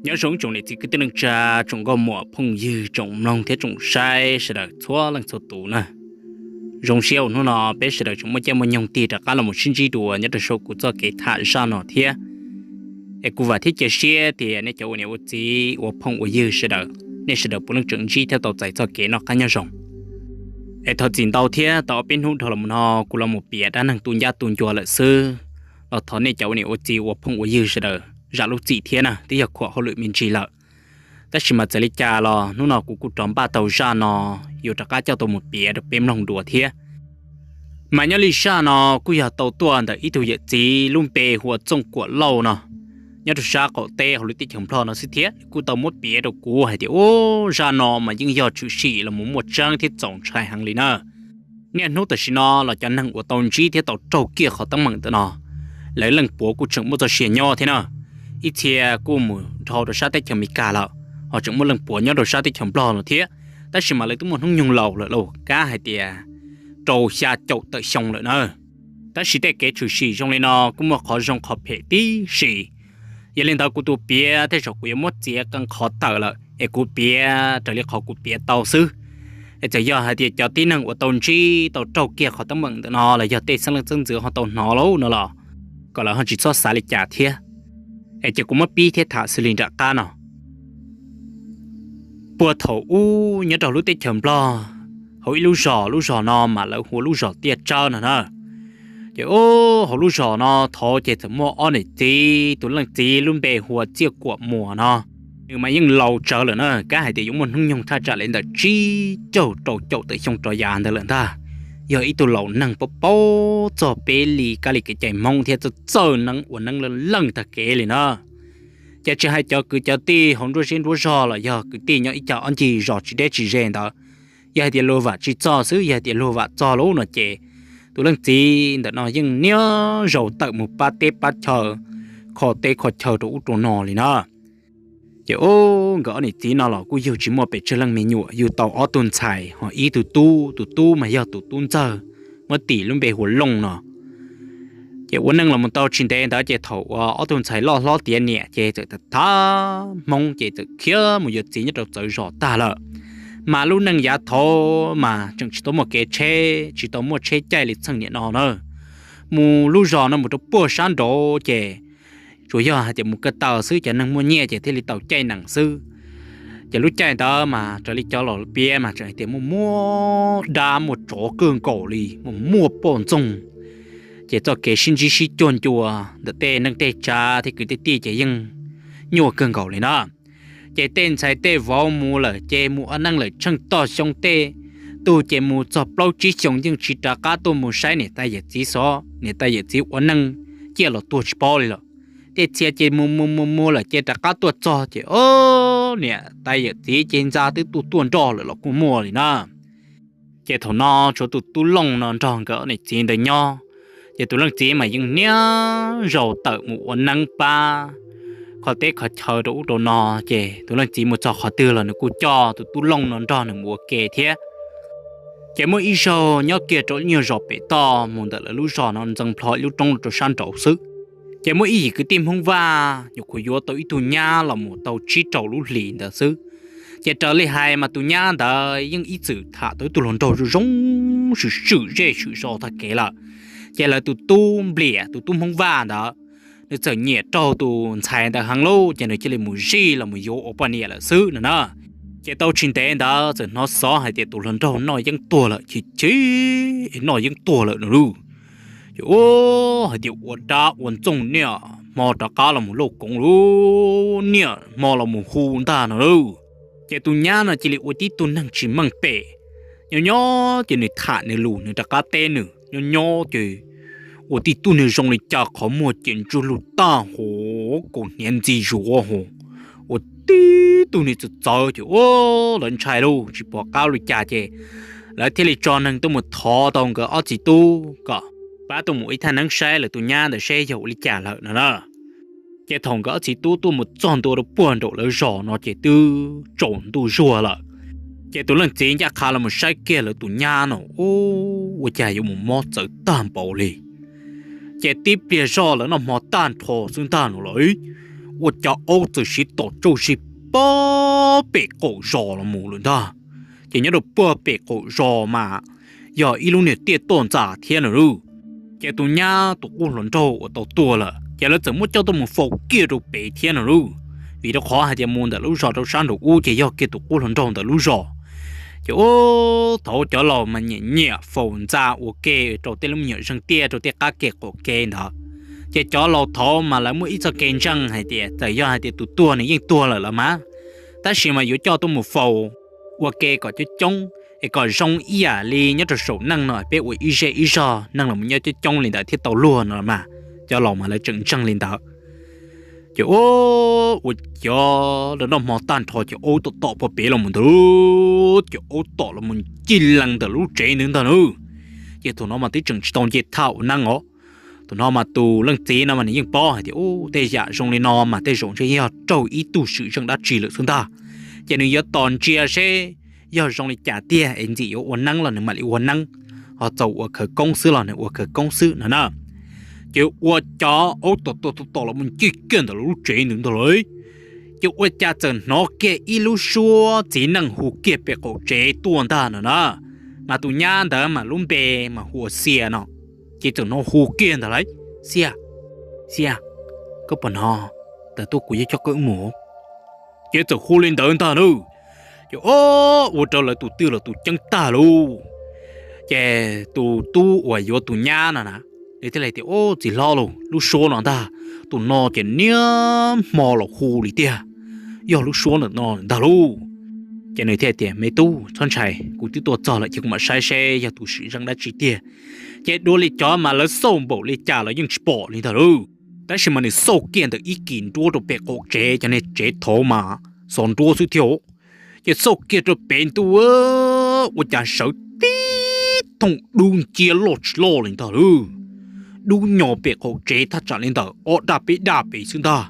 Nyob zoo tsoom niam txiv kwv tij neej tsa, tsoom nkauj muam phooj ywg, tsoom mloog thiab tsoom saib sawv daws txhua leej txhua tus na. Zoo siab uas hnub no peb sawv daws tseem muaj caij muaj nyoog tig rov qab los mus sib ntsib dua nyob rau saum kuv txoj kev tham zaj no thiab. Es kuv vam thiab cia siab tias nej cov ua niam ua txiv ua phooj ua ywg sawv daws, nej sawv daws puav leej tseem ntsib thiab tau txais txoj kev noj qab nyob zoo. Es thov txim ntau thiab, tau ob peb hnub dhau los no kuv los mus piav dab neeg tu ncab tu ncua lawm xwb, los thov nej cov ua niam ua txiv ua phooj ua ywg sawv daws zam lub txim thiab na, twb yog khuam hauj lwm me ntsis lawm. Tab sis mas txawm li cas los hnub no kuv kuj rov npaj tau zaj no yuav rov qab coj tau mus piav rau peb mloog dua thiab. Mas nyob li zaj no kuj yog tau tuaj ntawm ib tug yawm txiv lub npe hu ua Txooj Kuam Lauj no, nyob rau sab qaum teb hauv lub teb chaws Nplog no xwb thiab. Nws kuj tau muab piav rau kuv hais tias, ub, zaj no mas yeej yog tshwm sim los mus muaj tseeb thiab txaus ntshai heev li na. Niaj hnub tam sim no los cov neeg uas tau ntsib thiab tau raug kiag qhov teeb meem ntawm no, lawv leej puav kuj tseem muaj txoj sia nyob thiab na. Ib txhia kuj mus dhau rau sab teb chaws Amelikas lawm, ho tseem muaj leej puav nyob rau sab teb chaws Nplog no thiab. Tab sis mas lawv twb muaj hnub nyoog laus lawm lauj, kav hais tias rau xya caum tawm xyoo lawm na. Tab sis tej kev tshwm sim zoo li no kuj muaj qhov zoo qhov phem tib si. Yog li ntawd kuv tus piav tej zaum kuv yuav muab txiav qee qhov tawm lawm es kuv piav raws li qhov kuv piav tau xwb. Es txawm yog hais tias cov tib neeg uas tau ntsib tau raug kiag qhov teeb meem ntawm no los yog tej xeeb leej xeeb ntxwv ho tau hnov lauj no los kom lawv ho tsis txhob xav li cas thiab. Es ces kuv muab pib thiab tham xws li nram qab no. Puag thaum ub nyob rau lub teb chaws Nplog, hauv ib lub zos, lub zos no mas lawv hu ua lub zos Tiaj Tsawb no na. Ces ub, hauv lub zos no thaud ces txawm muaj ob niam txiv, tus leej txiv lub npe hu ua Txiaj Kuam Muas no, nws mas yeej laus tsawv lawm na, kav hais tias yuav muaj hnub nyoog thaj tsam li ntawm tsib caug rau caum tawm xyoo rov yav ntawd lawm ntag. Yog ib tug laus neeg paub paub txog peb li kab li kev cai Hmoob thiab txawj txawj neeb ua neeb leej leej tag kev li na. Ces tsis hais cov kwv cov tij hauv nruab zeb nruab zog los yog kwv tij nyob ib co ob ncig zos tsis deb tsis ze ntawd, yog hais tias luag vam tsis txog xwb, yog hais tias luag vam txog lawm no ces tus leej txiv ntawm no yeej niaj zaus tawm mus pab teb pab chaw, kho teb kho chaw rau ub rau no li na. Ces ub, nkawd ob niam txiv no los kuj yug tsis muaj pes tsawg leej me nyuam, yug tau ob tug ntxhais ho ib tug tub, tus tub mas yog tus tub ntxawg, muab tis lub npe hu ua Looj no. Ces ua neej los mus tau tsis ntev ntawd ces thaum uas ob tug ntxhais loj hlob tiav niam ces txawm thab Hmoob ces txawm khiav mus yuav txiv nyob rau txawv zos tag lawm. Mas lub neej yav thaud mas tseem tsis tau muaj kev tsheb, tsis tau muaj tsheb caij li txheej niam no na. Mus lub zos no mus rau puag sab nraud ces tsuas yog hais tias mus ko taw xwb, cov neeg muaj nyiaj ces thiaj li tau caij nees xwb. Ces lub caij ntawd mas raws li cov laus piav mas tseem hais tias muaj muaj dab muaj tsov kawg nkaus li, muaj muaj poj ntxoog. Ces txoj kev sib ntsib sib cuag ncua ntawm tej neej tej tsav thiab kwv tej tij ces yeej nyuaj kawg nkaus li na. Ces tej ntxhais tej vauv mus lawm ces mus ua neej lawm tsheej toj xyoo, tej tug ces mus txog plaub tsib xyoos yeej tsis rov qab tuaj mus saib niam tais yawm txiv xov, niam tais yawm txiv ua neej ciaj los tuag tsis paub li lawm. Tej txhia ces mus mus mus mus lawm ces rov qab tuaj txog ces o, niam tais yawm txiv ces ntxa twb tuaj tuaj nrog lawm los kuj muaj li na. Ces thaum no tshuav tus tub Looj no nrog nkawd niam txiv ntawd nyob. Ces tus leej txiv mas yeej niaj zaus tawm mus ua neeb pab kho teb kho chaw rau ub rau no, ces tus leej txiv mus txog qhov twg los nws kuj coj tus tub Looj no nrog nws mus ua ke thiab. Ces muaj ib zaug nyob kiag rau ib nyuag zos pem toj mus ntawm lawv lub zos no ntxeev plho ib lub roob rau sab nraud xwb. Ces muaj ib yim kwv tij Hmoob Vaj nyuam qhuav yuav tau ib tug nyab los mus tau tsib rau lub hlis ntawd xwb. Ces raws li hais mas tus nyab ntawd yeej ib txwm tham tau ib tug hluas nraug zoo zoo, swm swm zej swm zos tag kev lawm. Ces lawv tus tub Npliam, tus tub Hmoob Vaj ntawd, nws txawm nyiam raug tus ntxhais ntawd heev lauj, ces nws cia li mus zij los mus yuav ua poj niam lawm xwb no na. Ces tau tsis ntev ntawd txawm hnov xov hais tias tus hluas nraug noj yeeb tuag lawm, chim chim noj yeeb tuag lawm no lauj. Ces u, hais tias ua dab ua ntxoog niaj hmo rov qab los mus lauj koov lauj, niaj hmo los mus hu ntag no lauj. Ces tus nyab no cia li ua tib tug neeg tsis meej pem, nyob nyob ces nws tham nws lus nws rov qab teb nws, nyob nyob ces ua tib tug neeg zoo li cas qhov muag ces ntsuj lug tag huv, kaus hniav ntxi zuav huv, ua tib tug neeg txawv txawv ces u, lawv ntshai lauj, tsis pom qab li cas ces lawv thiaj li tso neeg tuaj mus thov tau nkawd ob txiv tub kom pab tuaj mus ib thaj neeb saib lawv tus nyab ntawd seb yog ua li cas lawm no na. Ces thaum nkawd ob txiv tub tuaj mus txog ntua rau puag nraum lawv zos no ces twb tsaus ntuj zuag lawm. Ces tus leej txiv ncaj qha los mus saib kiag lawv tus nyab no, u, ua cas yuav mus mob txawv tag npaum li. Ces tib pliag zoj lawv noj hmo tag nrho xwb ntag no los, ua cov aub txawm siv tom tsauj zis puag pem qaum zos los mus lawm ntag. Ces nyob rau puag pem qaum zos mas yog ib lub niag tiaj tuaj ntxas thiab no lauj. Ces tus nyab tus qub hluas nraug uas tau tuag lawm ces lawv txawm muab coj tuaj mus faus kiag rau pem thiab no lauj. Vim rau qhov hais tias mus ntawm lub zos rau sab nraum ub ces yog kiag tus qub hluas nraug ntawm lub zos. Ces ub, thaum cov laus mas nyiam nyiam faus ntxa ua ke rau tej lub me nyuam zeeg tiaj rau tej qab ke qaum ke ntawd. Ces cov laus thaud mas lawv muaj ib txoj kev ntseeg hais tias txawm yog hais tias tus tuag nws yeej tuag lawm los mas, tab sis mas yuav coj tuaj mus faus ua ke kom coob coob es kom zoo ib yam li nyob rau saum neej no peb ua ib zej ib zog neeg los nyob coob coob li ntawd thiaj tau luag no mas, cov laus mas lawv tseem ntseeg li ntawd. Ces ub, ua cov nroj hmo tag nrho ces aub tom tom puag pem los mus ntag, ces aub tom los mus ncig lees ntawm lub tsev ntawd ntag na. Ces thaum no mas twb tseem tsis tau nce thaj ua neeb os. Thaum no mas tus leej txiv no mas nws yeej paub hais tias ub, tej yam zoo li no mas tej zaum ntshe yog raug ib tug swm zeej dab tsi lawm xwb ntag. Ces nws yuav tos ntsia seb yog zoo li cas tiag es ntxim yuav ua neeb los nws mam li ua neeb, ho txaus ua khawv koob xwb los nws ua khawv koob xwb no na. Ces ua cas aub tom tom tom los mus ncig kiag ntawm lub tsev ntawd ntag lauj. Ces ua cas txawm hnov kiag ib lub suab txiv neej hu kiag pem qaum tsev tuaj ntag no na. Mas tus nyab ntawd mas lub npe mas hu ua Xia no. Ces txawm hnov hu kiag ntag lauj, Xia, Xia, koj puas hnov? Tawm tuaj kuv yuav coj koj wb mus. Ces txawm hu li ntawd ntag na. Ces ua rau lawv tus twj los tus ceeb tag lauj. Ces tus tub uas yuav tus nyab no na, nws thiaj li tias, Ub, txiv hlob lauj, lub suab no ntag, tus no ces niaj hmo los hu li tiag, yog lub suab ntawm no ntag lauj. Ces nws thiaj tias, Me tub, txhob ntshai, kuv twb tuaj txog lawm ces kuv mam saib seb yog tus swm zeej dab tsi tiag. Ces dua li cov mas lawv xauj npaum li cas los yeej tsis pom li ntag lauj. Tab sis mas nws xauj kiag ntawm ib kis nruab rau pem qaum tsev, cov niag tsev thaud mas xov nruab xwb thiab. Ces xauj kiag rau pem ntua, ua cas sawv tib thooj dub nciab loj tsis loj li ntag lauj. Dub nyo pem qaum tsev thaj tsam li ntawm ob daj peb daj pem xwb ntag.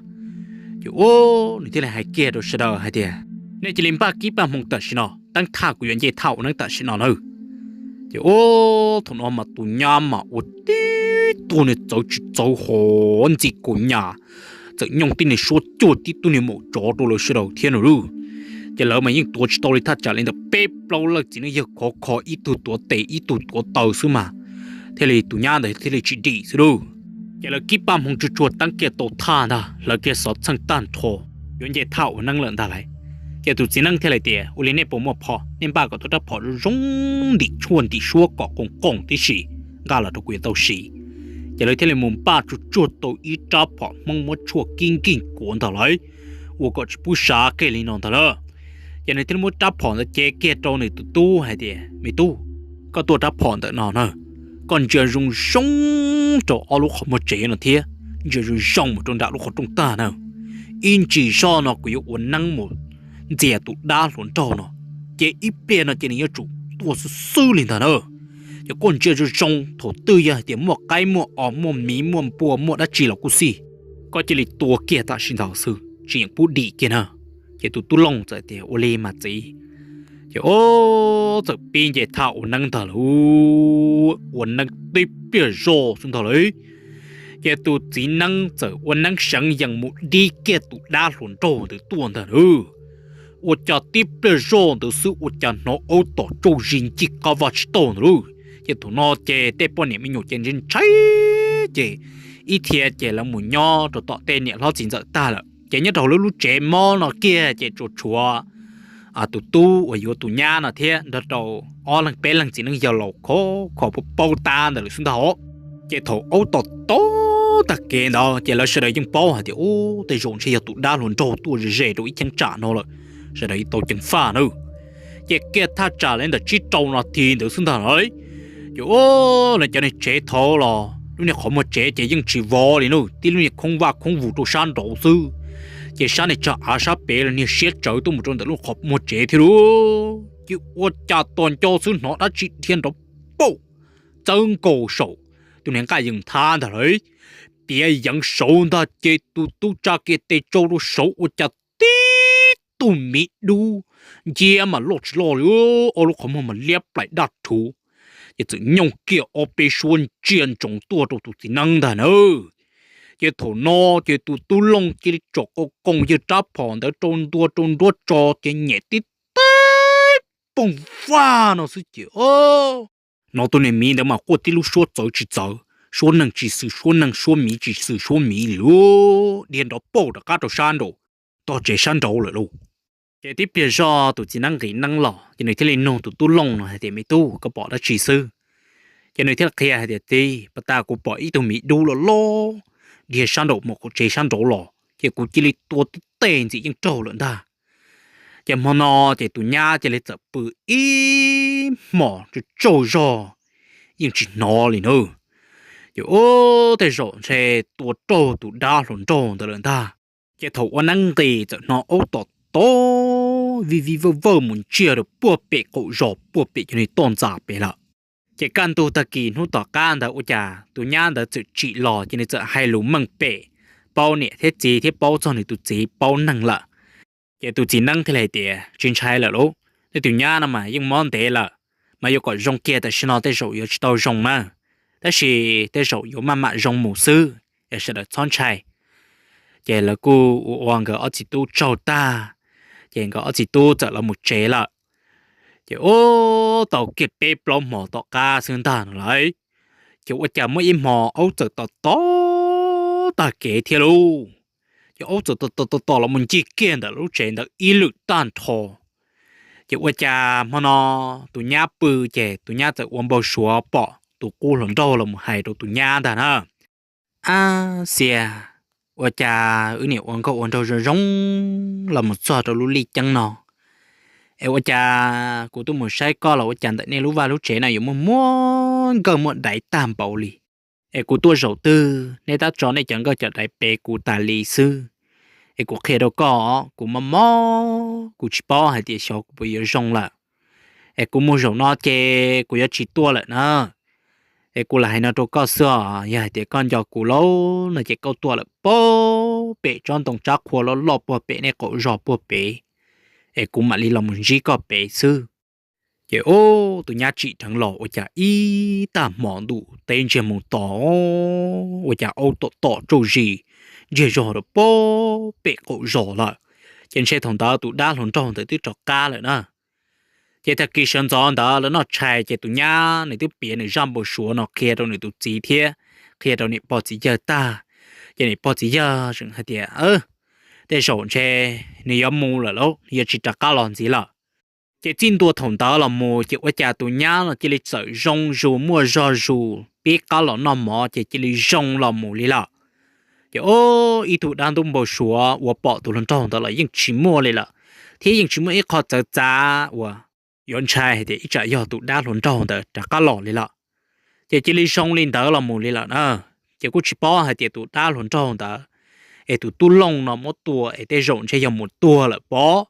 Ces ub, nws thiaj li hais kiag rau sawv daws hais tias, Nej cia li npaj kib paj hmoov tam sim no, teeb thaj kuv yuav nce thaj ua neeb tam sim no na. Ces ub, thaum no mas tus nyab mas ua tib tug niag txawv tsis txawv hov ntxi kaus nyas, txawm nyooj tib niag suab cuag tib tug niag maum tsov rau lawv sawv daws thiab no lauj. Ces lawv mas yeej tuav tsis tau li, thaj tsam li ntawm peb plaub leej txiv neej yawg khov kho ib tug tuav tes ib tug tuav taw xwb mas, thiaj li tus nyab ntawd thiaj li tsis dim xwb lauj. Ces lawv kib paj hmoov tsuag tsuag teeb kiag tau thaj ntag, hlawv kiag xov txheej tag nrho, yuav nce thaj ua neeb lawm ntag lauj. Ces tus txiv neeb thiaj li tias, Ua li nej puas muaj phom? Nej npaj kom tau rab phom zoo zoo ntim tshuaj ntim suab kom qoos qoos tib si, nqa los rau kuv yuav tau siv. Ces lawv thiaj li mus npaj tsuag tsuag tau ib rab phom Hmoob muab tshuaj kib nkeeg kuav ntag lauj, ua kom tsis pub sav kiag li no ntag na. Ces nws thiaj li muab rab phom ntawd cev kiag rau nws tus tub hais tias, Me tub, koj tuaj rab phom ntawm no na, koj ntsia zoo zoo rau ob lub qhov muag tsev no thiab ntsia zoo zoo mus rau nram lub qhov rooj tag na. Ib ntsis zog no kuv yuav ua neeb mus ntxias tus dab hluas nraug no, ces ib pliag no ces nws yuav tsum tuaj xwb xwb li ntag na. Ces koj ntsia zoo zoo, thaum twg yog hais tias muaj qaib muaj os muaj miv muaj npua muaj dab tsi los kuj xij, koj cia li tua kiag tam sim ntawd xwb, tsis yeem pub dim kiag na. Ces tus tub Looj txawm tias, Ua li mas txiv. Ces ub, txawm pib nce thaj ua neeb ntag lauj. Ua neeb tib pliag zog xwb ntag lauj, ces tus txiv neeb txawm ua neeb seev yees mus dib kiag tus dab hluas nraug ntawd tuaj ntag lauj. Ua cas tib pliag zog ntawd xwb ua cas hnov aub tom tsauj zis ncig qab vaj tsis tau ntag lauj. Ces thaum no ces tej poj niam me nyuam ces ntshai ntshai, ces ib thiaj ces lawv mus nyob rau tom tej niam hlob txiv ntxawm tag lawm. Ces nyob rau lub lub tsev mob no kiag ces tsuas tshuav tus tub uas yuav tus nyab no thiab nrog rau ob leeg peb leeg txiv neej yawg laus khov kho paub tab ntawd lawm xwb ntag os. Ces thaum aub tom tom tag kev ntawd ces lawv sawv daws yeej paub hais tias, Ub, tej zaum ntshe yog tus dab hluas nraug tuaj ze ze rau ib cheeb tsam no lawm, sawv daws yeej tau ceev faj na. Ces kiag thaj tsam li ntawm tsib rau no thi ntawd xwb ntag lauj. Ces ub, lawv cov niag tsev thaud los lub niag qhov muag tsev ces yeej tsis vov li na, tib lub niag khoob vaj khoob vus rau sab nraud xwb. Ces sab niag tsag av sab pem los niag siab tsawv tuaj mus rau ntawm lub qhov muag tsev thiab lauj. Ces ua cas tos nco xwb hnov dab tsi dhia nrov pauj, txawb nkaus saum tus niag nqaj yees thab ntag lauj. Piav yeev saud ntag ces tus tub tsa kiag tes tsau rau saud ua cas tib tug miv dub nciab mas loj tsis loj li, ob lub qhov muag mas liab plaim daj rhuv. Ces txawm nyooj kiag ob peb suab ntsia ntsoov tuaj rau tus txiv neeb ntag na. Ces thaum no ces tus tub Looj cia li tsom qau qoo yawg rab phom ntawd rau ntua rau nruab tso ces nyem tib teb poog faj no xwb ces os, no tus niag miv ntawd mas quaj tib lub suab txawv tsis txawv, suab neeg tsis xwm suab neeg, suab miv tsis xwm suab miv li lauj, dhia nrov pauj rov qab rau sab nraud, tog tsev sab nraud lawm lauj. Ces tib pliag zog tus txiv neeb nqis neeb los ces nws thiaj li nug tus tub Looj no hais tias, Me tub, koj pom dab tsi xwb? Ces nws thiaj li qhia hais tias, Txiv, pas tas kuv pom ib tug miv dub loj loj dhia sab nraum mus qaum tsev sab nraud los ces kuv cia li tua tib teg ntxim yeej raug lawm ntag. Ces hmo no ces tus nyab cia li txawm pw ib hmos tsaug zog yeej tsis hnov li na. Ces ub, tej zaum ntshe tua raug tus dab hluas nraug ntawd lawm ntag. Ces thaum ua neeb nqis txawm hnov aub tom tom vij vij vawj vawj mus ntsiag rau puag pem qaum zos puag pem cov niag toj ntxas pem lawm. Ces kaj ntug tag kis hnub tom qab ntawd ua cas tus nyab ntawd txawm tsim los ces nws txawm hais lus meej pem, paub niam thiab txiv thiab paub txog nws tus txiv paub neeg lawm. Ces tus txiv neeb thiaj li hais tias, Tsis ntshai lawm lauj, nej tus nyab no mas yeej mob ntev lawm, mas yuav kom zoo kiag tam sim no tej zaum yuav tsis tau zoo na, tab sis tej zaum yuav maj mam zoo mus xwb, es sawv daws txhob ntshai. Ces lawv kuj ua ua nkawd ob txiv tub tsaug tag, ces nkawd ob txiv tub txawm los mus tsev lawm. Ces ub, tau kiag peb plaub hmo tom qab xwb ntag no lauj, ces ua cas muaj ib hmo aub txawm tom tom tag kev thiab lauj. Ces aub txawm tom tom tom tom los mus ncig kiag ntawm lub tsev ntawd ib lwm tag nrho. Ces ua cas hmo no tus nyab pw, ces tus nyab txawm ua npau suav pom tus qub hluas nraug los mus hais rau tus nyab ntag na, Ab xias, ua cas wb niam ua nkauj ua nraug zoo zoo los mus txog rau lub lij ceeb no, es ua cas kuv tuaj mus saib koj los ua cas ntawm nej lub vaj lub tsev no yuav muaj muaj nkawj muaj daiv tag npaum li? Es kuv tuaj zaum twg nej tab tso nej cov nkawj cov daiv pem kuv tas li xwb. Es kuv qhia rau koj, kuv mob mob kuv tsis paub hais tias xyov kuv puas yuav zoo lawm. Es kuv mus zaum no ces kuv yuav tsis tuaj lawm na. Es kuv lam hais no rau koj xwb os, yog hais tias koj nco kuv lauj no ces koj tuaj lawm puag pem tsob ntoo tsab qhua loj loj puag pem nej qaum zos puag pem, es kuv mam li los mus ntsib koj pem xwb. Ces ub, tus nyab tsim dheev los ua cas ib tag hmo ntuj teb ntsiag mus to, ua cas aub tom tom tsaug zis ntsiag zog rau puag pem qaum zos lawm. Ces ntshe thaum ntawd tus dab hluas nraug ntawd twb rov qab lawm na. Ces tag kis sawv ntxov ntawd lawv noj tshais ces tus nyab nws twb piav nws zaj npau suav no qhia rau nws tus txiv thiab qhia rau niam pog txiv yawg tag. Ces niam pog txiv yawg tseem hais tias, Tej zaum ntshe nws yuav mus lawm lauj, nws yuav tsis rov qab los ntxiv lawm. Ces txij ntua thaum ntawd los mus ces ua cas tus nyab no cia li txawm zoo zus muaj zog zus pib qab los noj mov ces cia li zoo los mus li lawm. Ces ub, ib tug dab ntub npau suav uas pom tus hluas nraug ntawd los yeej tsis muaj li lawm, thiab yeej tsis muaj ib qho txawv txav uas yuav ntshai hais tias ib tsam yog tus dab hluas nraug ntawd rov qab los li lawm. Ces cia li zoo li ntawd los mus li lawm na. Ces kuj tsis paub hais tias tus dab hluas nraug ntawd es tus tub Looj no muab tua es tej zaum ntshe yog mus tuag lawm pob,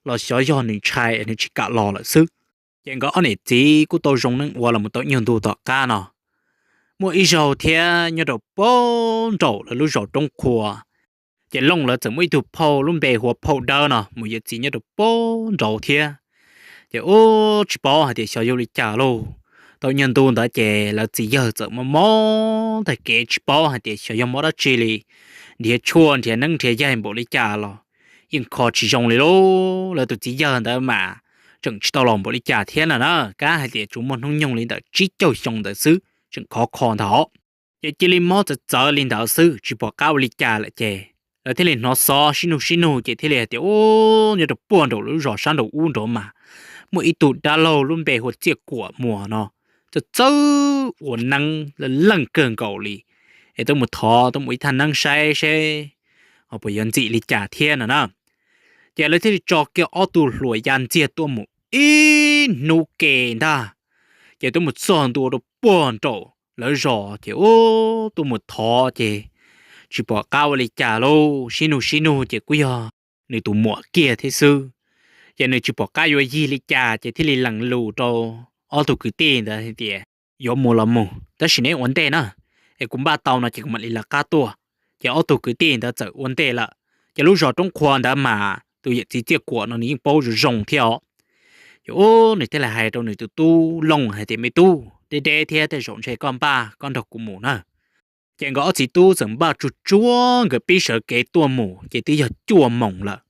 los xyov yog nws ntshai es nws tsis kam los lawm xwb. Ces nkawd ob niam txiv kuj tau zoo neej ua los mus tau ib nyuag ntu tom qab no. Muaj ib zaug thiab nyob rau puag nraum lawv lub zos Roob Qhua, ces Looj lawv txawm muaj ib tug phauj lub npe hu ua phauj Dawb no mus yuav txiv nyob rau puag nraud thiab. Ces ub, tsis paub hais tias xyov yog li cas lauj, tau ib nyuag ntu ntawd ces lawv txiv yawg txawm mob mob tag kev tsis paub hais tias xyov yog mob dab tsi li, nrhiav tshuaj nrhiav neeb nrhiav yaig npaum li cas los yeej kho tsis zoo li lauj. Lawv tus txiv yawg ntawd mas tseem tsis tau laus npaum li cas thiab na na, kab hais tias tsuas muaj hnub nyoog li ntawm tsib caug xyoo ntawd xwb tseem khov kho ntag os. Ces cia li mob txawv txawv li ntawd xwb tsis pom qab ua li cas lawm ces lawv thiaj li hnov xov sib nug sib nug ces thiaj li hais tias, Ub, nyob rau puag nraum lub zos sab nraum ub nraud mas muaj ib tug dab laug lub npe hu ua Txiaj Kuam Muas no, txawj txawj ua neeb leej leej kawg nkaus li, es tuaj mus thov tuaj mus ib thaj neeb saib seb ho puas yuav ntxim li cas thiab no na. Ces lawv thiaj li tso kiag ob tug hluas ya ntxiag tuaj mus ib hnub ke ntag, ces tuaj mus txog ntua rau puag nraum lawv zos ces ub, tuaj mus thov ces tsis pom qab ua li cas lauj, sib nug sib nug ces kuj yog nws tus muam kiag thiab xwb. Ces nws tsis pom qab yuav yig li cas ces thiaj li lees lus rau ob tug kwv tij ntawd hais tias, Yuav mus los mus, tab sis neb ua ntej na, es kuv npaj tau no ces kuv mam li lawv qab tuaj. Ces ob tug kwv tij ntawd txawm ua ntej lawm. Ces lub zos Roob Qhua ntawd mas tus yawm txiv Txiaj Kuam no nws yeej paub zoo zoo thiab os. Ces ub, nws thiaj li hais rau nws tus tub Looj hais tias, Me tub, deb deb thiab tej zaum ntshe koj npaj koj nrog kuv mus na. Ces nkawd ob txiv tub txawm npaj tsuag tsuag nkawd pib sawv kev tuaj mus ces twb yog cuaj moos lawm.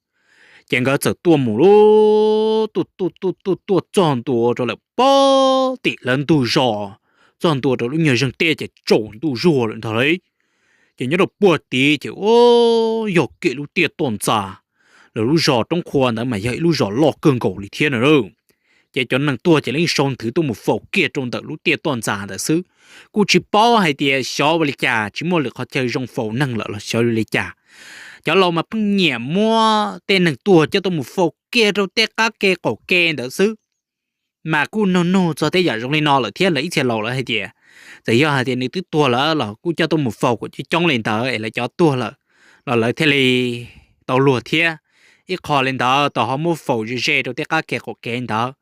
Ces nkawd txawm tuaj mus lub tuaj tuaj tuaj tuaj tuaj txog ntua rau lawm pob tim lawv ntug zos, txog ntua rau lub nyuag zeeg tiaj ces tsaus ntuj zuag lawm ntag lauj. Ces nyob rau puag tid ces ua yog kiag lub tiaj toj ntxas, lawv lub zos Roob Qhua ntawd mas yog ib lub zos loj kawg nkaus li thiab na. Ces cov neeg tuag ces lawv yeej sau nthwv tuaj mus faus kiag rau ntawm lub tiaj toj ntxas ntawd xwb. Kuj tsis paub hais tias xyov ua li cas, tsis muaj lwm qhov chaw zoo faus neeg lawm los xyov ua li cas, cov laus mas pheej nyiam muab tej neeg tuag coj tuaj mus faus kiag rau tej qab ke qaum ke ntawd xwb. Mas kuj nug nug txog tej yam zoo li no lawm thiab, lawv ib txhia laus lawv hais tias txawm yog hais tias nws twb tuag lawm los kuj coj tuaj mus faus kom coob coob li ntawd es lawv cov tuag lawm los lawv thiaj li tau luag thiab. Ib qho li ntawd tau ho muab faus ze ze rau tej qab ke qaum kev ntawd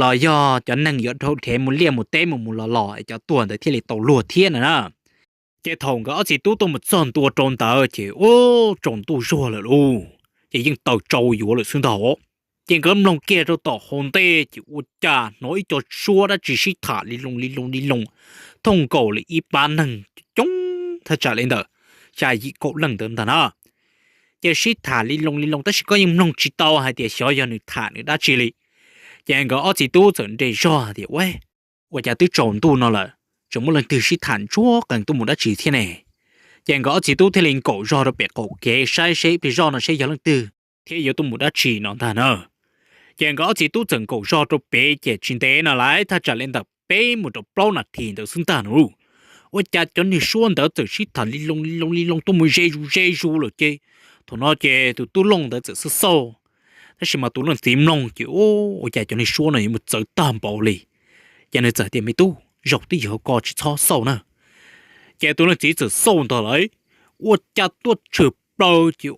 los yog cov neeg yuav dhau dhev mus liaj mus teb mus mus los los es cov tuag ntawd thiaj li tau luag thiab na. Ces thaum nkawd ob txiv tub tuaj mus txog ntua rau ntawd ces ua tsaus ntuj zuag lawm lauj, ces yeej taws tsau yuav lawm xwb ntag. Ces nkawd mloog kiag rau tom hauv ntej ces ua cas hnov ib co suab dab tsi sib tham li loo li loo li loo, thooj nkaus li ib pab neeg coob thaj tsam li ntawm xya yim kaum leej ntawd ntag na. Ces sib tham li loo li loo tab sis koj yeej mloog tsis tau hais tias xyov yog nws tham nws dab tsi li. Ces nkawd ob txiv tub txawm nres zog tias, Ua, ua cas twb tsaus ntuj no lawm, tseem muaj leej twg sib tham ntsuag qees tuaj mus dab tsi thiab ne? Ces nkawd ob txiv tub thiaj li nkaum zog rau pem qaum kev saib seb ib pliag zoj no seb yog leej twg thiab yuav tuaj mus dab tsi no ntag na. Ces nkawd ob txiv tub txawm nkaum zog rau pem ces tsis ntev no lawm, thaj tsam li ntawm peb mus rau plaub nas this ntawd xwb ntag no, ua cas cov niag suab ntawd txawm sib tham li loo li loo li loo tuaj mus ze zus ze zus lawm ces thaum no ces tus tub Looj ntawd txawm xauj xauj, tab sis mas tus leej txiv mloog ces ua cas cov niag suab no yuav mus txawv tag npaum li. Ces nws txawm tias, Me tub, zaum twb yog ko tsis txhob xauj na. Ces tus leej txiv txawm xauj ntag lauj, ua cas tuaj tshwm plaws ces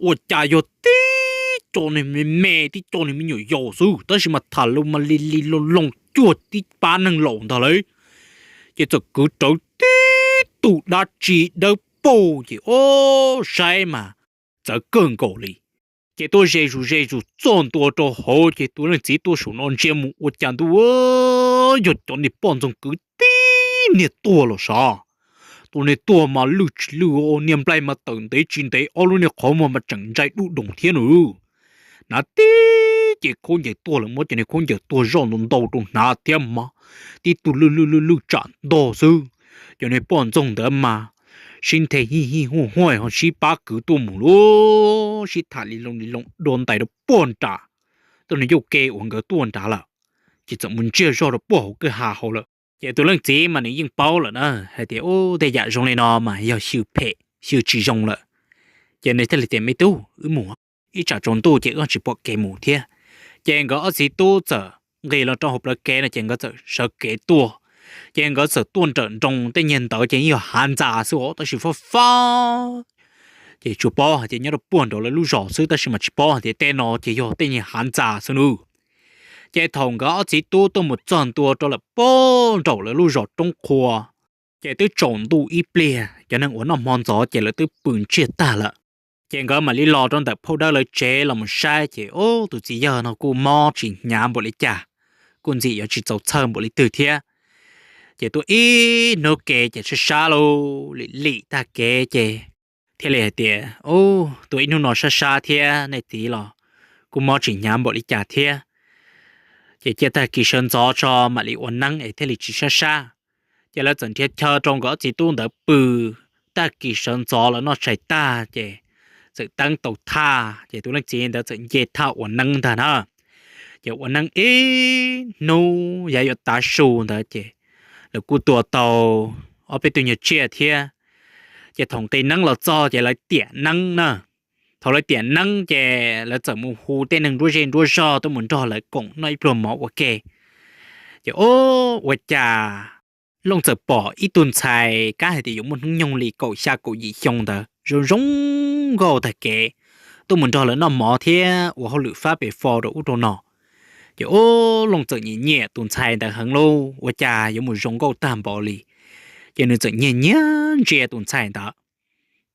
ua cas yog tib co niag me me tib co niag me nyuam yaus xwb tab sis mas tham lus mas li li loo loo cuag tib pab neeg laus ntag lauj. Ces txawm kwv rawv tib tug dab tsi dawb paug ces ua saib mas txawv kawg nkaus li. Ces tuaj ze zus ze zus txog ntua rau hauv ces tus leej txiv tuaj saum no ntsia mus ua cas ntuj, yog cov niag poj ntxoog kwv tib niag tuag los sav. Tus niag tuag mas lwj tsis lwj, niag nplaig mas tawm ntev tsis ntev, ob lub niag qhov muag mas tseem ntsai duj doos thiab nws. Hnav tib ce khaub ncaws tuag lawm, muab cov niag khaub ncaws tuag zoj ntau ntau rau hnav thiab mas tib tug lwj lwj lwj lwj tsam ntog xwb. Cov niag poj ntxoog ntawd mas sib nthe hij hij huaj huaj ho sib pab kwv tuaj mus lauj, sib tham li loo li loo dua ntais rau puag nram tus niag ncauj ke uas nkawd tuaj nrad lawm, ces txawm mus ntsiag zog rau puag hauv kwj ha hauv lawm. Ces tus leej txiv mas nws yeej paub lawm na hais tias, Ub, tej yam zoo li no mas yog xyw phem xyw tsis zoo lawm. Ces nws thiaj li tias, Me tub, wb mus, ib tsam tsaus ntuj ces wb tsis pom kev mus thiab. Ces nkawd ob txiv tub txawm nqis los rau hauv plawv kev no ces nkawd txawm sawv kev tuaj. Ces nkawd txawm tuaj nrawm nroos tej niag ntawd ces yeej yog hav ntxa xwb os, tab sis fab fab ces tsuas paub hais tias nyob rau puag nraud lawv lub zos xwb, tab sis mas tsis paub hais tias tej no ces yog tej niag hav ntxa xwb nawb. Ces thaum nkawd ob txiv tub tuaj mus txog ntua rau lawm puag nraum lawv lub zos Roob Qhua, ces twb tsaus ntuj ib pliag, cov neeg uas noj hmo ntxov ces lawv twb pw ntsiag tag lawm. Ces nkawd mam li los rau ntawm phauj dawb lawv tsev los mus saib ces, Ub, tus txiv yawg no kuj mob tsis hnyav npaum li cas, kuj ntxim yuav tsis txaus txhawj npaum li twg thiab. Ces tuaj ib hnub kev ces sab sab lauj, lim lim tag kev ces thiaj li hais tias, Ub, tuaj ib hnub no sab sab thiab, nej txiv los kuj mob tsis hnyav npaum li cas thiab. Ces cia tag kis sawv ntxov tso mam li ua neeb es thiaj li tsis sab sab. Ces lawv txawm nrhiav chaw rau nkawd ob txiv tub ntawd pw. Tag kis sawv ntxov lawv noj tshais tag ces txawm teeb tau thaj, ces tus leej txiv ntawd txawm nce thaj ua neeb ntag na. Ces ua neeb ib hnub yav yuav tav su ntawd ces lawv kuj tua tau ob peb tug nyuag tsiaj thiab. Ces thaum nqis neeb los txog ces lawv tiam neeb na. Thaum lawv tiam neeb ces lawv txawm mus hu tej neeg nruab zej nruab zog tuaj mus nrog lawv koom noj ib pluag mov ua ke. Ces ub, ua cas Looj txawm pom ib tug ntxhais kab hais tias yuav muaj hnub nyoog li kaum xya kaum yim xyoo ntawd zoo zoo nkauj tag kev, tuaj mus nrog lawv noj mov thiab ua hauj lwm fab pem fo rau ub rau no. Ces ub, Looj txawm nyiam nyiam tus ntxhais ntawd heev lauj, ua cas yuav mus zoo nkauj tag npaum li. Ces nws txawm nyiag nyiag ntsia tus ntxhais ntawd.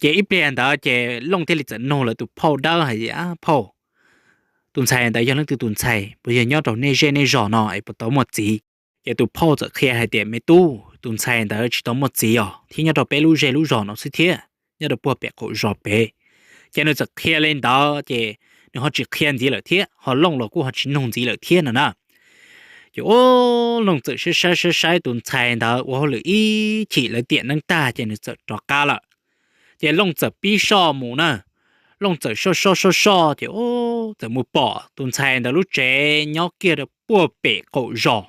Ces ib pliag ntawd ces Looj thiaj li txawm nug lawv tus phauj dawb hais tias, Phauj, tus ntxhais ntawd yog leej twg tus ntxhais, puas yog nyob rau nej zej nej zos no es puas tau muaj txiv? Ces tus phauj txawm qhia hais tias, Me tub, tus ntxhais ntawd tsis tau muaj txiv os, thiab nyob rau peb lub zej lub zos no xwb thiab, nyob rau puag pem qaum zos pem. Ces nws txawm qhia li ntawd ces nws ho tsis qhia ntxiv lawm thiab, ho Looj los kuj ho tsis nug ntxiv lawm thiab no na. Ces ub, Looj txawm saib saib saib saib tus ntxhais ntawd ua hauj lwm ib chim lawv tiam neeb tag ces nws txawm rov qab lawm. Ces Looj txawm pib soj mus na. Looj txawm soj soj soj soj ces ub, txawm mus pom tus ntxhais ntawd lub tsev nyob kiag rau puag pem qaum zos.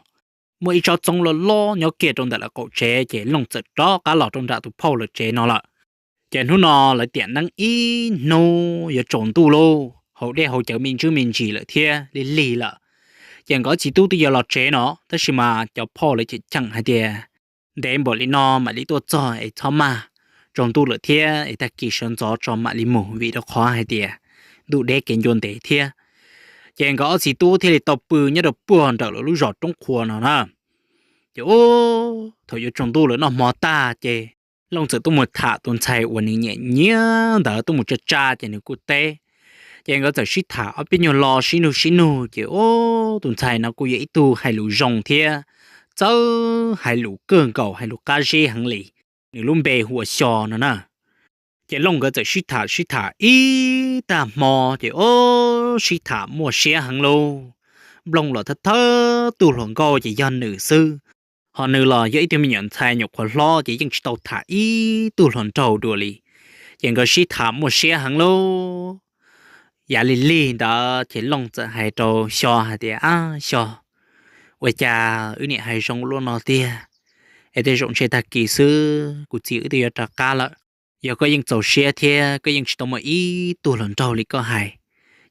Muaj ib tsob txoob loj loj nyob kiag rau ntawm lawv qaum tsev ces Looj txawm rov qab los rau nram tus phauj lawv tsev no lawm. Ces hnub no lawv tiam neeb ib hnub yuav tsaus ntuj lauj, haus dej haus cawv me ntsis me ntsis lawm thiab lig lig lawm. Ces nkawd txiv tub twb yuav los tsev no, tab sis mas cov phauj lawv cheem cheem hais tias ntev npaum li no mam li tuaj txog es txhob maj, tsaus ntuj lawm thiab es tag kis sawv ntxov tso mam li mus, vim rau qhov hais tias ntuj deb kev ncua ntev thiab. Ces nkawd ob txiv tub thiaj li tau pw nyob rau puag nram lawv lub zos roob qhua no na. Ces ub, thaum yuav tsaus ntuj lawm noj hmo tag ces Looj txawm tuaj mus tham tus ntxhais uas nws nyiam nyiam ntawd tuaj mus tsa tsa ces nws kuj teb. Ces nkawd txawm sib tham ob peb nyuag lo sib nug sib nug ces ub, tus ntxhais no kuj yog ib tug hais lus zoo thiab txawj hais lus kawg nkaus, hais lus qab zib heev li. Nws lub npe hu ua Xyo no na. Ces Looj nkawd txawm sib tham sib tham ib tag hmo ces ub, sib tham muaj siab heev lauj. Nplooj los thawj thawj tug hluas nkauj ces yog nws xwb, ho nws los yog ib tug me nyuam ntxhais nyuam qhuav hlob ces yeej tsis tau tham ib tug hluas nraug dua li. Ces nkawd sib tham muaj siab heev lauj. Yav lig lig ntawd ces Looj txawm hais rau Xyo hais tias, Ab Xyo, ua cas wb niam hais zoo luaj no tiag, es tej zaum ntshe tag kis xwb kuv txiv wb twb yuav rov qab lawm. Yog koj yeej txaus siab thiab koj yeej tsis tau muaj ib tug hluas nraug li koj hais,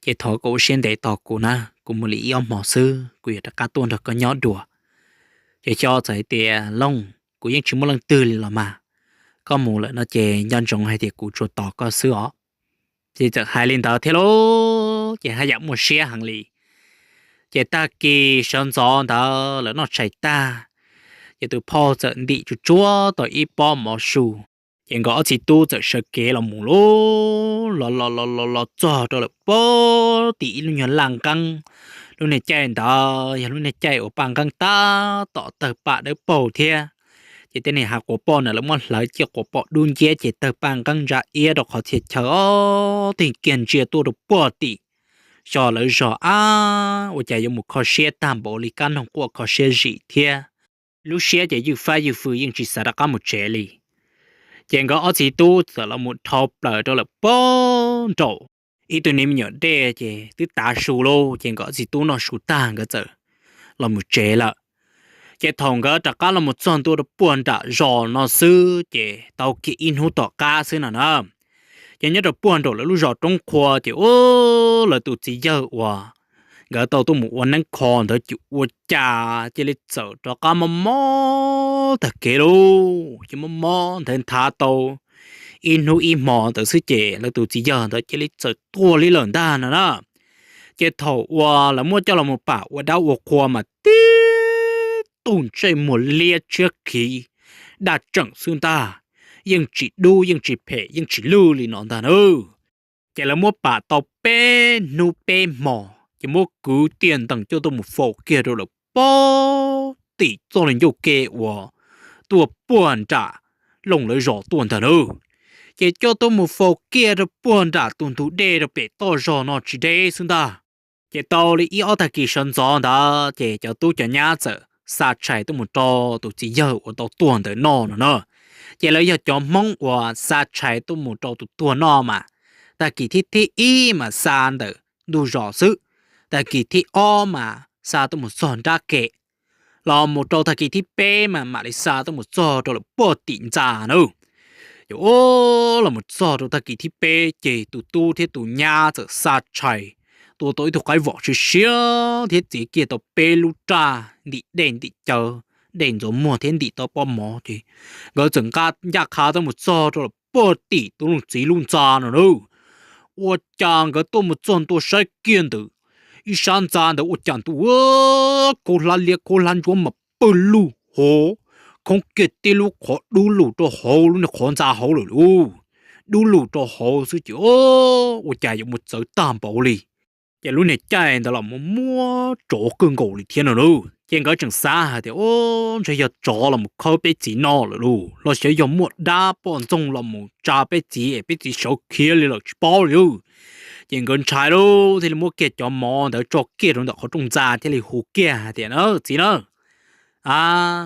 ces thov koj ua siab ntev tos kuv na, kuv mus li ib ob hmo xwb kuv yuav rov qab tuaj nrog koj nyob dua. Ces Xyo txawm hais tias, Looj, kuv yeej tsis muaj leej twg li los mas, koj mus lawm no ces nco ntsoov hais tias kuv tsuas tos koj xwb os. Ces txawm hais li ntawd thiab lauj, ces haj yam muaj siab heev li. Ces tag kis sawv ntxov ntawd lawv noj tshais tag, ces tus phauj txawm ntim tsuag tsuag tau ib pob mov su. Ces nkawd ob txiv tub txawm sawv kev los mus lauj, los los los los los txog rau lawm puag tim ib lub nyuag laj nqeeb. Lub niag caij ntawd yog lub niag caij uas paj nqeeb tab tom tawg paj dawb paug thiab. Ces tej niag hav quav poj na lawv muab hlawv ciaj quav poj dub nciab ces tawg paj nqeeb ntsa iab rau qhov txhia chaw ob teg kiag ntsia tuaj rau puag tim Xyo lawv zos, ab, ua cas yuav mus kho siab tag npaum li, kab noog quaj kho siab zim thiab. Lub siab ces ywj fab ywj fwj yeej tsis xav rov qab mus tsev li. Ces nkawd ob txiv tub txawm los mus dhau plaws rau lawm puag nraum ib tug niag me nyuam dej ces twb tav su lauj, ces nkawd ob txiv tub noj su tag nkawd txawm los mus tsev lawm. Ces thaum nkawd rov qab los mus txog ntua rau puag nram zos no xwb ces tau kiag ib hnub tom qab xwb no na. Ces nyob rau puag nraum lawv lub zos roob qhua ces ub, lawv tus txiv yawg uas nkawd tau tuaj mus ua neeb kho ntawd ces ua cas cia li txawm rov qab mob mob tag kev lauj. Ces mob mob ntawd nthav tau ib hnub ib hmo ntawd xwb ces lawv tus txiv yawg ntawd cia li txawm tuag li lawm ntag no na. Ces thaum uas lawv muab coj los mus pam ua dab ua qhua mas tib tug ntsej muag liab tshiab khiv daj tseem xwb ntag, yeej tsis dub yeej tsis phem yeej tsis lwj li no ntag na. Ces lawv muab pam tau peb hnub peb hmo, ces muab kwv tiaj ntees coj tuaj mus faus kiag rau lawm puag tim txoj li ncauj ke uas tuaj puag nram Looj lawv zos tuaj ntag na. Ces coj tuaj mus faus kiag rau puag nram tus ntug dej rau pem toj zog no tsis deb xwb ntag. Ces tau li ib ob tag kis sawv ntxov ntawd ces cov tub cov nyab txawm xa tshais tuaj mus rau tus txiv yawg uas tau tuag ntawd noj no na. Ces lawv yog cov Hmoob uas xa tshais tuaj mus rau tus tuag noj mas, tag kis thib thib ib mas xa ntawm ntug zos xwb, tag kis thib ob mas xa tuaj mus txog nrab ke, los mus rau tag kis thib peb mas mam li xa tuaj mus txog rau lawm puag tim ntxa na. Ces ub, los mus txog rau tag kis thib peb ces tus tub thiab tus nyab txawm xa tshais tua tau ib tug qaib vom siab siab thiab txiav kiag tau peb lub raj ntim dej ntim cawv, dej ntxuav muag thiab ntim tau pob mov ces nkawd txawm nqa ncaj qha tuaj mus txog rau lawm puag tim tus leej txiv lub ntxa no na. Ua cas nkawd tuaj mus txog ntua saib kiag ntawd, ib sab ntxa ntawd ua cas ntuj khaub hlab liab khaub hlab ntsuab mas pawg lug hov, khoob kiag tib lub qhov dub lug rau hauv lub niag qhov ntxa hauv lawm lauj. Dub lug rau hauv xwb ces ua cas yuav mus txawv tag npaum li. Ces lub niag caij ntawd los muaj muab tsov kawg nkaus li thiab no lauj. Ces nkawd tseem xav hais tias, Ub, ntshe yog tsov los mus khawb peb txiv noj lawm lauj, los xyov yog muaj dab poj ntxoog los mus tsa peb txiv es peb txiv sawv khiav li lawm tsis paub li. Ces nkawd ntshai lauj, thiaj li muab kiag cov mov ntawd tso kiag rau ntawm qhov rooj ntxa thiaj li hu kiag hais tias, Txiv na, a,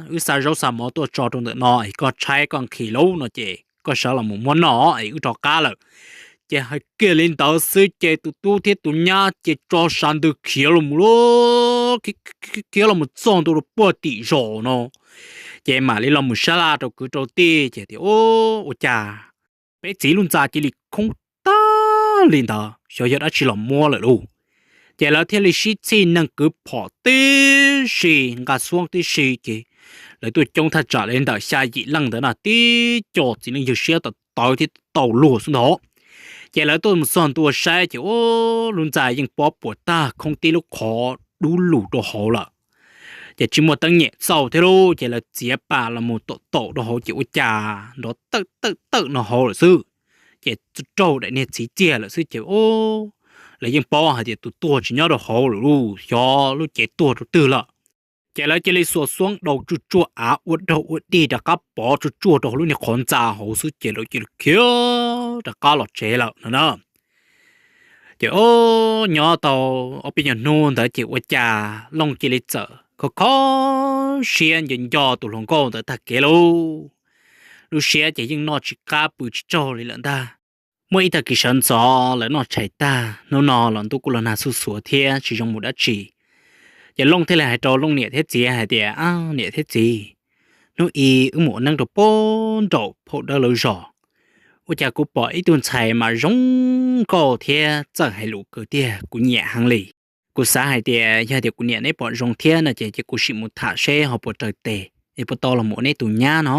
wb xa zaub xa mov tuaj tso rau ntawm no es koj tshaib koj nqhis lauj no ces koj sawv los mus muab noj es wb rov qab lawm. Ces hais kiag li ntawd xwb ces tus tub thiab tus nyab ces tso sav ntws khiav los mus lauj, khiav los mus txog ntua rau puag tim zos no. Ces mam li los mus sab laj rau kwv rau tij ces tias, Ub, ua cas peb txiv lub ntxa cia li khoob tag li ntawd, xyov yog dab tsi los muab lawm lauj. Ces lawv thiaj li sib txhij neeg kwv phom tib si, nqa xuab tib si ces lawv tuaj coob thaj tsam li ntawm xya yim leej ntawd na, tib co txiv neej yawg siab tawv tawv thiab tau luag xwb ntag. Ces lawv tuaj mus txog ntua saib ces, ub, lub ntxa yeej pob puas tag, khoob tib lub qhov dub lug rau hauv lawm. Ces tsis muaj teeb nyem txaus thiab lauj, ces lawv txiav pas los mus taum taum rau hauv ces ua cas nrov tawm tawm tawm no hauv lawm xwb. Ces raug daim niag txiv txiag lawm xwb ces, ub, lawv yeej paub hais tias tus tuag tsis nyob rau hauv lawm lauj, xyov lub cev tuag rau twg lawm. Ces lawv cia li xuas xuab daus tsuj tsuaj av ua daug ua dig rov qab pov tsuj tsuaj rau hauv lub niag qhov ntxa hauv xwb ces lawv cia li khiav rov qab los tsev lawm no na. Ces, ub, nyob tau ob peb nyuag hnub ntawd ces ua cas Looj cia li txawm kho kho siab nco nco tus hluas nkauj ntawd tag kev lauj. Lub siab ces yeej noj tsis qab pw tsis tsaug li lawm ntag. Muaj ib tag kis sawv ntxov lawv noj tshais tag, hnub no los ntuj kuj los nag xuj xuav thiab tsis zoo mus dab tsi. Ces Looj thiaj li hais rau Looj niam thiab txiv hais tias, Ab, niam thiab txiv, hnub i wb mus ua neeb rau puag nraum phauj dawb lawv zos, ua cas kuv pom ib tug ntxhais mas zoo nkauj thiab txawj hais lus kawg tiag, kuv nyiam heev li. Kuv xav hais tias yog tias kuv niam neb pom zoo thiab no ces, ces kuv sim mus tham seb ho puas raws tes es puas tau los mus ua neb tus nyab no.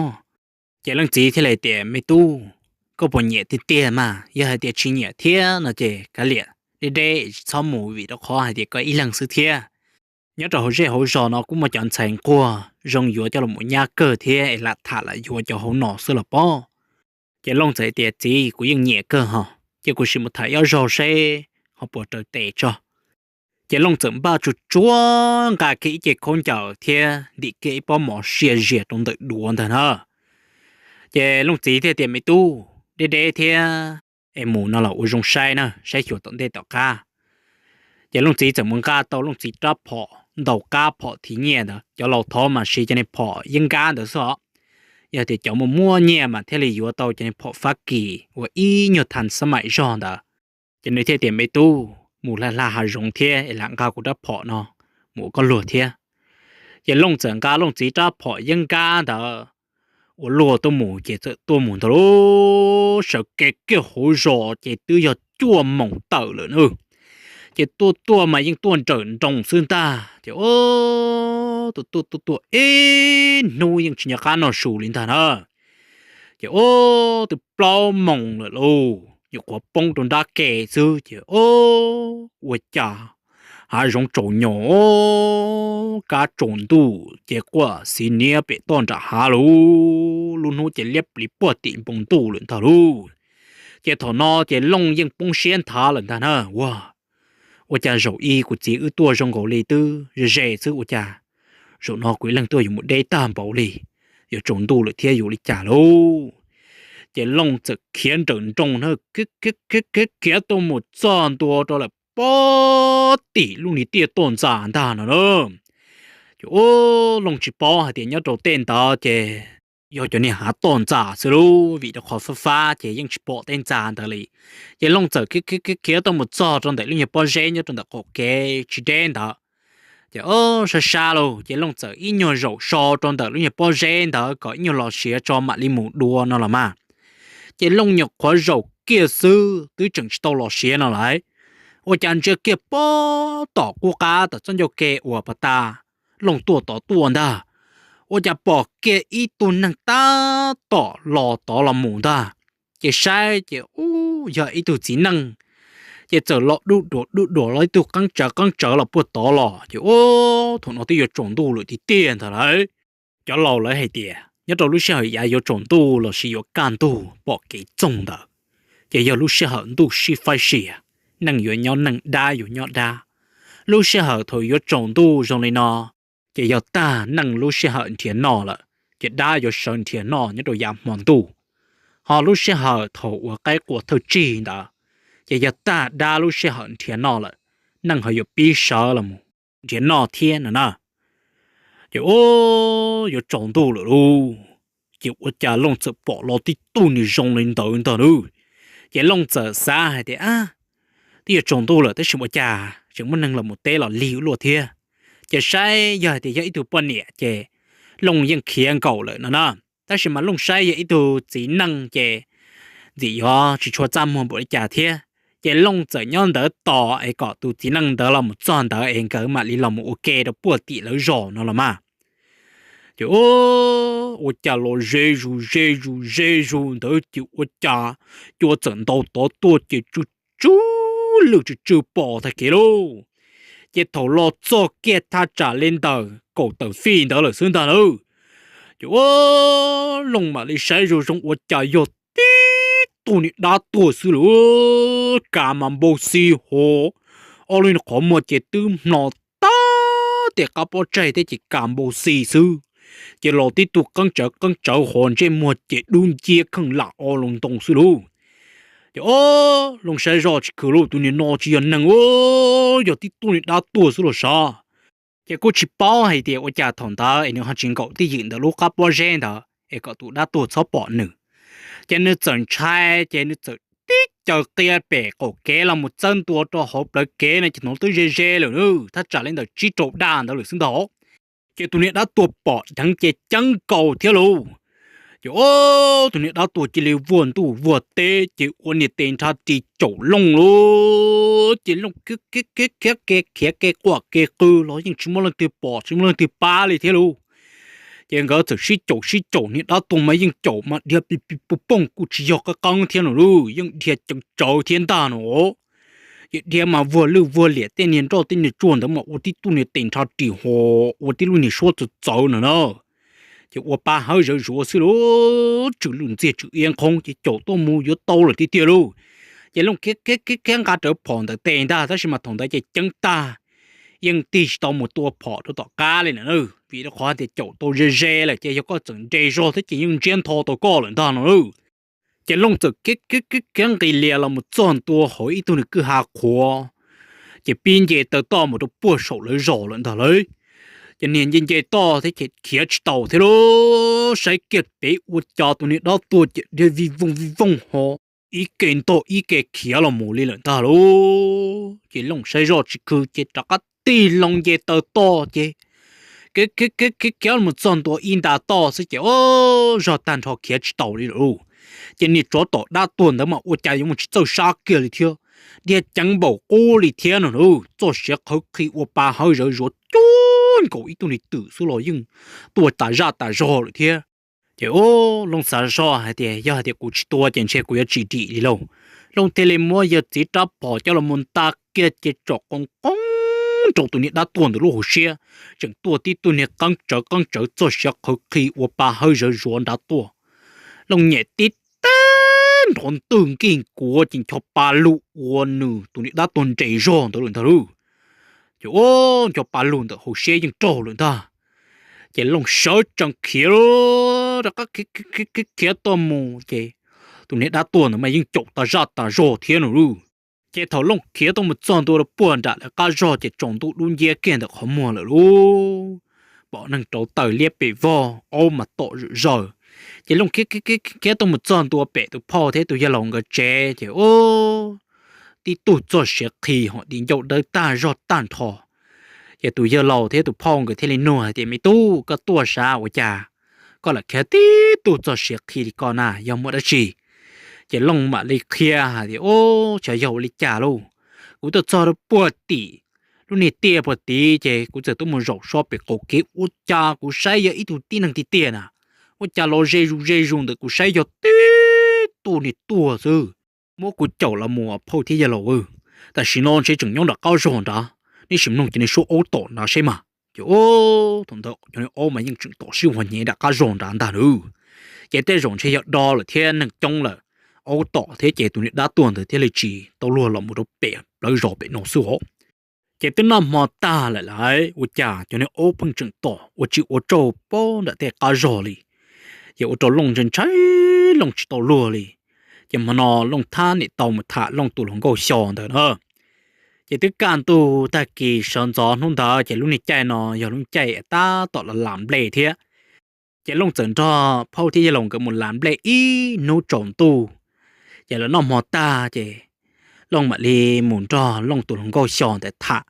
Ces leej txiv thiaj li tias, Me tub, koj puas nyiam tiag tiag mas? Yog hais tias tsis nyiam thiab no ces kav liam, deb deb tsis txhob mus, vim rau qhov hais tias koj ib leeg xwb thiab. Nyob rau hauv zej hauv zos no kuj muaj cov ntxhais nquag zoo yuav coj los mus nyab kawg thiab, es lam tham lam yuav cov hauv no xwb los pob. Ces Looj txawm tias, Txiv, kuv yeej nyiam kawg ho, ces kuv sim mus tham ib ob zaug seb ho puas raws tes tso. Ces Looj txawm npaj tsuag tsuag nqa kiag ib ce khaub ncaws thiab ntim kiag ib pob mov sia zias rau ntawm duav ntag na. Ces Looj txiv thiaj tias, Me tub, deb deb thiab, es mus no los ua zoo saib na, saib xyuas tom ntej tom qab. Ces Looj txiv txawm mus nqa tau Looj txiv rab phom ntaus qab phom thim nyiaj ntawd, cov laus thov mas siv cov niag phom yeeb nkab ntawd xwb os. Yog tias cov muaj muaj nyiaj mas thiaj li yuav tau cov niag phom Fab Kis uas ib nyuag thas xab maim zog ntawd. Ces nws thiaj tias, Me tub, mus hla hla hav zoov thiab es lam nqa kuv rab phom no mus ua koj luag thiab. Ces Looj txawm nqa Looj txiv rab phom yeeb nkab ntawd ua luag tuaj mus, ces txawm tuaj mus ntag lauj. Sawv kev kiag hauv zos ces twb yog cuaj moos tawm lawm na. Ces tuaj tuaj mas yeej tuaj nrawm nroos xwb ntag, ces ub, tuaj tuaj tuaj ib hnub yeej tsis nco qab noj su li ntag na. Ces ub, twb plaub moos lawm lauj, nyuam qhuav poob rau nrab ke xwb ces ub, ua cas hav zoov tsaus nyo, kab tsaus ntuj ces quaj xiv niab pem toj nram hav lauj, lub hnub ces liab pliv puag tim npoo ntuj lawm ntag lauj. Ces thaum no ces Looj yeej poob siab nthav lawm ntag na, ua, ua cas zaum i kuv txiv wb tuaj zoo nkaus li twb ze ze xwb, ua cas zaum no kuv ib leeg tuaj yuav mus deb tag npaum li, yuav tsaus ntuj lawm thiab yuav li cas lauj. Ces Looj txawm khiav nrawm nroos na, khiav khiav tuaj mus txog ntua rau lawm puag tim lub niag tiaj toj ntxas ntag no na. Ces ub, Looj tsis paub hais tias nyob rau tej ntawd ces yog cov niag hav toj ntxas xwb lauj, vim rau qhov fab fab ces yeej tsis pom tej ntxa ntawd li. Ces Looj txawm khiav khiav tuaj mus txog rau ntawm lub nyuag pob zeb nyob rau ntawm qaum kev tsis deb ntawd. Ces ub, sab sab lauj, ces Looj txawm ib nyuag zaum so rau ntawm lub nyuag pob zeb ntawd kom ib nyuag los siav tso mam li mus dua no los mas. Ces Looj nyuam qhuav zaum kiag xwb twb tseem tsis tau los siav no lawm, ua cas ntsia kiag puag tom qub qab tom txoj ncauj ke uas pas tas Looj tuaj tod tuaj ntag, ua cas pom kiag ib tug neeg tab tom los tod los mus ntag. Ces saib ces ub, yog ib tug txiv neej, ces txawm los duj duas duj duas los ib tug qeeb tsawv qeeb tsawv los puag tod los. Ces ub, thaum no twb yuav tsaus ntuj lawm tiag tiag ntag lauj. Cov laus lawv hais tias nyob rau lub sij hawm yav yuav tsaus ntuj los sis yuav kaj ntug pom kev txoog ntawd, ces yog lub sij hawm ntuj sib faib sia, neeg yuav nyob neeg, dab yuav nyob dab. Lub sij hawm thaum yuav tsaus ntuj zoo li no, ces yog tag neej lub sij hawm nrhiav noj lawm, ces dab yuav sawv nrhiav noj nyob rau yav hmo ntuj. Ho lub sij hawm thaum uas qaib qua thawj tsig ntawd, ces yog tag dab lub sij hawm nrhiav noj lawm, neej ho yuav pib sawv los nrhiav noj thiab no na. Ces ua yuav tsaus ntuj lawm lauj, ces ua cas Looj txawm pom los tib tug niag zoo li ntawd ntag lauj. Ces Looj txawm xav hais tias, ab, twb yuav tsaus ntuj lawm tab sis ua cas tseem muaj neeg los mus teb los lig ua luaj thiab. Ces saib yog hais tias yog ib tug poj niam ces Looj yeej khiav nkaus lawm no na. Tab sis mas Looj saib yog ib tug txiv neej ces ntxim yuav tsis tshua txaj muag npaum li cas thiab. Ces Looj txawm nyob ntawd tos es kom tus txiv neej ntawd los mus txog ntawd es nkawd mam li los mus ua ke rau puag tim lawv zos no los mas. Ces ua cas los ze zus ze zus ze zus ntawd ces ua cas cua txawm ntaus tod tuaj ces tsw tsw lwj tsw tsw pom tag kev lauj. Ces thaum los txog kiag thaj tsam li ntawm kaum tawm fij ntawd lawm xwb ntag lauj. Ces ua Looj mam li saib zoo zoo ua cas yog tib tug niag dab tuag xwb lauj, kav mas npau xi hos, ob lub niag qhov muag ces twb hno tag tej qab pob tsaig thiab ces kav npau xi xwb. Ces los tib tug qeeb tsawv qeeb tsawv hos ntsej muag ces dub nciab kheej lam o loo ntoo xwb lauj. Ces o, Looj saib zoj tsis khwv lauj, tus niag no tsis yog neeg, yog tib tug niag dab tuag xwb los sav. Ces kuj tsis paub hais tias ua cas thaum ntawd es nws ho tsis nkaum twj ywm ntawm lub qab pob zeb ntawd es kom tus dab tuag txhob pom nws. Ces nws txawm ntshai ces nws txawm tib caws qia pem qaum kev los mus txawb ntua rau hauv plawv kev no ces hnov twb ze ze lawm na, thaj tsam li ntawm tsib rau daj ntawd lawm xwb ntag. Ces tus niag dab tuag pom dheev ces ceeb nkaus thiab lauj. Ces o, tus niag dab tuag cia li vuag ntuj vuag teb ces ua niag tes nrhab ris caum Looj lauj. Ces Looj khiav khiav khiav khiav khiav ke quaj ke qw los yeej tsis muaj leej twg pom tsis muaj leej twg pab li thiab lauj. Ces nkawd txawm sib caum sib caum, niag dab tuag mas yeej caum mas dhia pis pis pus pooj kuj tsis yog qab qeeb thiab no lauj, yeej dhia ceev tsawv thiab ntag no. Ces dhia mas vuag lwj vuag liam tej niag nroj tej niag tsuag ntawd mas ua tib tug niag tes nrhab ris hos ua tib lub niag suab txawv txawv no na. Ces ua pa hawb zawv zuav xwb lauj, tswm lwj ntxiag tswm iab nqhoob ces caum tuaj mus yuav tau lawm tiag tiag lauj. Ces Looj khiav khiav khiav khiav nqa rawv phom ntawm tes ntag tab sis mas thaum ntawd ces ceeb tag, yeej tig tsis tau mus tua phom rau tom qab li na, vim rau qhov tias caum tau ze ze lawm ces yog koj txawm nres zog thiab ces yeej ntsiab ntho tau koj lawm ntag no lauj. Ces Looj txawm khiav khiav khiav khiav nqis lias los mus txog ntua hauv ib tug niag kwj ha qhuav, ces pib nce taw toj mus rau puag saum lawv zos lawm ntag lauj. Ces niag nce nce toj thiab ces khiav tsis tau thiab lauj, saib kiag pem ua cas tus niag dab tuag ces dhia vij vooj vij vooj ho ib ke ntog ib ke khiav los mus li lawm ntag lauj. Ces Looj saib zoj tsis khwv ces rov qab tig loo nce taw toj ces khiav khiav khiav khiav los mus txog ntua ib nta toj xwb ces o, zog tag nrho khiav tsis tau li lawm lauj. Ces niag tsov tom dab tuag ntawd mas ua cas yuav mus tsis txawj sab kiag li thiab, dhia ceev npaum qub li thiab no na, txoj siav qhawv qhi ua pa hawb zawv zuav cuag nkaus ib tug niag twm xwb los yeej tuaj tas zaj tas zog lawm thiab. Ces o, Looj xav zoj hais tias yog hais tias kuv tsis tua ces ntshe kuv yuav tsis dim li lauj. Looj thiaj li muab yawg txiv rab phom coj los mus nta kiag ces tsom qoom qoob rau tus niag dab tuag ntawd lub hauv siab, tseem tuaj tib tug niag qeeb tsawv qeeb tsawv txoj siav qhawv qhi ua pa hawb zawv zuav nrad tuaj. Looj nyem tib teg nrov ntwg nkig nkuav ces ncho pa lug ua nws tus niag dab tuag nres zog ntawd lawm ntag lauj. Ces o, ncho pa lug ntawm hauv siab yeej raug lawm ntag. Ces Looj sawv tsees khiav rov qab khiav tuaj mus ces tus niag dab tuag ntawd mas yeej caum tas zaj tas zog thiab no lauj. Ces thaum Looj khiav tuaj mus txog ntua rau puag nram lawv qab zog ces tsaus ntuj dub nciab kiag ntawm qhov muag lawm lauj. Pom neeg rauv taws liab pes vog, aub mas tom zawm zaws. Ces Looj khiav khiav tuaj mus txog ntua pem tus phauj thiab tus yawg laus nkawd tsev ces o, tib tug txoj siav qhi ho di ncauj dawb tag zog tag nrho. Ces tus yawg laus thiab tus phauj nkawd thiaj li nug hais tias, me tub, koj tuaj sav ua cas koj lam khiav tib tug txoj siav qhi li ko na, yog muaj dab tsi? Ces Looj mam li qhia hais tias, o, xyov yog ua li cas lauj, kuv tuaj txog rau puag tim lub niag tiaj puag tid ces kuv txawm tuaj mus zaum so pem qaum kev ua cas kuv saib yog ib tug tib neeg tiag tiag na, ua cas los ze zus ze zus ntawm kuv saib yog tib tug niag tuag xwb. Muab kuv caum los mus phauj thiab yawg laus, tam sim no ntshe tseem nyob nram qab zog nrad, neb sim mloog cov niag suab aub tom nrad seb mas. Ces o, thaum ntawd cov niag aub mas yeej tseem tom sib huas hnyev nram qab zog nrad ntag lauj. Ces tej zaum ntshe yog do lawm thiab neeg coob lawm, aub tom thiab ces tus niag dab tuag ntawd thiaj li tsis tau luag los mus rau pem plawv zos pem no xwb os. Ces twb noj hmo tag lawm lauj, ua cas cov niag aub pheej tseem tom ua tsis ua rau pem nram tej qab zog li. Ces ua rau Looj ntshai ntshai, Looj tsis tau luag li. Ces hmo no Looj thiaj niam tau mus tham Looj tus hluas nkauj Xyo ntawd na. Ces twb kaj ntug tag kis sawv ntxov hnub ntawd, ces lub niag caij no yog lub caij tab tom los lam nplej thiab. Ces Looj txawm nrog phauj thiab yawg laus nkawd mus lam nplej ib hnub tsaus ntuj. Ces lawv noj hmo tag ces Looj mam li mus nrog Looj tus hluas nkauj Xyo ntawd tham.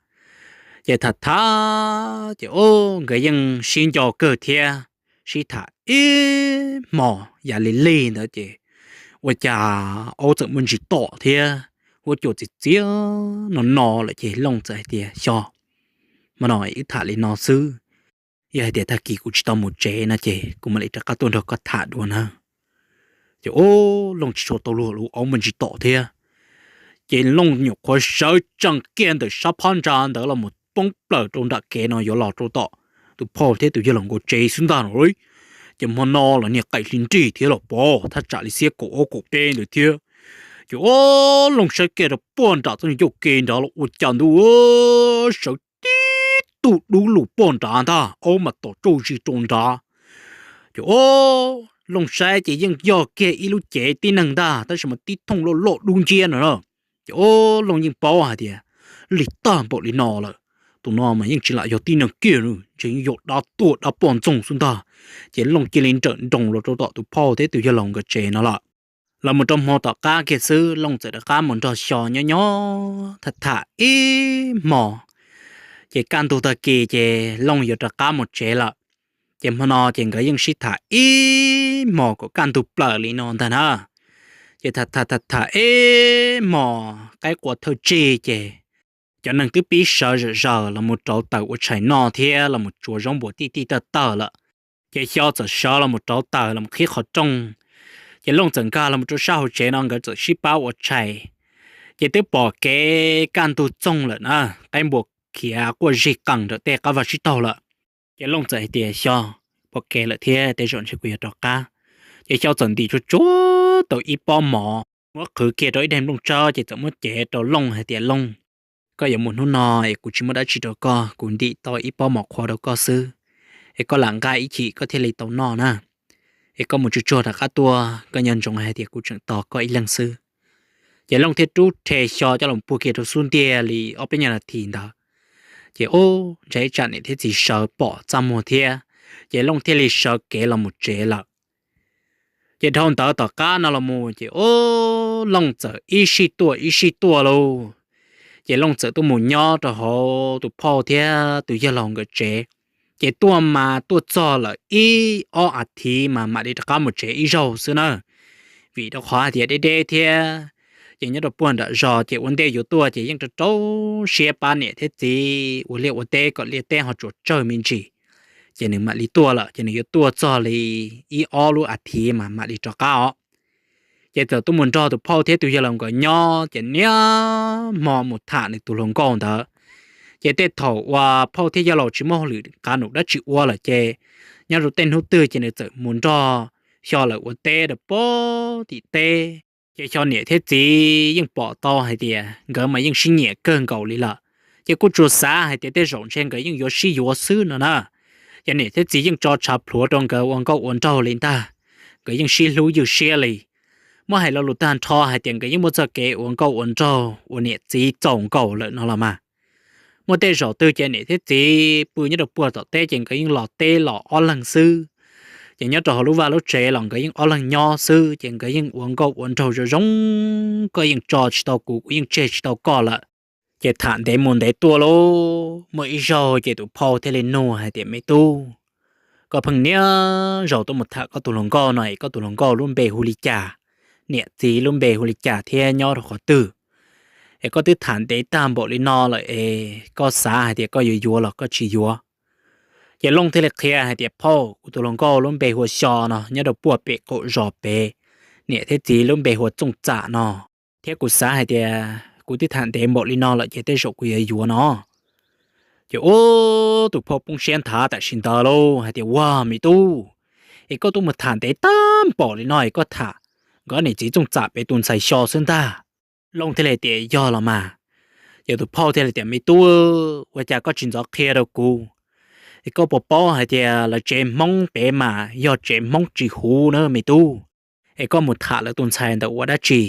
Ces tham tham ces ub nkawd yeej sib nco kawg thiab, sib tham ib hmos yam li lig ntawd ces ua cas aub txawm muaj ntsis tom thiab huab cua txias txias no no lawm. Ces Looj txawm hais tias, Xyo, hmo no wb tham li no xwb, yog hais tias tag kis kuv tsis tau mus tsev no ces kuv mam li rov qab tuaj nrog koj tham dua na. Ces ub Looj tsis tshua tau luag, lub aub muaj ntsis tom thiab. Ces Looj nyuam qhuav sawv tsees kiag ntawm sab phab ntsa ntawd los mus poob plaws rau nram kev no yuav los rau tom tus phauj thiab tus yawg laus nkawd tsev xwb ntag no. Ces hmo no los niag qaim hli nrig thiab los pom thaj tsam li xiab kaum ob kaum peb ntawd thiab. Ces ub Looj saib kiag rau puag nram txoj ncauj ke nrad los ua cas ntuj, sawv tib tug dub lug puag nrad ntag, aub mas tom tsauj zis rau nrad. Ces ub Looj saib ces yeej yog kiag ib lub cev tib neeg ntag, tab sis mas tib thooj loj loj dub nciab no na. Ces ub Looj yeej paub hais tias lig tag npaum li no lawm, tus no mas yeej tsis lam yog tib neeg kiag, ntshe yeej yog dab tuag dab poj ntxoog xwb ntag. Ces Looj cia li nrawm nroos los rau tom tus phauj thiab tus yawg laus nkawd tsev no lawm. Los mus rau hmo tom qab kiag xwb Looj txawm rov qab mus nrog Xyo nyob nyob tham tham ib hmos. Ces kaj ntug tag kis ces Looj yuav rov qab mus tsev lawm. Ces hmo no ces nkawd yeej sib tham ib hmos kom kaj ntug plaws li no ntag na. Ces tham tham tham tham ib hmos qaib qua thawj tsig ces cov neeg twb pib sawv zom zaws los mus rauv taws ua tshais noj thiab los mus tsuav zaub npua tij tij tawg tawg lawm. Ces Xyo txawm sawv los mus rauv taws los mus qhib qhov rooj. Ces Looj txawm nkag los mus rau sab hauv tsev no nkawd txawm sib pab ua tshais. Ces twb pom kev kaj ntug txoog lawm na, qaib npua khiav quaj zig qees ntawm tej qab vaj sib taug lawm. Ces Looj txawm hais tias, Xyo, pom kev lawm thiab, tej zaum ntshe kuv yuav rov qab. Ces Xyo txawm ntim tsuag tsuag tau ib pob mov muab qhwv kiag rau ib daim nplooj tsawb ces txawm muab cev rau Looj hais tias, Looj, koj yuav mus hnub no es kuv tsis muaj dab tsi rau koj, kuv ntim tau ib pob mov qhuav rau koj xwb, es koj lam nqa ib chim koj thiaj li tau noj na. Es koj mus tsuag tsuag rov qab tuaj, koj nco ntsoov hais tias kuv tseem tos koj ib leeg xwb. Ces Looj thiaj rub rhe Xyo coj los puag kiag rau xub ntiag li ob peb nyuag nas this ntawd. Ces ub, ntshe ib tsam niam thiab txiv sawv pom txaj muag thiab, ces Looj thiaj li sawv kev los mus tsev lawm. Ces dhau ntawd tom qab no los mus ces ub, Looj txawm ib sij tuaj ib sij tuaj lauj. Ces Looj txawm tuaj mus nyob rau hauv tus phauj thiab tus yawg laus nkawd tsev. Ces tuaj mas tuaj txog lawm ib ob as thiv mas mam li rov qab mus tsev ib zaug xwb na. Vim rau qhov hais tias deb deb thiab, ces nyob rau puag nram zos ces ua ntej yuav tuaj ces yeej rau rau siab pab niam thiab txiv ua liaj ua teb kom liaj teb ho tsuas tsawg me ntsis. Ces nws mam li tuaj lawm, ces nws yuav tuaj txog li ib ob lub as thiv mas mam li rov qab os. Ces txawm tuaj mus nrog tus phauj thiab tus yawg laus nkawd nyob ces niaj hmo mus tham nws tus hluas nkauj ntawd. Ces tej thaum uas phauj thiab yawg laus tsis muaj hauj lwm qab num dab tsi ua lawm ces nyob rau tej hnub twg ces nws txawm mus nrog Xyo lawv ua teb rau puag tim teb. Ces Xyo niam thiab txiv yeej pom tau hais tias nkawd mas yeej sib nyiam kawg nkaus li lawm. Ces kuj tsuas xav hais tias tej zaum ntshe nkawd yeej yuav sib yuav xwb no na. Ces niam thiab txiv yeej tso tshav plhuav rau nkawd ua nkauj ua nraug li ntag. Nkawd yeej sib hlub ywj siab li. Muab hais lo lus tag nrho hais tias nkawd yeej muaj txoj kev ua nkauj ua nraug ua niam txiv txaus nkaus lawm no los mas. Muaj tej zaum twg ces niam thiab txiv pw nyob rau puag tom teb ces nkawd yeej los teb los ob leeg xwb. Ces nyob rau hauv lub vaj lub tsev los nkawd yeej ob leeg nyob xwb, ces nkawd yeej ua nkauj ua nraug zoo zoo, koj yeej tso tsis tau kuv, kuv yeej tseg tsis tau koj lawm. Ces tham ntev mus ntev tuaj lauj, muaj ib zaug ces tus phauj thiaj li nug hais tias, Me tub, koj pheej niaj zaus tuaj mus tham koj tus hluas nkauj no es koj tus hluas nkauj lub npe hu li cas, niam txiv lub npe hu li cas thiab nyob rau qhov twg? Es koj twb tham ntev tag npaum li no lawm es koj xav hais tias koj yuav yuav los koj tsis yuav? Ces Looj thiaj li qhia hais tias, Phauj, kuv tus hluas nkauj lub npe hu ua Xyo no, nyob rau puag pem qaum zos pem, niam thiab txiv lub npe hu ua Txooj Txam no, thiab kuv xav hais tias kuv twb tham ntev npaum li no lawm ces tej zaum kuv yuav yuav no. Ces ub, tus phauj poob siab nthav tam sim ntawd lauj hais tias, Ua, me tub, es koj tuaj mus tham ntev tag npaum li no es koj tham nkawd niam txiv Txooj Txam pem tus ntxhais Xyo xwb ntag. Looj thiaj li tias, Yog los mas. Ces tus phauj thiaj li tias, Me tub, ua cas koj tsis ntxov qhia rau kuv? Es koj puas paub hais tias lawv tsev Hmoob pem mas yog tsev Hmoob tsis huv na me tub. Es koj mus tham lawv tus ntxhais ntawd ua dab tsi?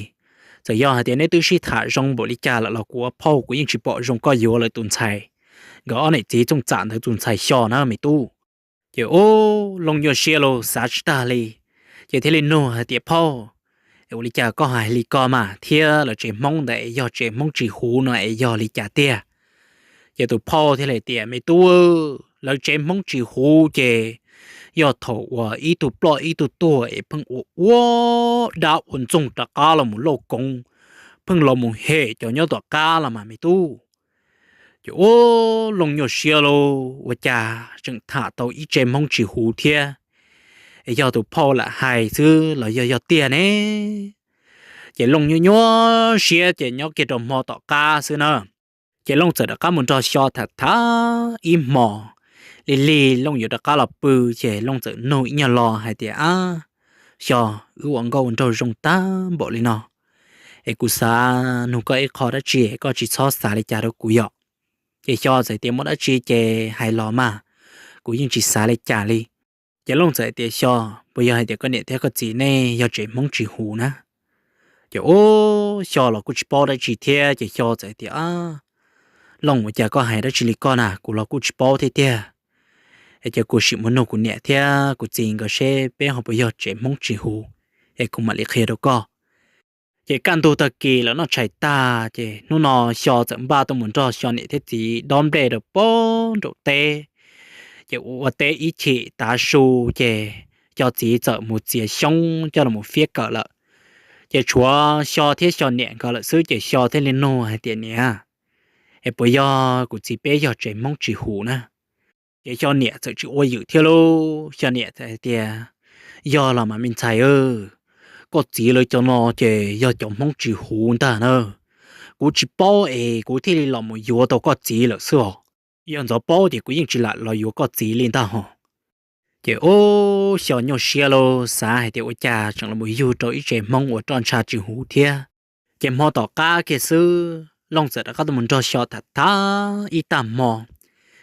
Txawm yog hais tias neb twb sib tham zoo npaum li cas lawm los kuv ua phauj kuv yeej tsis pom zoo koj yuav lawv tus ntxhais, nkawd ob niam txiv txooj txam ntawd tus ntxhais xyo na me tub. Ces ub, Looj nyuaj siab los xav tsis tag li, ces thiaj li nug hais tias, Phauj, es ua li cas koj hais li ko mas thiab? Lawv tsev Hmoob ntawd es yog tsev Hmoob tsis huv no es yog li cas tiag? Ces tus phauj thiaj li tias, Me tub, lawv tsev Hmoob tsis huv ces yog thaum uas ib tug ploj ib tug tuag es pheej ua ua dab ua ntxoog rov qab los mus lauj koov, pheej los mus hem cov nyob tom qab los mas me tub. Ces ub, Looj nyuaj siab lauj, ua cas tseem tham tau ib tsev Hmoob tsis huv thiab, es yog tus phauj lam hais xwb los yog yog tiag ne? Ces Looj nyuaj nyuaj siab ces nyob kiag rau hmo tom qab xwb na. Ces Looj txawm rov qab mus nrog Xyo tham tham ib hmo, lig lig Looj yuav rov qab los pw, ces Looj txawm nug ib nyuag lo hais tias, Ab, Xyo, wb ua nkauj ua nraug zoo tag npaum li no, es kuv xav nug koj ib qho dab tsi, koj tsis txhob xav li cas rau kuv yom? Ces Xyo txawm tias, Muaj dab tsi ces hais los mas, kuv yeej tsis xav li cas li. Ces Looj txawm tias, Xyo, puas yog hais tias koj niam thiab koj txiv nej yog tsev Hmoob tsis huv na? Ces ub, Xyo los kuj tsis paub dab tsi thiab, ces Xyo txawm tias, Looj, ua cas koj hais dab tsi li koj na, kuv los kuj tsis paub thiab tiag. Es cia kuv sim mus nug kuv niam thiab kuv txiv nkawd seb peb ho puas yog tsev Hmoob tsis huv, es kuv mam li qhia rau koj. Ces kaj ntug tag kis lawv noj tshais tag, ces hnub no Xyo txawm npaj tuaj mus nrog Xyo niam thiab txiv dob nplej rau pem nraum teb. Ces ua ua teb ib chim tav su, ces Xyo txiv txawm mus txiav xyoob coj los fiab kawm lawm. Ces tshuav Xyo thiab Xyo niam nkawd lawm xwb, ces Xyo thiaj li nug hais tias, Niam, es puas yog kuv txiv peb yog tsev Hmoob tsis huv na? Ces Xyo niam txawm tsis ua ywm thiab lauj, Xyo niam txawm hais tias, Yog los mas me ntxhais, koj txiv lawv cov no ces yog cov Hmoob tsis huv ntag na. Kuv tsis paub es kuv thiaj li los mus yuav tau koj txiv lawm xwb os. Yog ntxov paub ces kuv yeej tsis lam los yuav koj txiv li ntag hos. Ces ub, Xyo nyuaj siab lauj, xav hais tias ua cas tseem los yug rau ib tsev Hmoob uas roj ntsha tsis huv thiab. Ces hmo tom qab kiag xwb Looj txawm rov qab tuaj mus nrog Xyo tham tham ib tag hmo.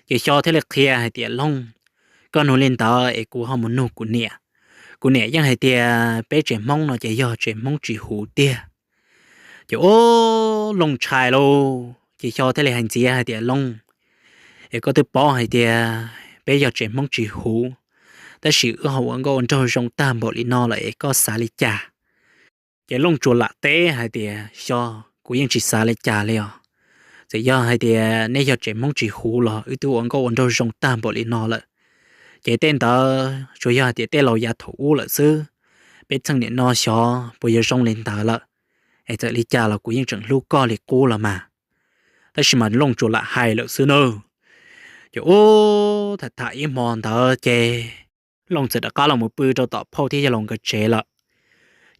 Ces Xyo thiaj li qhia hais tias, Looj, koj nug li ntawd es kuv ho mus nug kuv niam. Kuv niam yeej hais tias peb tsev Hmoob no ces yog tsev Hmoob tsis huv tiag. Ces ub, Looj ntshai lauj, ces Xyo thiaj li hais ntxiv hais tias, Looj, es koj twb paub hais tias peb yog tsev Hmoob tsis huv, tab sis wb ho ua nkauj ua nraug zoo tag npaum li no lawm es koj xav li cas? Ces Looj tsuas lam teb hais tias, Xyo, kuv yeej tsis xav li cas li os. Txawm yog hais tias neb yog tsev Hmoob tsis huv los wb twb ua nkauj ua nraug zoo tag npaum li no lawm. Ces tej ntawd tsuas yog hais tias tej laus yav thaum ub lawm xwb. Peb txheej niam no xyov puas yuav zoo li ntawd lawm. Es txawm li cas los kuv yeej tseem hlub koj li qub los mas. Tab sis mas Looj tsuas lam hais lawm xwb nawb. Ces ub, tham tham ib hmo ntawd ces Looj txawm rov qab los mus pw rau tom phauj thiab yawg laus nkawd tsev lawm.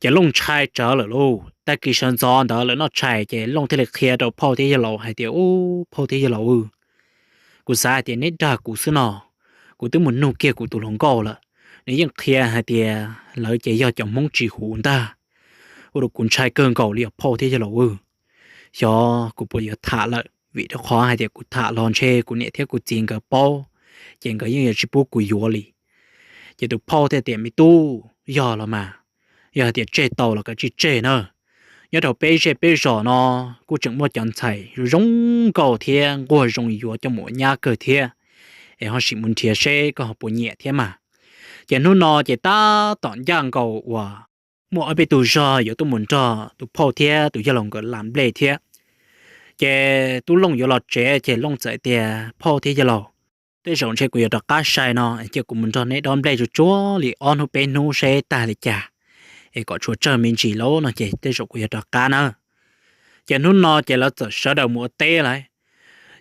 Ces Looj ntshai tsawv lawm lauj. Tag kis sawv ntxov ntawd lawv noj tshais ces Looj thiaj li qhia rau phauj thiab yawg laus hais tias, Ub, phauj thiab yawg laus, kuv xav hais tias neb dag kuv xwb no. Kuv twb mus nug kiag kuv tus hluas nkauj lawm, nws yeej qhia hais tias lawv ces yog cov Hmoob tsis huv ntag. Ua rau kuv ntshai kawg nkaus li os phauj thiab yawg laus. Xyov kuv puas yuav tham lawm, vim rau qhov hais tias kuv tham los ntshe kuv niam thiab kuv txiv nkawd paub, ces nkawd yeej yuav tsis pub kuv yuav li. Ces tus phauj thiaj tias, Me tub, yog los mas, yog hais tias tseg tau los kav tsij tseg na. Nyob rau peb zej peb zos no kuj tseem muaj cov ntxhais zoo nkauj thiab nquag zoo yuav coj mus ua nyab kawg thiab, es ho sim mus nrhiav seb koj ho puas nyiam thiab mas. Ces hnub no ces tab tom ncaj nkaus uas muaj ob peb tug zog yuav tuaj mus nrog tus phauj thiab tus yawg laus nkawd las nplej thiab. Ces tub Looj yuav los tsev ces Looj txawm tias, Phauj thiab yawg laus, tej zaum ntshe kuv yuav rov qab sai no, cia kuv mus nrog neb dob nplej tsuag tsuag li ob hnub peb hnub seb tag li cas, es kom tshuav tsawg me ntsis lauj no ces tej zaum kuv yuav rov qab na. Ces hnub no ces lawv txawm sawv daws mus ua teb lawm.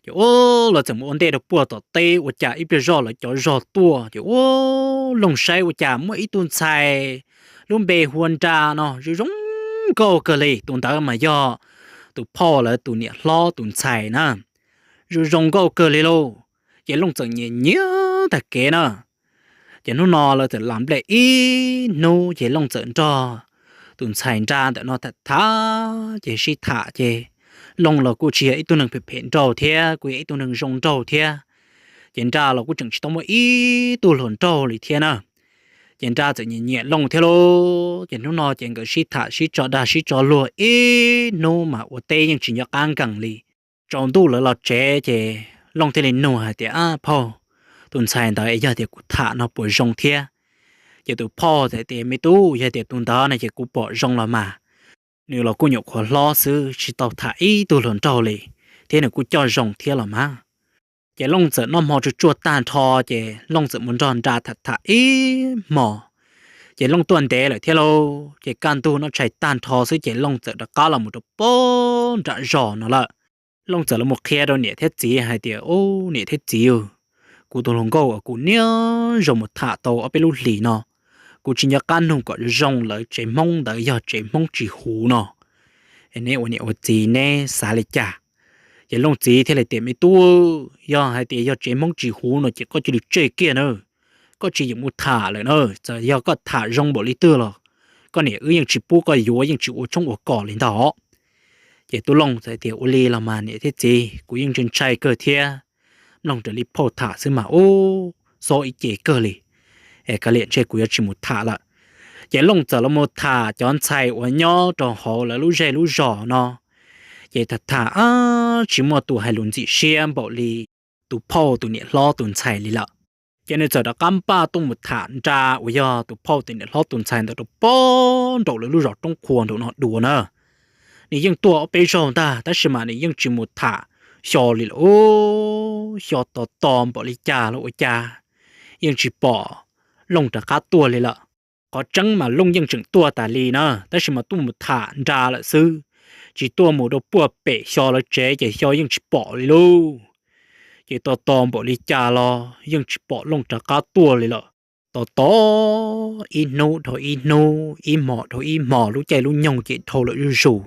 Ces ub, lawv txawm mus ua ntej rau puag tom teb, ua cas ib pliag zoj lawv cov zog tuaj, ces ub, Looj saib ua cas muaj ib tug ntxhais lub npe hu ua Nra no, zoo zoo nkauj kawg li. Tus ntawd mas yog tus phauj lawv tus niam hlob tus ntxhais na, zoo zoo nkauj kawg li lauj. Ces Looj txawm nyiam nyiam tag kev na. Ces hnub no lawv txawm las nplej ib hnub, ces Looj txawm nrog tus ntxhais Nra ntawm no tham tham, ces sib tham ces Looj los kuj tsis yog ib tug neeg phem phem nraug thiab, kuj yog ib tug neeg zoo nraug thiab. Ces Nra los kuj tseem tsis tau muaj ib tug hluas nraug li thiab na. Ces Nra txawm nyiam nyiam Looj thiab lauj. Ces hnub no ces nkawd sib tham sib tso dag sib tso luag ib hnub mas ua teb yeej tsis nco qab nkees li. Tsaus ntuj lawv los tsev ces Looj thiaj li nug hais tias, Ab phauj, tus ntxhais ntawd es yog tias kuv tham no puas zoo thiab? Ces tus phauj txawm tias, Me tub, yog tias tus ntawd no ces kuv pom zoo los mas, nws los kuj nyuam qhuav hlob xwb, tsis tau tham ib tug hluas nraug li, thiab nws kuj coj zoo thiab los mas. Ces Looj txawm noj hmo tsuj tsuaj tag nrho, ces Looj txawm mus nrog Nra tham tham ib hmo. Ces Looj tuaj ntev lawm thiab lauj, ces kaj ntug noj tshais tag nrho xwb ces Looj txawm rov qab los mus rau pem nram zos no lawm. Looj txawm los mus qhia rau niam thiab txiv hais tias, Ub, niam thiab txiv, kuv tus hluas nkauj uas kuv niaj zaus mus tham tau ob peb lub hlis no, kuv tsis nco qab nug kom zoo lawv tsev Hmoob ntawd yog tsev Hmoob tsis huv no. Neb ua niam ua txiv neb xav li cas? Ces Looj txiv thiaj li tias, Me tub, yog hais tias yog tsev Hmoob tsis huv no ces koj cia li tseg kiag na, koj tsis yeem mus tham lawm na. Txawm yog koj tham zoo npaum li twg los koj niam wb yeej tsis pub koj yuav, yeej tsis ua tshoob ua kos li ntag. Ces tub Looj txawm tias, Ua li los mas niam thiab txiv, kuv yeej ntshai ntshai kawg thiab, mloog raws li phauj tham xwb mas ub, xob ib ce kawg li. Es kav liam, ntshe kuv yuav tsis mus tham lawm. Ces Looj txawm los mus tham cov ntxhais uas nyob rau hauv lawv lub zej lub zos no, ces tham tham tsis muaj tus hais lus ntxim siab npaum li tus phauj tus niam hlob tus ntxhais li lawm. Ces nws txawm rov qab npaj tuaj mus tham Nra uas yog tus phauj tus niam hlob tus ntxhais ntawd rau pem nraum lawv lub zos roob qhuav nraum no dua na. Nws yeej tuaj ob peb zaug ntag tab sis mas nws yeej tsis mus tham Xyo li lawm. Xyo tos tos npaum li cas los ua cas yeej tsis pom Looj rov qab tuaj li lawm. Qhov tseeb mas Looj yeej tseem tuaj tas li na, tab sis mas tuaj mus tham Nra lawm xwb, tsis tuaj mus rau puag pem Xyo lawv tsev ces Xyo yeej tsis pom li lauj. Ces tos tos npaum li cas los yeej tsis pom Looj rov qab tuaj li lawm. Tos tos ib hnub dhau ib hnub, ib hmos dhau ib hmos, lub caij lub nyoog ces dhau lawm zuj zus,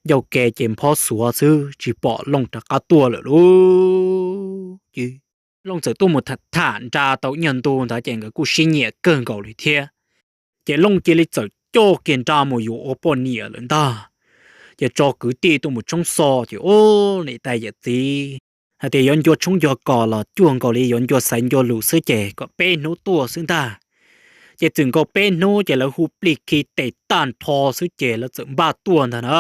ncauj ke ces nphob xuav xwb tsis pom Looj rov qab tuaj lawm lauj. Ces Looj txawm tuaj mus tham tham Nra tau ib nyuag ntu ntawd ces nkawd kuj sib nyiam kawg nkaus li thiab. Ces Looj cia li txawm coj kiag Nra mus yuav ua poj niam lawm ntag. Ces tso kwv tij tuaj mus tshoob xo ces ub, niam tais yawm txiv hais tias yuav ncua tshoob ncua kos los cuag nkaus li yuav ncua xaiv ncua lus xwb ces kom peb hnub tuaj xwb ntag. Ces txwm nkaus peb hnub ces lawv hu plig khi tes tag nrho xwb ces lawv txawm npaj tuaj ntag na.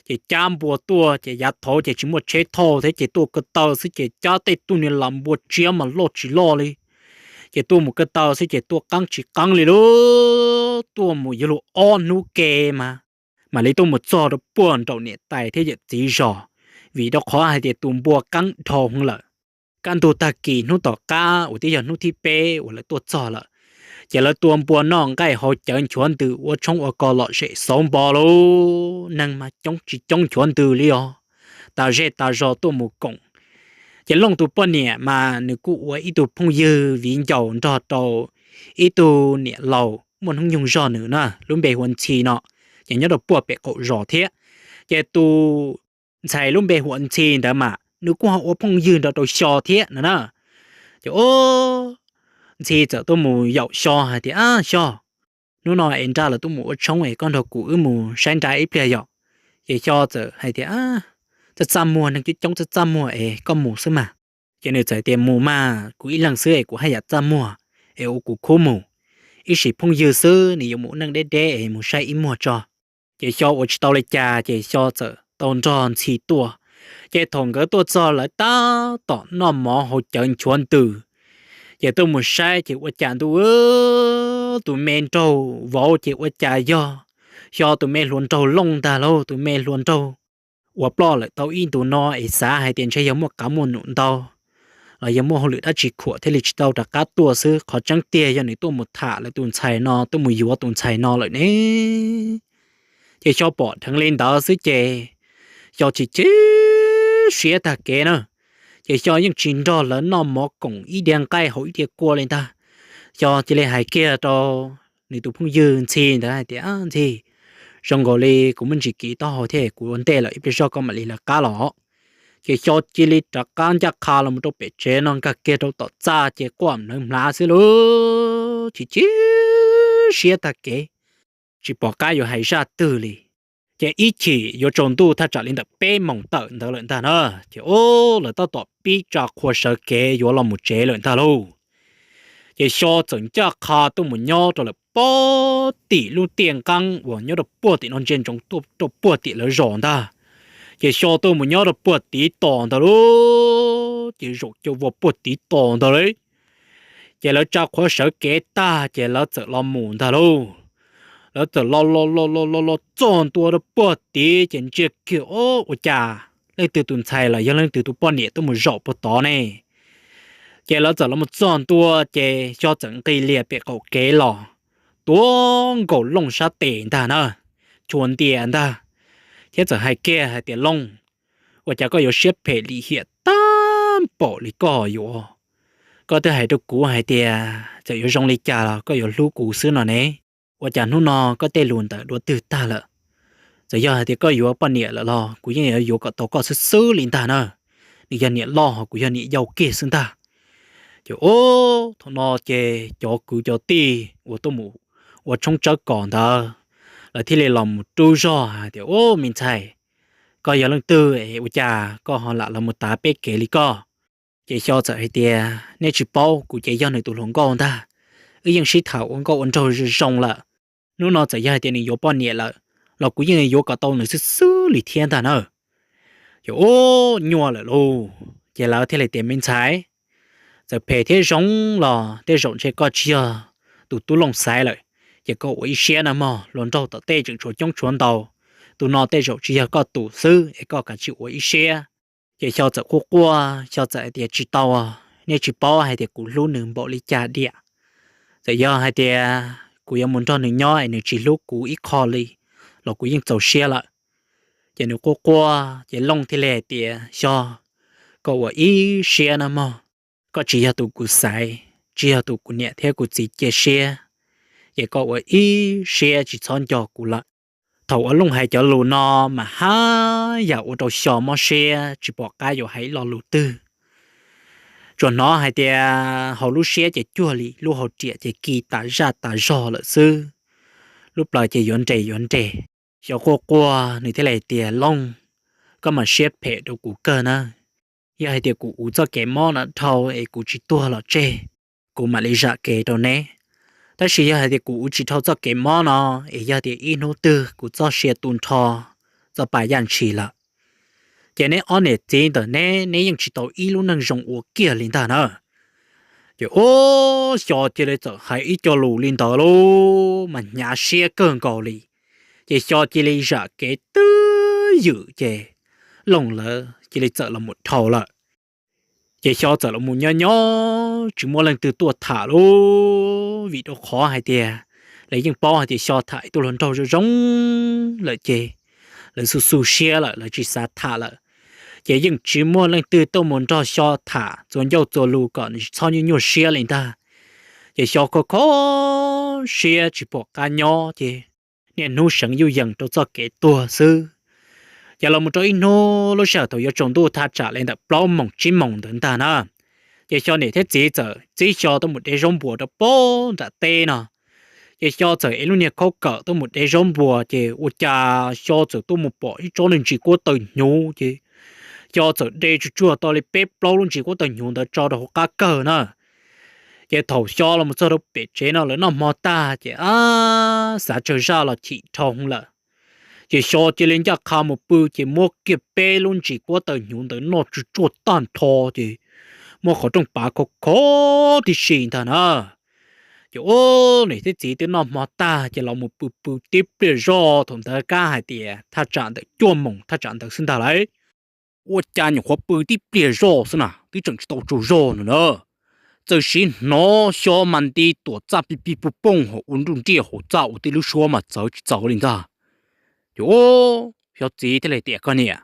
Ces cab npua tuaj ces yav thaud ces tsis muaj tsheb thauj thiab ces tuaj ko taw xwb ces cab tej tug niag las npua tsiab mas loj tsis loj li. Ces tuaj mus ko taw xwb ces tuaj qeeb tsis qeeb li lauj, tuaj mus yuav luag ob hnub ke mas mam li tuaj mus txog rau puag nraum niam tais thiab yawm txiv zos, vim rau qhov hais tias tus npua qeeb dhau heev lawm. Kaj ntug tag kis hnub tom qab uas twb yog hnub thib peb uas lawv tuaj txog lawm, ces lawv tua npua noj nqaij haus cawv nchuav ntws ua tshoob ua kos lom zem xauv npo lauj, neeg mas coob tsis coob nchuav ntws li os, tas zej tas zos tuaj mus koom. Ces Looj tus poj niam mas nws kuj ua ib tug phooj ywg viv ncaus nrog rau ib tug niam laus muaj hnub nyoog zog nws na, lub npe hu ua Ntxhi no, ces nyob rau puag pem qaum zos thiab. Ces tus ntxhais lub npe hu ua Ntxhi ntawd mas nws kuj ho ua phooj ywg nrog rau Xyo thiab no na. Ces ub, Ntxhi txawm tuaj mus yaum Xyo hais tias, Ab Xyo, hnub no es Nra lawv tuaj mus ua tshoob es koj nrog kuv wb mus saib Nra ib pliag yom? Ces Xyo txawm hais tias, Txaj txaj muag, neeg coob coob txaj txaj muag es koj mus xwb mas. Ces nws txawm tias, Mus mas, kuv ib leeg xwb es kuv haj yam txaj muag, es ua kuv khub mus, ib sim phooj ywg xwb nws yuav mus ua neej deb deb es mus saib ib muag tso. Ces Xyo ua tsis tau li cas ces Xyo txawm tau nrog Ntxhi tuaj. Ces thaum nkawd tuaj txog lawv tab tom noj mov haus cawv nchuav ntws, ces tuaj mus saib ces ua cas ntuj, tus me nraug vauv ces ua cas yog Xyo tus me hluas nraug Looj ntag lauj, tus me hluas nraug uas ploj lawm tau ib ntus no es xav hais tias ntshe yog muaj qav muaj num ntau los yog muaj hauj lwm dab tsi khuam thiaj li tsis tau rov qab tuaj xwb, qhov tseeb tiag yog nws tuaj mus tham lawv tus ntxhais no, tuaj mus yuav tus ntxhais no lawm ne. Ces Xyo pom dheev li ntawd xwb ces Xyo chim chim siab tag kev na. Ces Xyo yeej tsis nrog lawv noj mov koom ib diav nqaij haus ib diav kua li ntag. Xyo cia li hais kiag rau nws tus phooj ywg Ntxhi ntawd hais tias, Ntxhi, zoo nkaus li kuv muaj ntsis kiv taub hau thiab, kuv ua ntej lawm, ib pliag zog koj mam li lawv qab los. Ces Xyo cia li rov qab ncaj qha los mus rau pem tsev no, nkag kiag rau tom txaj ces quaj mlawv mlav xwb lauj, chim chim siab tag kev, tsis pom qab yuav hais zaj twg li. Ces ib chim yuav tsaus ntuj thaj tsam li ntawm peb moos tawm ntawd lawm ntag na, ces o, lawv tab tom pib tsa qhua sawv kev yuav los mus tsev lawm ntag lauj. Ces Xyo txawm ncaj qha tuaj mus nyob rau lawm puag tim lub tiaj nqeeb uas nyob rau puag tim no ntsia ntsoov tuaj rau puag tim lawv zos ntag. Ces Xyo tuaj mus nyob rau puag tiv tos ntawd lauj, ces zaum caum vos puag tiv tos ntawd lauj. Ces lawv tsa qhua sawv kev tag ces lawv txawm los mus ntag lauj. Lawv txawm los los los los los los txog ntua rau puag tid ces ntsia kiag, o, ua cas leej twg tus ntxhais los yog leej twg tus poj niam tuaj mus zaum puag tod ne? Ces lawv txawm los mus txog ntua ces Xyo txawm nqis lias pem qaum kev los, tuav nkaus Looj sab tes ntag na, chua ntias ntag, thiab txawm hais kiag hais tias, Looj, ua cas koj yuav siab phem lim hiam tag npaum li koj yuav? Koj twb hais rau kuv hais tias txawm yuav zoo li cas los koj yuav hlub kuv xwb no ne. Ua cas hnub no koj tej lus ntawd dua twg tag lawm? Txawm yog hais tias koj yuav poj niam lawm los kuv yeej yuav yuav kom tau koj xwb xwb li ntag na. Nws yog niam loj ho kuv yog niam yau kiag xwb ntag. Ces o, thaum no ces cov kwv cov tij uas tuaj mus ua tshoob tsawb kos ntawd, lawv thiaj li los mus rub zog hais tias, Ub, me ntxhais, koj yog leej twg es ua cas koj ho lam los mus tav peb kev li koj? Ces Xyo txawm hais tias, Nej tsis paub, kuv ces yog nws tus hluas nkauj ntag. Wb yeej sib tham ua nkauj ua nraug zoo zoo lawm. Hnub no txawm yog hais tias nws yuav poj niam lawm los kuv yeej yuav kom tau nws xwb xwb li thiab ntag na. Ces ub, nyuaj lawm lauj. Ces lawv thiaj li tias, Me ntxhais, txawm phem thiab zoo los tej zaum ntshe koj tsis yog tus tub Looj xaiv lawm. Ces koj ua ib siab na mog, hluas nraug tom tej tseem tshuav coob tshuav ntau, tus no tej zaum tsis yog koj tus xwb es koj kav tsij ua ib siab. Ces Xyo txawm quaj quaj, Xyo txawm hais tias, Tsis tau, nej tsis paub hais tias kuv hlub nws npaum li cas diam. Txawm yog hais tias kuv yuav mus nrog nws nyob es nws tsis hlub kuv ib qho li los kuv yeej txaus siab lawm. Ces nws quaj quaj ces Looj thiaj li hais tias, Xyo, koj ua ib siab na mog, koj tsis yog tus kuv xaiv, tsis yog tus kuv niam thiab kuv txiv cia siab, ces koj ua ib siab tsis txhob nco kuv lawm. Thaum uas Looj hais cov lus no mas haj yam ua rau Xyo mob siab tsis pom qab yuav hais lo lus twg. Tsuas hnov hais tias hauv lub siab ces cuag li lub hauv riam ces kis tas zaj tas zog lawm xwb, lub plawv ces yuav nres yuav nres. Xyo quaj quaj nws thiaj li hais tias, Looj, koj mas siab phem rau kuv kawg na. Yog hais tias kuv ua txoj kev mob no dhau es kuv tsis tuag los tseg, kuv mam li zam kev rau neb. Tab sis yog hais tias kuv ua tsis dhau txoj kev mob no, es yog tias ib hnub twg kuv txoj sia tu nrho txoj pa yaj ntshis lawm, ces neb ob niam txiv ntawm neb, neb yeej tsis tau ib lub neej zoo ua kiag li ntag na. Ces ub, Xyo cia li txawm hais ib co lus li ntawd lauj mas hnyav siab kawg nkaus li. Ces Xyo cia li zam kev twb ywm ces Looj lawv cia li txawm los mus dhau lawm. Ces Xyo txawm los mus nyob nyob tsis muaj leej twg tuaj tham lauj, vim rau qhov hais tias lawv yeej paub hais tias Xyo tham ib tug hluas nraug zoo zoo lawm ces lawv xu xu siab lawm, lawv tsis xav tham lawm. Ces yeej tsis muaj leej twg tuaj mus nrog Xyo tham txuas ncauj txuas lus kom nws txhob nyuaj nyuaj siab li ntag. Ces Xyo kho kho siab tsis pom qab nyob ces niaj hnub seev yuj yees rau txoj kev tuag xwb. Ces los mus rau ib hnub lub sij hawm thaum yuav tsaus ntuj thaj tsam li ntawm plaub moos tsib moos ntawd ntag na, ces Xyo niam thiab txiv txawm txib Xyo tuaj mus de zaub npuas rau puag nram teb no. Ces Xyo txawm ev lub niag khaub kawm tuaj mus de zaub npuas ces ua cas Xyo txawm tuaj mus pom ib tsob niag ntsis kuab taw hnyuv ces Xyo txawm de tsuj tsuag tau li peb plaub lub ntsis kuab taw hnyuv ntawd tso rau hauv qab kawg na. Ces thaum Xyo los mus txog rau pem tsev no lawv noj hmo tag ces a, xav tsawg zaj los chim dhau lawm. Ces Xyo cia li ncaj qha mus pw ces muab kiag peb lub ntsis kuab taw hnyuv ntawd noj tsuj tsuag tag nrho ces muab qhov rooj pav khov khov tib si ntag na. Ces ub, niam thiab txiv twb noj hmo tag ces los mus pw pw tib pliag zoj thaum ntawd kab hais tias thaj tsam ntawm cuaj moos thaj tsam ntawd xwb ntag lauj. Ua cas nyuam qhuav pw tib pliag zoj xwb na twb tseem tsis tau tsaug zog no na, txawm sim hnov Xyo mas nti tuam txaj pig pig pog pooj hauv ua nruj nriaj hauv txaj ua tib lub suab mas txawv tsis txawv li ntag. Ces ub, Xyo txiv thiaj li tias, Koj niam,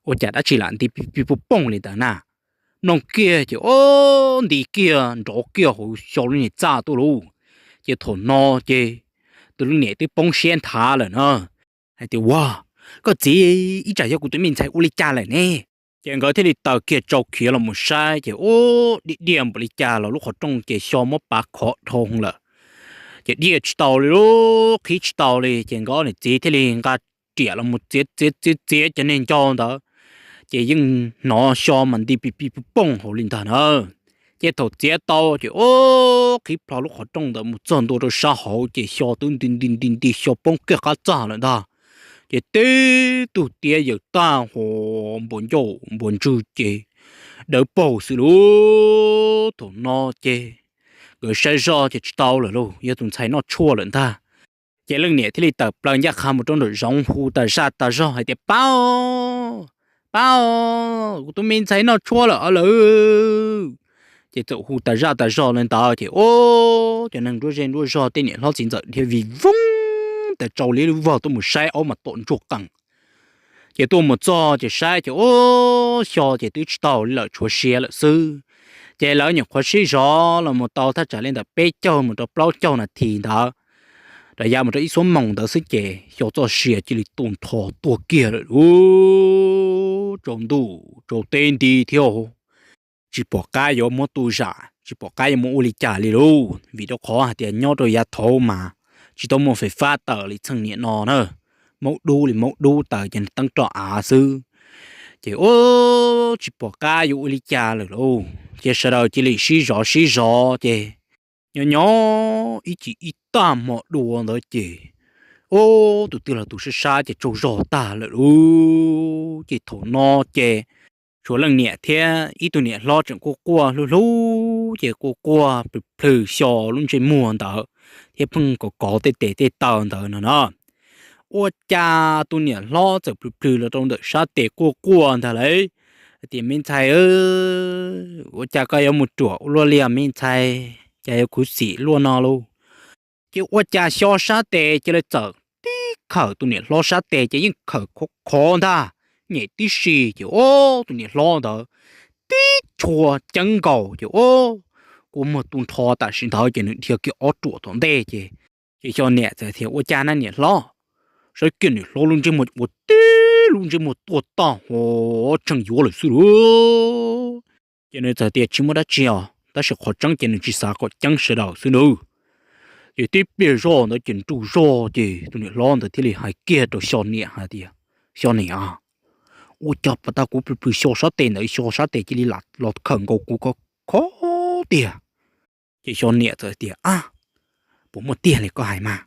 ua cas dab tsi lam nti pig pig pog pooj li ntawd na? Mloog kiag ces ub, nti kiag nrov kiag hauv Xyo lub niag txaj tuaj lauj. Ces thaum no ces tus leej niam twb poob siab nthav lawm na, hais tias, Ua, koj txiv, ib tsam yog kuv tus me ntxhais ua li cas lawm ne? Ces nkawd thiaj li taws kiag tsau khiav los mus saib ces ub, diaj diaj npaum li cas los lub qhov rooj ces Xyo muab pav khov dhau lawm. Ces diaj tsis tau li, qhib tsis tau li ces nkawd ob niam txiv thiaj li nqa riam los mus txiav txiav txiav txiav cov niag ncau ntawd, ces yeej hnov xyo mas nti pis pis pis pooj hauv li ntag na. Ces thaum txiav tau ces o, qhib plho lub qhov rooj ntawd mus txog ntua rau sab hauv ces xyo twb nti nti nti nti xyo poob kiag qab txaj lawm ntag. Ces tib tug tiab yawm tag huas npuas ncauj npuas ntswg ces dawb paug xwb lauj. Thaum no ces nkawd saib zoj ces tsis tau lawm lauj, yog tus ntxhais noj tshuaj lawm ntag. Ces leej niam thiaj li tawm plaws ncaj qha mus rau nraum zoov hu tas zaj tas zog hais tias, Pab, pab, kuv tus me ntxhais noj tshuaj lawm os lawm. Ces txawm hu tas zaj tas zog li ntawd ces o, cov neeg nruab zej nruab zog tej niam hlob txiv ntxawm dhia vij voog tas tsau li lub vog tuaj mus saib, aub mas tom ntsuag qees. Ces tuaj mus txog ces saib ces o, xyo ces twb tsis tau li lawm, tshuav sia lawm xwb. Ces lawv nyuam qhuav sib zov los mus tau thaj tsam li ntawm peb caug mus rau plaub caug nas this ntawd, rau yav mus rau ib xuab moos ntawd xwb ces xyo txoj sia cia li tu nrho tuag kiag lawm lauj. Tsaus ntuj tsaus teb nti thiab, tsis pom qab yuav muab tu zam, tsis pom qab yuav muab ua li cas li lauj, vim rau qhov hais tias nyob rau yav thaud mas tsis tau muaj fais fab taws li txheej niam no na, maub dub li maub dub taws ces teeb roj av xwb. Ces o, tsis pom qab yuav ua li cas lawm lauj, ces sawv daws cia li sib zov sib zov ces nyob nyob ib chim ib tag hmo dua ntawd ces o, tus twg los tus sab sab ces tsaug zog tag lawm lauj. Ces thaum no ces tshuav leej niam thiab ib tug niam hlob tseem quaj quaj hlub hlub ces quaj quaj plhws plhws xyo lub ntsej muag ntawd thiab pheej kov kov tej tes tej taw ntawd no na. Ua cas tus niam hlob txawm plhws plhws los rau ntawm sab tes quaj quaj ntag lauj, hais tias, Me ntxhais, ua cas koj yuav mus ruam ua luaj li me ntxhais, cas yuav khuv xim luaj no lauj? Ces ua cas xyo sab tes cia li txawm tib khawm tus niam hlob sab tes ces yeej khawm khov khov ntag, nyem tib si ces o, tus niam hlob ntawd tib tshua ceeb nkaus ces o, kua muag tu nrho tam sim ntawd ces nws dhia kiag ob ruam tom ntej ces, ces xyo niam txawm tias, Ua cas na niam hlob? Saib kiag niam hlob lub ntsej muag ua tib lub ntsej muag tuag tag huv tseem yuav lawm xwb lauj. Ces nws txawm tias, Tsis muaj dab tsi os, tab sis qhov tseeb ces nws tsis xav kom ceeb sawv daws xwb nab. Ces tib pliag zog ntawd ces nruj zog ces tus niam hlob ntawd thiaj li hais kiag rau xyo niam hais tias, Xyo niam, ua cas pas tag kuv plhws plhws xyo sab tes ntawd xyo sab tes cia li los khawm nkaus kuv khov khov tiag? Ces xyo niam txawm tias, Ab, puas muaj tiag li koj hais mas?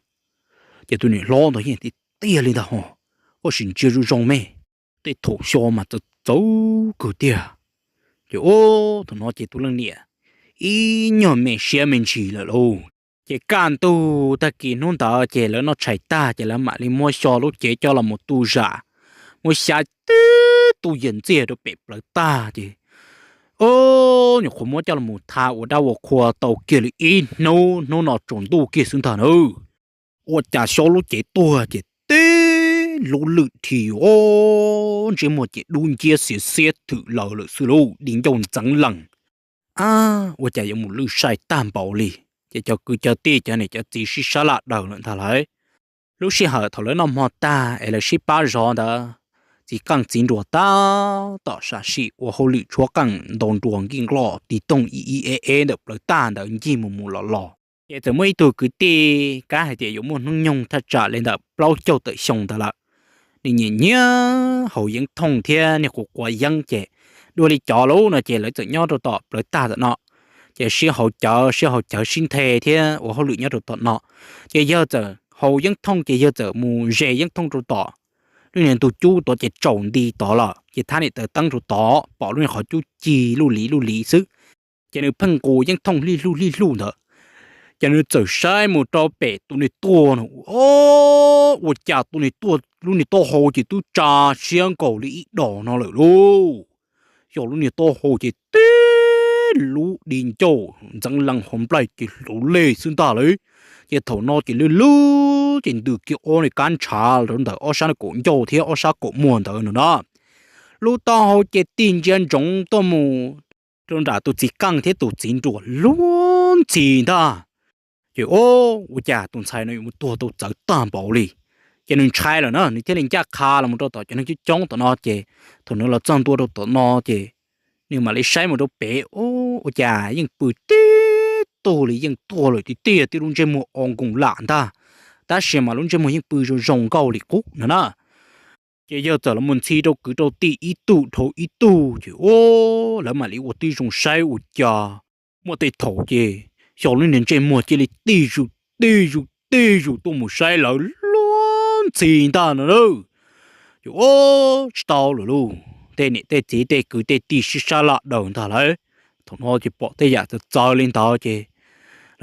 Ces tus niam hlob ntawd yeej tias, Tiag li ntag hos, koj sim ntsia zoo zoo me. Tej thaum xyo mas txawv txawv kawg tiag. Ces o, thaum no ces tus leej niam ib nyuag me siab me ntsis lawm lauj. Ces kaj ntug tag kis hnub ntawd ces lawv noj tshais tag ces lawv mam li muab xyo lub cev coj los mus tu zam, muab xyab tib tug yias ntxiag rau pem plawv tag ces o, nyuam qhuav muab coj los mus tha ua dab ua qhua tau kiag li ib hnub, hnub no tsaus ntuj kiag xwb ntag na. Ua cas xyo lub cev tuag ces tib lub lwm dhi o, ntsej muag ces dub nciab xiav xiab thwm laws lawm xwb lauj, di ncauj ntxeev lees. Ab, ua cas yuav mus lwj sai tag npaum li. Ces cov kwv cov tij cov niam cov txiv sib sab laj daws lawm ntag lauj. Lub sij hawm thaum lawv noj hmo tag es lawv sib pab zov ntawd, txiv qeej txiv nruas tab tom sam sim ua hauj lwm tshuab qeej ntaus nruas nkij nqloj tig tooj ib ib eb eb ntawm plawv tag ntawd ncig mus mus los los. Ces txawm muaj ib tug kwv tij kab hais tias yuav muaj hnub nyoog thaj tsam li ntawm plaub caug tawm xyoo ntawd lawm, nws nyiam nyiam haus yeeb thooj thiab niag quav quav yeeb ces dua li cov lub no ces lawv txawm nyob rau tom plawv tag tom no, ces sib haus cawv sib haus cawv sib nthe thiab ua hauj lwm nyob rau tom no. Ces yawg txawm haus yeeb thooj ces yawg txawm mus zes yeeb thooj rau tom lub niag ntug cub tod ces tsaus nti tod lawm ces thab niam taws teeb rau tod pom lub niag qhov cub ci luj li luj li xwb. Ces nws pheej nqus yeeb thooj hlij hluj hlij hluj ntawd, ces nws txawm saib mus rau pem tus niag tuaj no, o, ua cas tus niag tuaj lub niag taub hau ces twb tsa siab nkaus li ib dos no lawm lauj. Xyov lub niag taub hau ces tib lub di ncauj ntxeev lees hauv nplaig ces hluv lej xwb ntag lauj. Ces thaum no ces lwj lwj ces ntws kiag ob niag kab ntshav rau ntawm ob sab kaum ncauj thiab ob sab kaum muag ntawd no na. Lub taub hau ces tig ntsia ntsoov tuaj mus rau nram tus txiv qeej thiab tus txiv nruas lub ntxhi ntag. Ces o, ua cas tus ntxhais no yuav mus tuag tau txawv tag npaum li. Ces nws ntshai lawm na, nws thiaj li ncaj qha los rau tom cov neeg coob coob tom no ces thaum nws los txog ntua rau tom no ces nws mam li saib mus rau pem, ua cas yeej pw tib tug li yeej tuag lawm tiag tiag, tib lub ntsej muag o nkoos lam ntag, tab sis mas lub ntsej muag yeej pw zoo zoo nkauj li qub no na. Ces yawg txawm los mus ntxhi rau kwv rau tij ib tug dhau ib tug ces lawv mam li ua tib zoo saib ua cas muaj tej thaum ces xyov lub niag ntsej muag cia li tij zus tij zus tij zus tuaj mus saib lawv luag ntxhi ntag no na. Ces ua tsis tau lawm lauj, tej niam tej txiv tej kwv tej tij sib sab laj daws ntag lawm. Thaum no ces pom tej yam txawv txawv li ntawd ces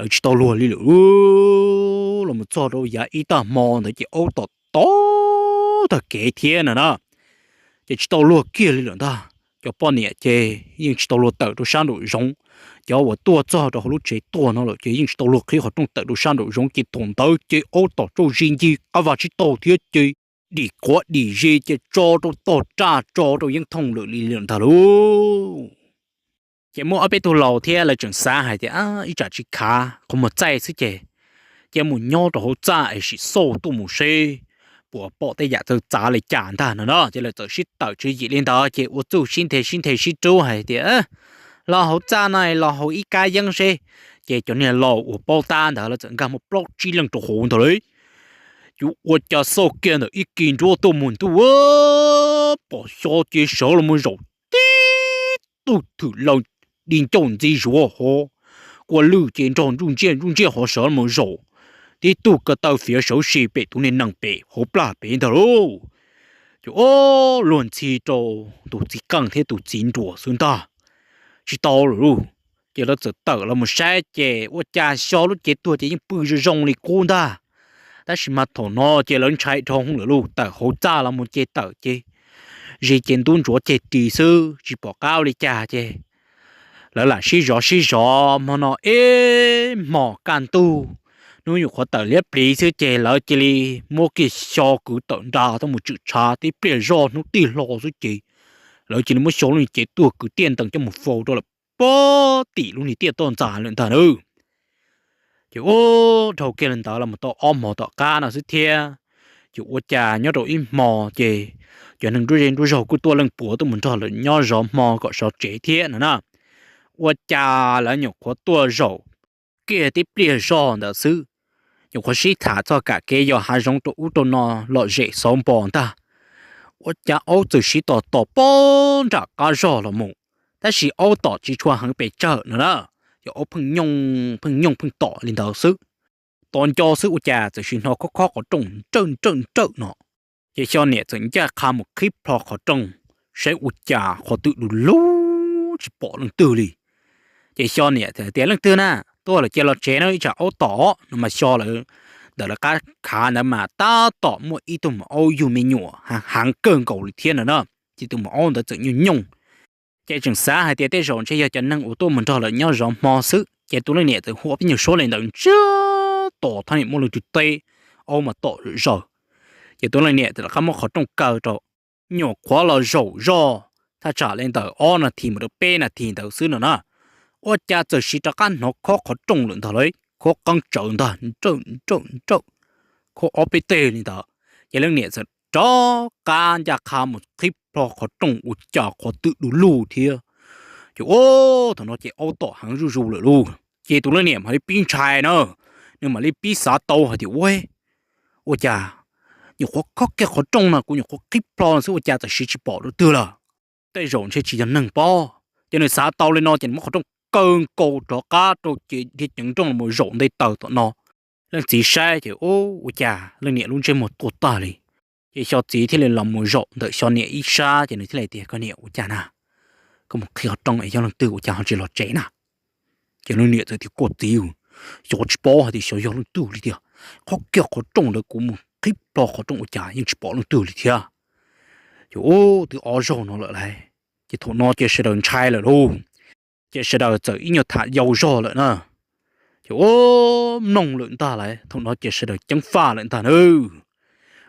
lawv tsis tau luag li lawm. Los mus txog rau yav ib tag hmo ntawd ces aub tom tom tag kev thiab no na. Ces tsis tau luag kiag li lawm ntag. Cov poj niam ces yeej tsis tau luag tawm rau sab nraum zoov. Cov uas tuaj txog rau hauv lub tsev tuaj no lawm ces yeej tsis tau luag qhib qhov rooj tawm rau sab nraum zoov ces thaum ntawd ces aub tom tsauj zis ncig qab vaj tsib taug thiab ces dim quav dim zis ces tso rau tog raj tso rau yeeb thooj lawm li lawm ntag lauj. Ces muaj ob peb tug laus thiab lawv tseem xav hais tias ib tsam tsis khav qhov muag txaij xwb ces cia mus nyob rau hauv txaj es sim xauj tuaj mus seb puas pom tej yam txawv txav li cas ntag no na. Ces lawv txawm sib tawm tswv yim li ntawd ces ua txuj sib nthe sib nthe sib rub hais tias los hauv txaj no los hauv ib kab yeeb seb. Ces cov niag laus uas paub tab ntawd lawv txawm nkag muaj plaub tsib leej rau hauv ntag lauj. Ces ua cas xauj kiag ntawm ib kis nruab tuaj mus ntuj, pom xyov ces sawv los mus zaum tib tug thwm laws di ncauj ntxiv zuav hov, kua lwj ces nrog ntsuj ntsiaj ntsuj ntsiaj hov sawv los mus zaum tib tug ko taw fiav sawv si pem tus niag nees pem hauv plag pem ntag lauj. Ces ua luag ntxhi rau tus txiv qeej thiab tus txiv nruas xwb ntag. Tsis tau lawm lauj, ces lawv txawm tawm los mus saib ces ua cas xyov lub cev tuag ces yeej pw zoo zoo li qub ntag. Tab sis mas thaum no ces lawv ntshai dhau hwv lawm lauj, tawm hauv txaj los mus ces tawm ces zis ces ntub ntsuav ceg ris xwb tsis pom qab ua li cas ces lawv lam sib zov sib zov hmo no ib hmos kaj ntug, hnub nyuam qhuav tawm liab pliv xwb ces lawv cia li muab kiag xyo kwv tawm nra tuaj mus tswm tshav tib pliag zoj hnub tij hlo xwb ces lawv cia li muab xyo lub niag cev tuag kwv tiaj ntees coj mus faus rau lawm pob tim lub niag tiaj toj ntxas lawm ntag na. Ces ua dhau kiag li ntawd los mus tau ob hmo tom qab no xwb thiab. Ces ua cas nyob rau ib hmo ces cov neeg nruab zej nruab zog kuj tuaj leej puav tuaj mus nrog lawv nyob zov hmo kom sov tsev thiab no na. Ua cas lawv nyuam qhuav tuaj zaum kiag tib pliag zog ntawd xwb, nyuam qhuav sib tham txog kam kev yos hav zoov rau ub rau no lom zem xauv npo ntag, ua cas aub txawm siv tom tom pob nram qab zog los mus, tab sis aub tom tsis tshua heev pes tsawg no na. Ces aub pheej nyooj pheej nyooj pheej tom li ntawd xwb. Tos nco xwb ua cas txawm sim hnov khob khob qhov rooj nrawj nrawj nrawj no. Ces xyo niam txawm ncaj qha mus qhib plho qhov rooj, saib ua cas qhov twg du lug tsis pom leej twg li. Ces xyo niam tias, leej twg na, tuaj lawm cia los tsev na, ib tsam aub tom no mas xyo lawv ntawm lawv qab khav ntawd mas tab tom muaj ib tug maum aub yug me nyuam heev kawg nkaus li thiab no na. Ces tus maum aub ntawd txawm nyooj nyooj, ces tseem xav hais tias tej zaum ntshe yog cov neeg uas tuaj mus nrog lawv nyob zov hmo xwb, ces tus leej niam txawm hu ob peb nyuag suab li ntawd ntsiag to thiab nim muaj leej twg teb, aub mas tom zom zaws. Ces tus leej niam txawm rov qab muab qhov rooj kaw rau, nyuam qhuav los zaum zoj thaj tsam li ntawm ob nas this mus rau peb nas this ntawd xwb no na. Ua cas txawm sim rov qab hnov khob qhov rooj lawm ntag lauj, khob qeeb tsawv ntag, nrawj nrawj nrawj, khob ob peb teg li ntawd. Ces leej niam txawm rov qab ncaj qha mus qhib plho qhov rooj ua cas qhov twg du lug thiab. Ces ua thaum no ces aub tom heev zuj zus lawm lauj, ces tus leej niam mam li pib ntshai na, nws mam li pib xav tau hais tias ua, ua cas nyuam qhuav khob kiag qhov rooj no kuv nyuam qhuav qhib plho no xwb ua cas txawm sim tsis pom dua twg lawm. Tej zaum ntshe tsis yog neeg pob. Ces nws xav tau li no ces nws muab qhov rooj kaw nkaus rov qab rau ces dhia ceev nrooj los zaum nte taws tom no. Leej txiv saib ces ua cas leej niam lub ntsej muag tuag tag li. Ces xyo txiv thiaj li los mus zaum ntawm xyo niam ib sab ces nws thiaj li tias, koj niam ua cas na, koj mus qhib qhov rooj es yog leej twg ua cas ho tsis los tsev na? Ces leej niam txawm tias, koj txiv, xyov tsis paub hais tias xyov yog leej twg li tiag. Khob kiag qhov rooj ntawd kuv mus qhib plho qhov rooj ua cas yeej tsis pom leej twg li thiab. Ces ua twb ob zaug no lawm lauj, ces thaum no ces sawv daws ntshai lawm lauj. Ces sawv daws txawm ib nyuag tham yau zog lawm na. Ces ua mloog lawm ntag lauj, thaum no ces sawv daws ceeb faj lawm ntag na.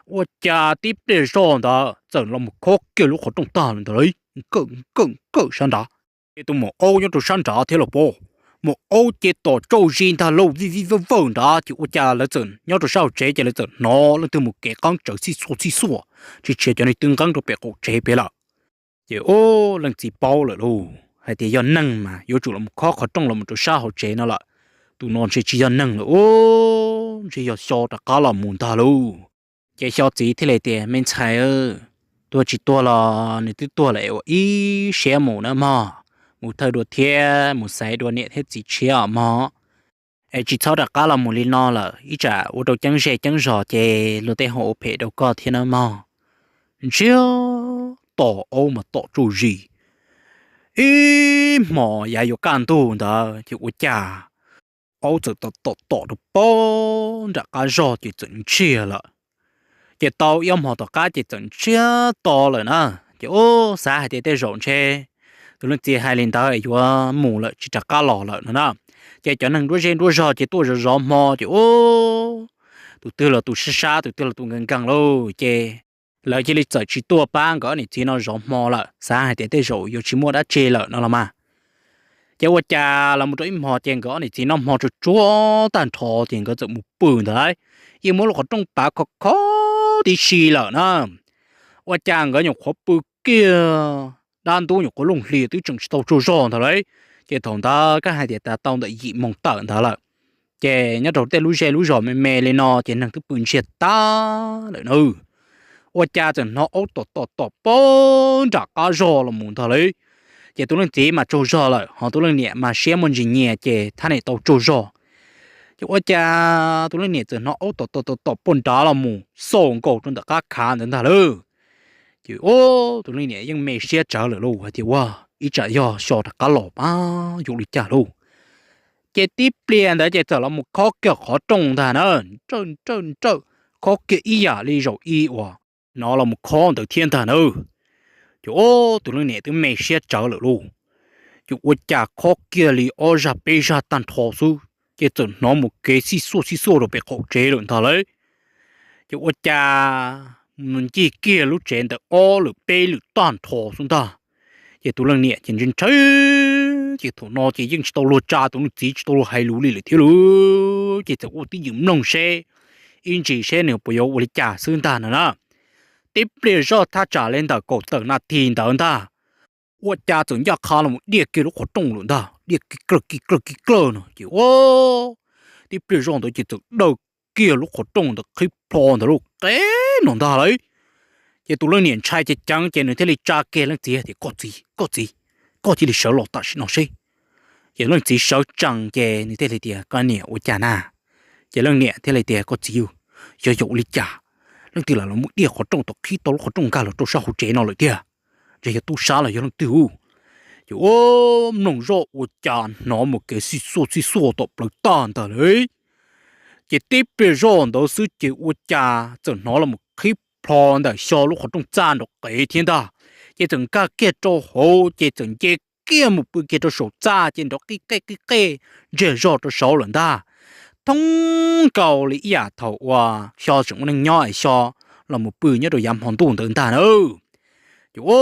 Ua cas tib pliag zog ntawd txawm los mus khob kiag lub qhov rooj tag lawm ntag lauj, kawm kawm kawm sab nrad. Ces tus maum aub nyob rau sab nrad thiab los pob, maum aub ces tom tsauj zis ntag lauj, vij vij vawj vawj nrad ces ua cas lawv txawm nyob rau sab hauv tsev ces lawv txawm hnov leej twg mus kev qeeb tsawv txij xuaj txij xuaj, tsis tshiav cov neeg twb nqeeb rau pem qaum tsev pem lawm. Ces ua leej txiv paub lawm lauj, hais tias yog neeg mas yuav tsum los mus khob qhov rooj los mus rau sab hauv tsev no lawm. Tus no ntshe tsis yog neeg lawm, ua ntshe yog xyo rov qab los mus ntag lauj. Ces xyo txiv thiaj li tias, me ntxhais, Tuag tsis tuag los nws twb tuag lawm es ua ib siab mus na mog, mus thawj dua thiab mus xaiv dua niam thiab txiv tshiab os mog. Es tsis txhob rov qab los mus li no lawm, ib tsam ua rau ceeb ze ceeb zos ces luag tej ho ua phem rau koj thiab na mog. Ntsiag to, aub mas tom tsaug zis. Ib hmos yav yuav kaj ntug ntawd ces ua cas aub txawm tom tom tom rau pem nram qab zog ces txawm ntsiag lawm. Ces tau ib ob hmos tom qab ces txawm ntsiag to lawm na. Ces ub, xav hais tias tej zaum ntshe tus leej txiv hais li ntawd yuav mus lawm tsis rov qab los lawm no na. Ces cov neeg nruab zej nruab zog ces tuaj zov zov hmo ces ub, tus twg los tus sab sab, tus twg los tus nkees nkees lauj, ces lawv cia li txawm tsis tuaj pab nkawd ob niam txiv no zov hmo lawm, xav hais tias tej zaum yuav tsis muaj dab tsi lawm no los mas. Ces ua cas los mus rau ib hmos ces nkawd ob niam txiv noj hmo tsuag tsuag tag nrho ces nkawd txawm mus pw ntawd lauj, yeej muab lub qhov rooj pav khov kho tib si lawm na. Ua cas nkawd nyuam qhuav pw kiag, dab ntub nyuam qhuav looj hlias twb tseem tsis tau tsaug zog ntawd lauj. Ces thaum ntawd koj hais tias tas tau ntawm yim moos tawm ntawd lawm. Ces nyob rau tej lub zej lub zos me me li no ces neeg twb pw ntsiag tag lawm na. Ua cas txawm hnov aub tom tom tom pem nram qab zog los mus ntag lauj. Ces tus leej txiv mas tsaug zog lawm ho tus leej niam mas siab muaj ntsis nyias ces thab niam tau tsaug zog. Ces ua cas tus leej niam txawm hnov aub tom tom tom tom pem nrad los mus xaus nkaus rau ntawm qab khav ntawd ntag lauj. Ces ub, tus leej niam yeej me siab tsawv lawm lauj, hais tias ua, ib tsam yog xyov rov qab los mas yuav ua li cas lauj. Ces tib pliag ntawd ces txawm los mus khob kiag qhov rooj ntag na, nrawj nrawj nrawj, khob kiag ib yam li zaum ib uas hnov los mus khob ntawd thiab ntag na. Ces ub, tus leej niam twb me siab tsawv lawm lauj. Ces ua cas khob kiag li ob zaj peb zaj tag nrho xwb ces txawm hnov mus kev xij xuaj xij xuaj rau pem qaum tsev lawm ntag lauj. Ces ua cas mus ncig kiag lub tsev ntawm ob lwm peb lwm tag nrho xwb ntag. Ces tus leej niam ces ntshaw ntshaw, ces thaum no ces yeej tsis tau luag tsa tus leej txiv, tsis tau luag hais lus li lawm thiab lauj. Ces txawm ua twj ywm mloog seb ib ntsis seb nws puas yuav ua li cas xwb ntag no na. Tib pliag zoj thaj tsam li ntawm kaum tawm nas this ntawd ntag, ua cas txawm ncaj qha los mus diaj kiag lub qhov rooj lawm ntag, diaj kiag klawg kiag klawg kiag klawg no ces ua, tib pliag zoj ntawd ces txawm dawj kiag lub qhov rooj ntawd qhib plho ntawd lauj, qeb no ntag lauj. Ces tus leej niam ntshai ceev ceev ces nws thiaj li tsa kiag leej txiv tias, Koj txiv, koj txiv, koj cia li sawv los tam sim no seb. Ces leej txiv sawv tsees ces nws thiaj li tias, Koj niam, ua cas na? Ces leej niam thiaj li tias, Koj txiv, yog yog ua li cas leej twg lam los mus diaj qhov rooj tau qhib tau lub qhov rooj nkag los rau sab hauv tsev no lawm tiag? Ntshe yog tub sab los yog leej twg ub? Ces ua, mloog zoj ua cas hnov mus kev xij xuaj xij xuaj tom plawv tag ntag lauj. Ces tib pliag zoj ntawd xwb ces ua cas txawm hnov los mus qhib plho ntawm xyo lub qhov rooj txaj nrov qev thiab ntag. Ces txawm nkag kiag rau hauv ces txawm nce kiag mus pw kiag rau saum txaj ces nrov qij qej qij qej ntsiag zog rau saud lawm ntag. Thoob nkaus li ib yam thaum uas xyo tseem ua neej nyob es xyo los mus pw nyob rau yav hmo ntuj ntawd ntag na. Ces ua,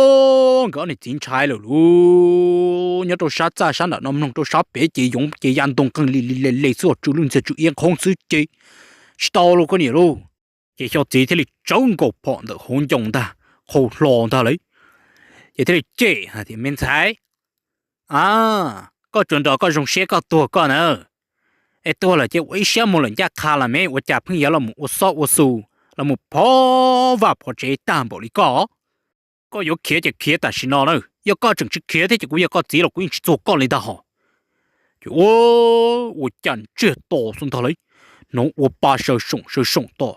nkawd ob niam txiv ntshai lawm lauj, nyob rau sab txaj sab nram no mloog rau sab pem ces yoov ces ya ntoo qeeg li li le le xwb, tsw lwj ntxiag tsw iab qhoob xwb ces tsis tau lauj koj niam lauj. Ces xyo txiv thiaj li tsawv nkaus phom ntawm hauv ncoo ntag, qhau hlo ntag lauj. Ces thiaj li cem hais tias, Me ntxhais, a, koj tsuas nrog koj zoo siab koj tuag koj na, es tuag lawm ces ua ib siab mus lawm ncaj qha los me, ua cas pheej yuav los mus ua xob ua xus, los mus phov vaj phov tsev tag npaum li koj? Koj yuav khiav ces khiav tam sim no na, yog koj tseem tsis khiav thiab ces kuv yog koj txiv los kuv yeej tsis txuag koj li ntag hos. Ces ua, ua cas ntsiag to xwb ntag lauj, hnov ua pa saw soom saw soom tom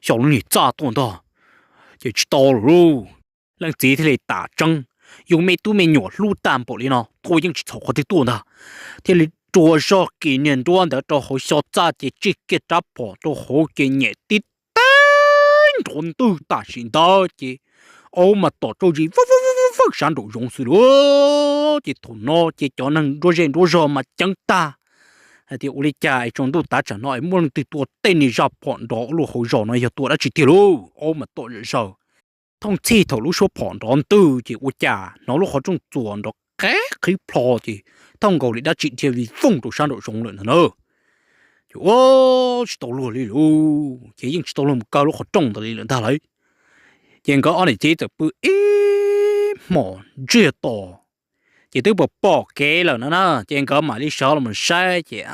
xyo lub niag txaj tuaj ntag. Ces tsis tau lawm lauj, leej txiv thiaj li tas tseeb, yus me tub me nyuam hlub tag npaum li no tuaj yeej tsis txhaum qhov twg tuaj ntag. Thiaj li rua zog kis niag nruab ntawd rau hauv xyo txaj ces tsij kiag rab phom rau hauv ces nyem tib teg nrov ntwg tam sim ntawd ces aub mas tom tsaug zis fawj fawj fawj sab nraum zoov xwb lauj. Ces thaum no ces cov neeg nruab zej nruab zog mas ceeb tag hais tias, Ua li cas es tsaus ntuj tav tsam no es muaj leej twg tua tej niag zaj phom nrov luaj hauv zos no yog tua dab tsi tiag lauj? Aub mas tom zom zaws. Thooj txhij thaum lub suab phom nrov ntwg ces ua cas hnov lub qhov rooj txuas nrov qeb qhib plho ces thooj nkaus li dab tsi dhia vij vooj rau sab nraum zoov lawm ntag na. Ces ua, tsis tau luag li lauj, ces yeej tsis tau luag mus kaw lub qhov rooj ntawd li lawm ntag lauj. Ces nkawd ob niam txiv txawm pw ib hmos ntsiag to, ces twb pom pom kev lawm no na, ces nkawd mam li sawv los saib ces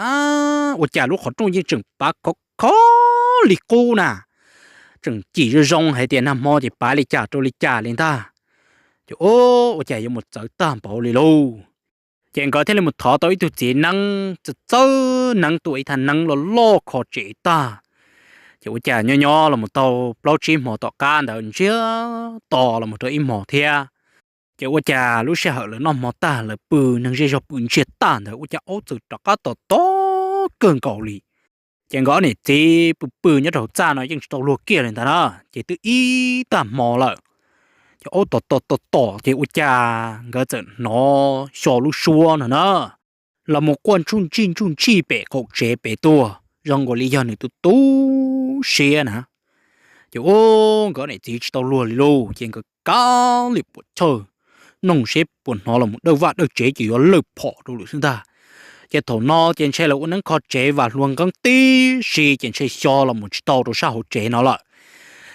ua cas lub qhov rooj yeej tseem pav khov kho li qub na. tseem cim zoo zoo hais tias nag hmo ces pav li cas rau li cas li ntag. Ces ua cas yuav mus txawv tag npaum li lauj. Ces nkawd thiaj li mus thov tau ib tug txiv neeb txawj txawj neeb tua ib thaj neeb loj loj kho tsev tag. Ces ua cas nyob nyob los mus tau plaub tsib hmo tom qab ntawd ntsiag to los mus rau ib hmo thiab. Ces ua cas lub sij hawm lawv noj hmo tag lawv pw neeg zej zog pw ntsiag tag ntawd ua cas aub txawm rov qab tom tom kawg nkaus li. Ces nkawd ob niam txiv pw pw nyob rau hauv txaj no yeej tsis tau luag kiag li ntag na, ces twb ib tag hmo lawm. Ces aub tom tom tom tom ces ua cas nkawd txawm hnov xyo lub suab no na los mus quaj ntsuj ntsij ntsuj ntsij pem qaum tsev pem tuaj zoo nkaus li yog nws tu tu siab na. Ces ua nkawd niam txiv tsis tau luag li lauj, ces nkawd kav liam puam chawj noog seb puas hnov los mus dawj vaj dawj tsev ces yuav lawj phom rau lawm xwb ntag. Ces thaum no ces ntshe lawv ua neeb kho tsev vam hluas nqeeb tib si ces ntshe xyo los mus tsis tau rau sab hauv tsev no lawm.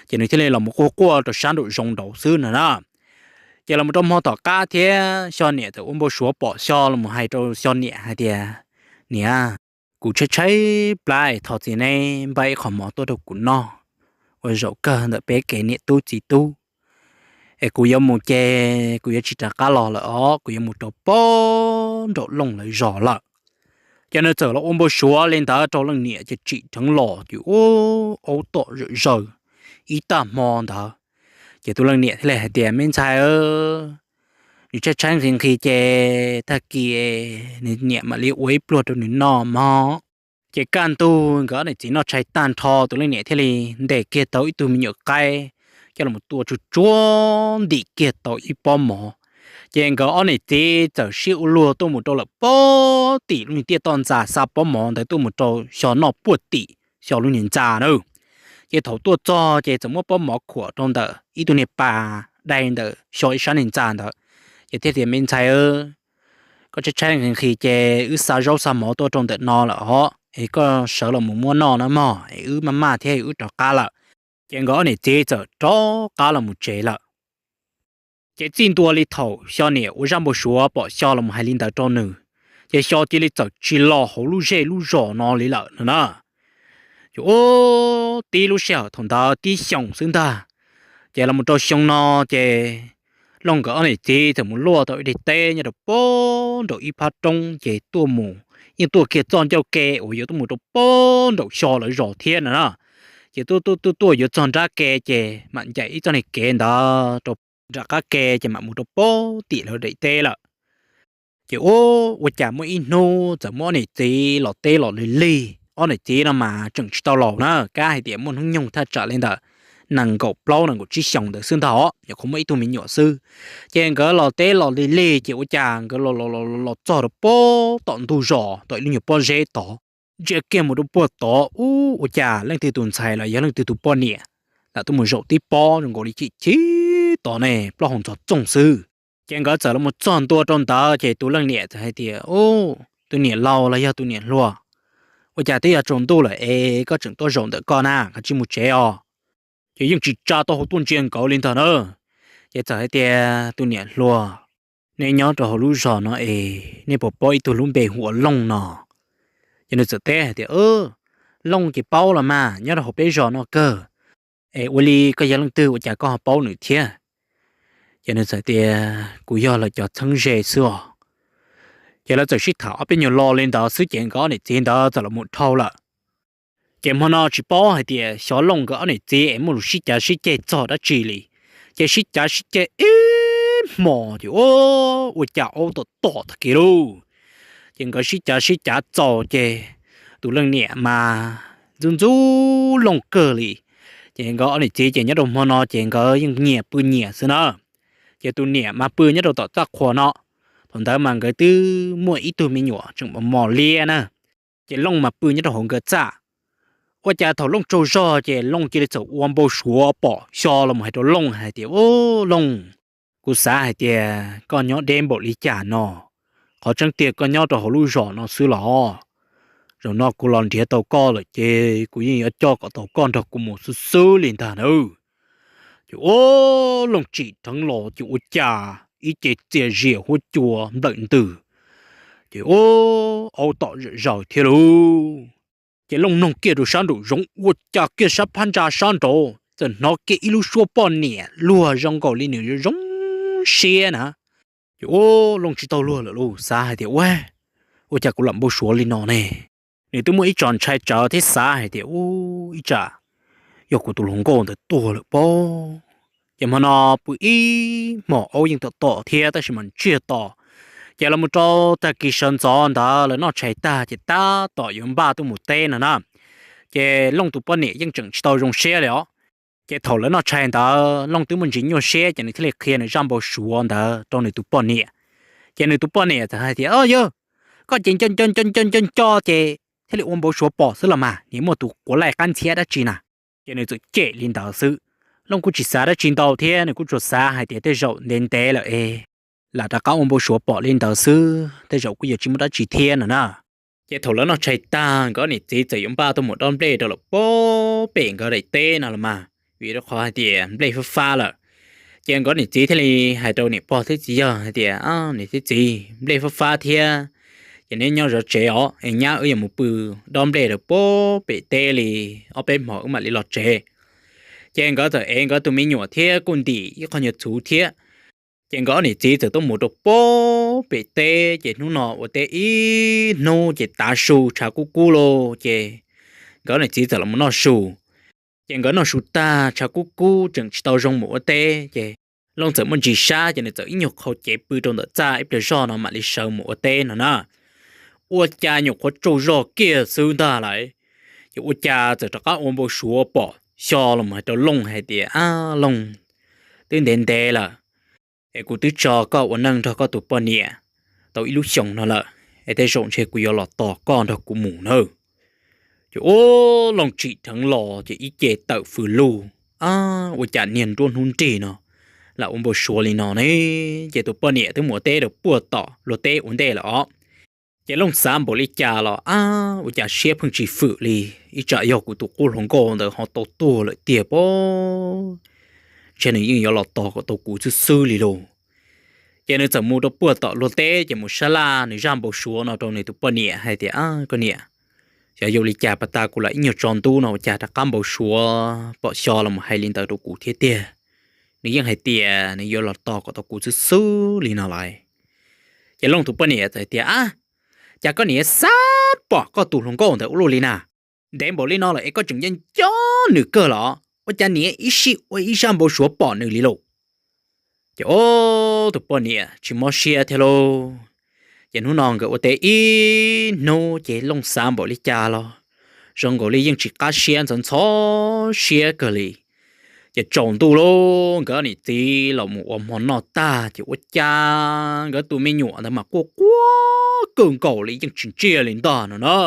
Ces nws thiaj li los mus quaj quaj rau sab nraum zoov nraud xwb no na. Ces los mus rau hmo tom qab thiab xyo niam txawm ua npau suav pom xyo los mus hais rau xyo niam hais tias, Niam, kuv tshaib tshaib plab es thov txiv neb npaj ib qho mov tuaj rau kuv noj ua zaum kawg ntawm peb kev niam tub txiv tub, es kuv yuav mus ces kuv yuav tsis rov qab los lawm os, kuv yuav mus rau pem nraum Looj lawv zos lawm. Ces nws txawm los ua npau suav li ntawd rau leej niam ces tsim dheev los ces ua aub tom zawm zaws ib tag hmo ntawd. Ces tus leej niam thiaj li hais tias, Me ntxhais, nws tshaib tshaib nqhis nqhis ces tag kis nws niam mam li ua ib pluag rau nws noj mog. Ces kaj ntug nkawd ob niam txiv noj tshais tag nrho tus leej niam thiaj li ntes kiag tau ib tug me nyuam qaib coj los tua tsuag tsuag ntim kiag tau ib pob mov. Ces nkawd ob niam txiv txawm sib ua luag tuaj mus rau lawm puag tim lub niag tiaj toj ntxas xa pob mov ntawd tuaj mus rau xyo noj puag tim xyo lub niag ntxa na. Ces thaum tuaj txog ces txawm muab pob mov khuam rau ntawm ib tug niag pas dai ntawm xyo ib sab niag ntxa ntawd. Ces thiaj tias, Me ntxhais, koj tshaib tshaib nqhis nqhis ces wb xa zaub xa mov tuaj rau ntawm no lawm os, es koj sawv los mus muab noj na mog, es wb maj maj thiab wb rov qab lawm. Ces nkawd ob niam txiv txawm rov qab los mus tsev lawm. Ces txij ntua li thaum xyo niam ua zaj npau suav pom xyo los mus hais li ntawd rau nws, ces xyo cia li txawm tsis los hauv lub zej lub zos no li lawm no na. Ces ua tib lub sij hawm thaum ntawd tib xyoos xwb ntag, ces los mus rau xyoo no ces Looj nkawd ob niam txiv txawm mus luaj tau ib daim teb nyob rau puag nraum ib phab roob ces tuaj mus, yeej tuaj kiag txoj ncauj ke uas yuav tuaj mus rau puag nraum xyo lawv zos thiab no na. Ces tuaj tuaj tuaj tuaj yuav txog nrab ke ces mam ncaim ib txoj niag kev ntawd rau nram qab ke ces mam mus rau puag tim lawv daim teb lawm. Ces ua, ua cas muaj ib hnub txawm muaj ob niam txiv los teb los lig lig, ob niam txiv no mas tseem tsis tau laus na, kab hais tias muaj hnub nyoog thaj tsam li ntawm nees nkaum plaub nees nkaum tsib xyoos ntawd xwb ntag os, nyuam qhuav muaj ib tug me nyuam xwb. Ces nkawd los teb los lig lig ces ua cas nkawd los los los txog rau puag tom ntug zos tom ib lub nyuag pob zeb tod, ntsia kiag mus rau puag tod ub ua cas leej twg tus ntxhais los yog leej twg tus poj niam lam tuaj mus zaum tib pob zoo nkaus li chim chim tod ne, plaub hau ntxhov txoog xwb. Ces nkawd txawm los mus txog ntua rau ntawd ces tus leej niam txawm hais tias, Ub, tus niam laus los yog tus niam hluas, ua cas twb yuav tsaus ntuj lawm es koj tseem tuaj zaum ntawm koj na, koj tsis mus tsev os? Ces yeej tsis tsa tau hau tuaj ntsia nkawd li ntag na. Ces txawm hais tias, Tus niam hluas, nej nyob rau hauv lub zos no es nej puas paub ib tug lub npe hu ua Looj no? Ces nws txawm teb hais tias, Looj ces paub los mas, nyob rau hauv peb zos no kawg. Es ua li koj yog leej twg ua cas koj ho paub nws thiab? Ces nws txawm tias, Kuv yog lawv cov txheeb ze xwb os. Ces lawv txawm sib tham ob peb nyuag lo li ntawd xwb ces nkawd ob niam txiv ntawd txawm los mus dhau lawm. Ces hmo no tsis paub hais tias xyov Looj nkawd ob niam txiv es muaj lus sib cav sib ceg txog dab tsi li, ces sib cav sib ceg ib hmos ces ua, ua cas aub tom tom tag kis lauj. Ces nkawd sib cav sib cav txaus ces tus leej niam mas ntxub ntxub Looj kawg li. Ces nkawd ob niam txiv ces nyob rau hmo no ces nkawd yeej nyias pw nyias xwb na. Ces tus niam mas pw nyob rau tom txaj qhua no. Thaum ntawd mas nkawd twb muaj ib tug me nyuam tseem mos mos liab na. Ces Looj mas pw nyob rau hauv nkawd txaj. Ua cas thaum Looj tsaug zog ces Looj cia li txawm ua npau suav pom xyo los mus hais rau Looj hais tias, Ub Looj, kuv xav hais tias koj nyob deb npaum li cas no, qhov tseeb tiag koj nyob rau hauv lub zos no xwb los? Zaum no kuv los nrhiav tau koj lawm ces kuv yeej yuav coj kom tau koj nrog kuv mus xwb xwb li ntag na. Ces ua, Looj tsim dheev los ces ua cas ib ce txias zias huab cua nplawm ntws, ces ua, aub tom zawm zaws thiab lauj. Ces Looj noog kiag rau sab nraum zoov ua cas kiag sab phab ntsa sab nraud txawm hnov kiag ib lub suab poj niam luag zoo nkaus li nws zoo siab na. Ces ua Looj tsis tau luag lawm lauj, xav hais tias ua, ua cas kuv lam npau suav li no ne? Nws twb muaj ib tso ntshai tsawv thiab xav hais tias ua, ib tsam yog kuv tus hluas nkauj ntawd tuag lawm pob. Ces hmo no pw ib hmos aub yeej tom tom thiab tab sis mas ntsiag to. Ces los mus rau tag kis sawv ntxov ntawd lawv noj tshais tag ces tab tom yuav npaj tuaj mus teb no na. Ces Looj tus poj niam yeej tseem tsis tau zoo siab li os. Ces thaum lawv noj tshais ntawd Looj twb muaj ntsis nyuaj siab ces nws thiaj li qhia nws zaj npau suav ntawd rau nws tus poj niam. Ces nws tus poj niam txawm hais tias, Yog, koj ces nco nco nco nco nco nco ces thiaj li ua npau suav pom xwb los mas, niag muaj tus quav laij qab ntxhiab dab tsi na. Ces nws txawm cem li ntawd xwb. Looj kuj tsis xav dab tsi ntau thiab, nws kuj tsuas xav hais tias tej zaum ntev ntev lawm es lam rov qab ua npau suav pom li ntawd xwb, tej zaum kuj yuav tsis muaj dab tsi thiab no na. Ces thaum lawv noj tshais tag nkawd niam txiv txawm yuav npaj tuaj mus dob nplej rau lawm pob pem nkawd daim teb no los mas, vim rau qhov hais tias nplej fab fab lawm. Ces nkawd niam txiv thiaj li hais rau niam pog thiab txiv yawg hais tias, Niam thiab txiv, nplej fab fab thiab, ces neb nyob zov tsev os, es nyab wb yuav mus pw dob nplej rau pob pem teb li ob peb hmos wb mam li los tsev. Ces nkawd txawm ev nkawd tus me nyuam thiab kuj ntim ib qho nyuag txhuv thiab. Ces nkawd ob niam txiv txawm tuaj mus rau pob pem teb, ces hnub no ua teb ib hnub ces tav su tshav kub kub lauj, ces nkawd ob niam txiv txawm los noj su. Ces nkawd noj su tag tshav kub kub tseem tsis tau zoo mus ua teb, ces Looj txawm muaj ntsis sab ces nws txawm ib nyuag qhau cev pw rau ntawm txaj ib pliag zog no mam li sawv mus ua teb no na. Ua cas nyuam qhuav tsaug zog kiag xwb ntag lauj, ces ua cas txawm rov qab ua npau suav pom xyo los hais rau Looj hais tias, Ab Looj, twb ntev ntev lawm es kuv twb tso koj ua neej nrog koj tus poj niam tau ib lub xyoos no lawm, es tej zaum ntshe kuv yuav los tos koj nrog kuv mus nawb. Ces ua Looj tsim dheev los ces ib ce tawm fws lug, Ab, ua cas niag nruab hnub nrig no lam ua npau suav li no ne? Ces tus poj niam twb mus ua teb rau puag tom luag teb ua ntej lawm os. Ces Looj xav npaum li cas los, Ab, ua cas siab pheej tsis fwm li, ib tsam yog kuv tus qub hluas nkauj ntawd ho tau tuag lawm tiag pob, ntshe nws yeej yuav los tos kom tau kuv xwb xwb li lauj. Ces nws txawm mus rau puag tom luag teb ces mus sab laj nws zaj npau suav no rau nws tus poj niam hais tias, Koj niam, xyov yuav li cas pas tas kuv lam ib nyuag tsaus ntuj no ua cas rov qab npau suav pom xyo los hais li ntawd rau kuv thiab tiag. Nws yeej hais tias nws yuav los tos kom tau kuv xwb xwb li no lawm. Ces Looj tus poj niam txawm tias, Ab, cas koj niam xav pom koj tus hluas nkauj ntawd ua luaj li na? Ntev npaum li no lawm es koj tseem nco nco nws kawg los? Ua cas niam ib sij ua ib zaj npau suav pom nws li lauj? Ces ua tus poj niam tsis mob siab thiab lauj. Ces hnub no nkawd ua teb ib hnub ces Looj xav npaum li cas los zoo nkaus li yeej tsis qab siab, ntxhov ntxhov siab kawg li. Ces tsaus ntuj lauj, nkawd niam txiv los mus ua hmo noj tag ces ua cas nkawd tus me nyuam ntawd mas quaj quaj kawg nkaus li yeej tsis ntsiag li ntag no na.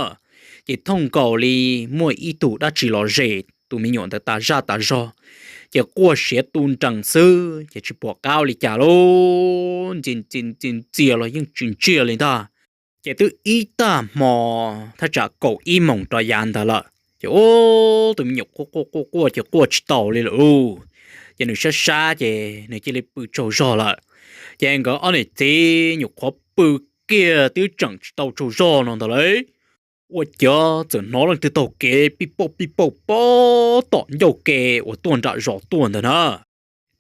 Ces thooj nkaus li muaj ib tug dab tsi los zes tus me nyuam ntawd tas zaj tas zog, ces quaj siav tu nrees xwb ces tsis pom qab ua li cas lauj. Ntxi ntxi ntxi ntxias los yeej tsis ntsiag li ntag. Ces twb ib tag hmo, thaj tsam kaum ib moos rov yav ntawd lawm ces ua tus me nyuam quaj quaj quaj quaj ces quaj tsis taus li lawm. Ces nws sab sab ces nws cia li pw tsaug zog lawm. Ces nkawd ob niam txiv nyuam qhuav pw kiag twb tseem tsis tau tsaug zog no ntag lauj, ua cas txawm hnov leej twg taug kev pij pauj pij pauj pem tom ncauj ke uas tuaj nram zos tuaj ntawd na.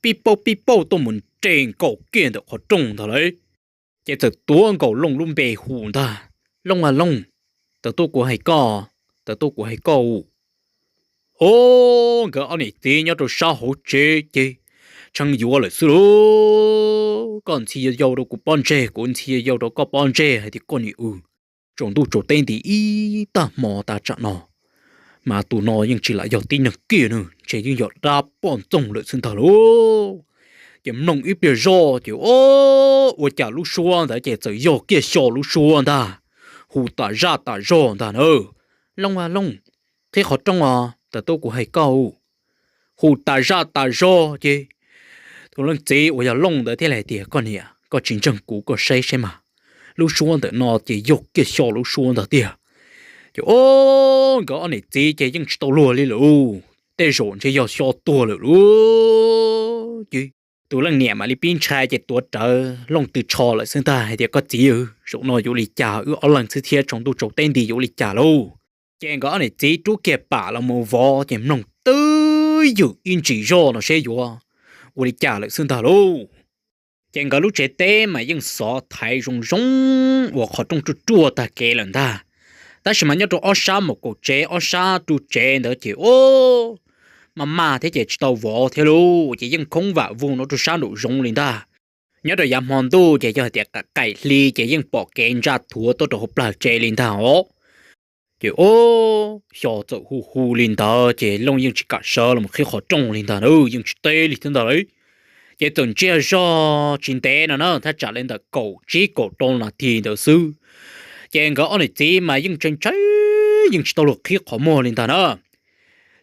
Pij pauj pij pauj tuaj mus nres nkaus kiag ntawm qhov rooj ntag lauj. Ces txawm tuav nkaus Looj lub npe hu ntag, Looj a Looj, tawm tuaj kuv hais koj, tawm tuaj kuv hais koj u. Ua nkawd ob niam txiv nyob rau sab hauv tsev ces tshee yuav lawm xwb lauj. Koj ntxhi yau yau rau kuv pob ntseg, kuv ntxhi yau yau rau koj pob ntseg hais tias koj niam, tsaus ntuj tsaus teb nti ib tag hmo tas tsam no, mas tus no yeej tsis lam yog tib neeg kiag na, ntshe yeej yog dab poj ntxoog lawm xwb ntag lauj. Ces mloog ib pliag zoj ces ua cas lub suab ntawd ces txawm yog kiag xyo lub suab ntag, hu tas zaj tas zog ntag na, Looj a Looj, qhib qhov rooj os, tawm tuaj kuv hais koj u. Hu tas zaj tas zog ces tus leej txiv uas yog Looj ntawd thiaj li hais tias, Koj niam, koj tsis ntseeg kuv koj saib saib mas, lub suab ntawm no ces yog kiag xyo lub suab ntag tiag. Ces ua nkawd ob niam txiv ces yeej tsis tau luag li lawm, tej zaum ntshe yog xyo tuag lawm lauj. Ces tus leej niam mam li pib ntshai ces tuav rawv Looj tw tsho lawm xwb ntag hais tias, Koj txiv, zaum no yuav ua li cas, wb ob leeg xwb thiab tsaus ntuj tsaus teb nti yuav ua li cas lauj? Ces nkawd ob niam txiv rub kiag pam los mus vov ces mloog twb twb ywm ib ntsis zog no seb yuav ua li cas lawm xwb ntag lauj. Ces nkawd lub tsev teb mas yeej xov thaiv zoo zoo uas qhov rooj ruaj ruaj tag kev lawm ntag. Tab sis mas nyob rau ob sab mom kaum tsev ob sab ru tsev ntawd ces ub, maj maj thiab ces tsis tau vov thiab lauj, ces yeej khoob vam vog no rau sab nraum zoov li ntag. Nyob rau yav hmo ntuj ces yog hais tias qaim hli ces yeej pom kev ntsaj thuav tuaj rau hauv plag tsev li ntag os. Ces ub, xyov txawm hu hu li ntawd ces Looj yeej tsis kam sawv los qhib qhov rooj li ntag na, yeej tsis teb li thiab ntag lauj. Ces txawm ntsiag zog tsis ntev no na, thaj tsam li ntawm kaum tsib kaum rau nas this ntawd xwb, ces nkawd ob niam txiv mas yeej ntshai ntshai, yeej tsis tau luag qhib qhov muag li ntag na.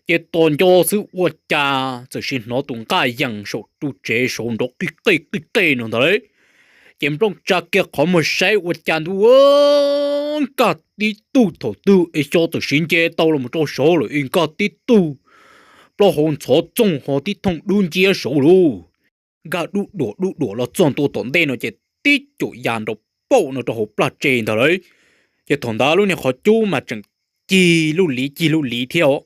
Ces tos nco xwb ua cas txawm sim hnov tus nqaj yees saum ru tsev saud nrov qij qej qij qej no ntag lauj. Ces nplooj tsa kiag qhov muag saib ua cas ntuj, nkag tib tug thaum twg es xyov txawm sim nce tau los rau saud lawm es nkag tib tug plaub hau ntxhov txooj ho tib thooj dub nciab saud lauj. Nkag dub duam dub duam los txog ntua tom ntej no ces tib caum ya nrov paum no rau hauv plag tsev ntag lauj. Ces thaum ntawd lub niag qhov cub mas tseem cig lub liv cig lub liv thiab os.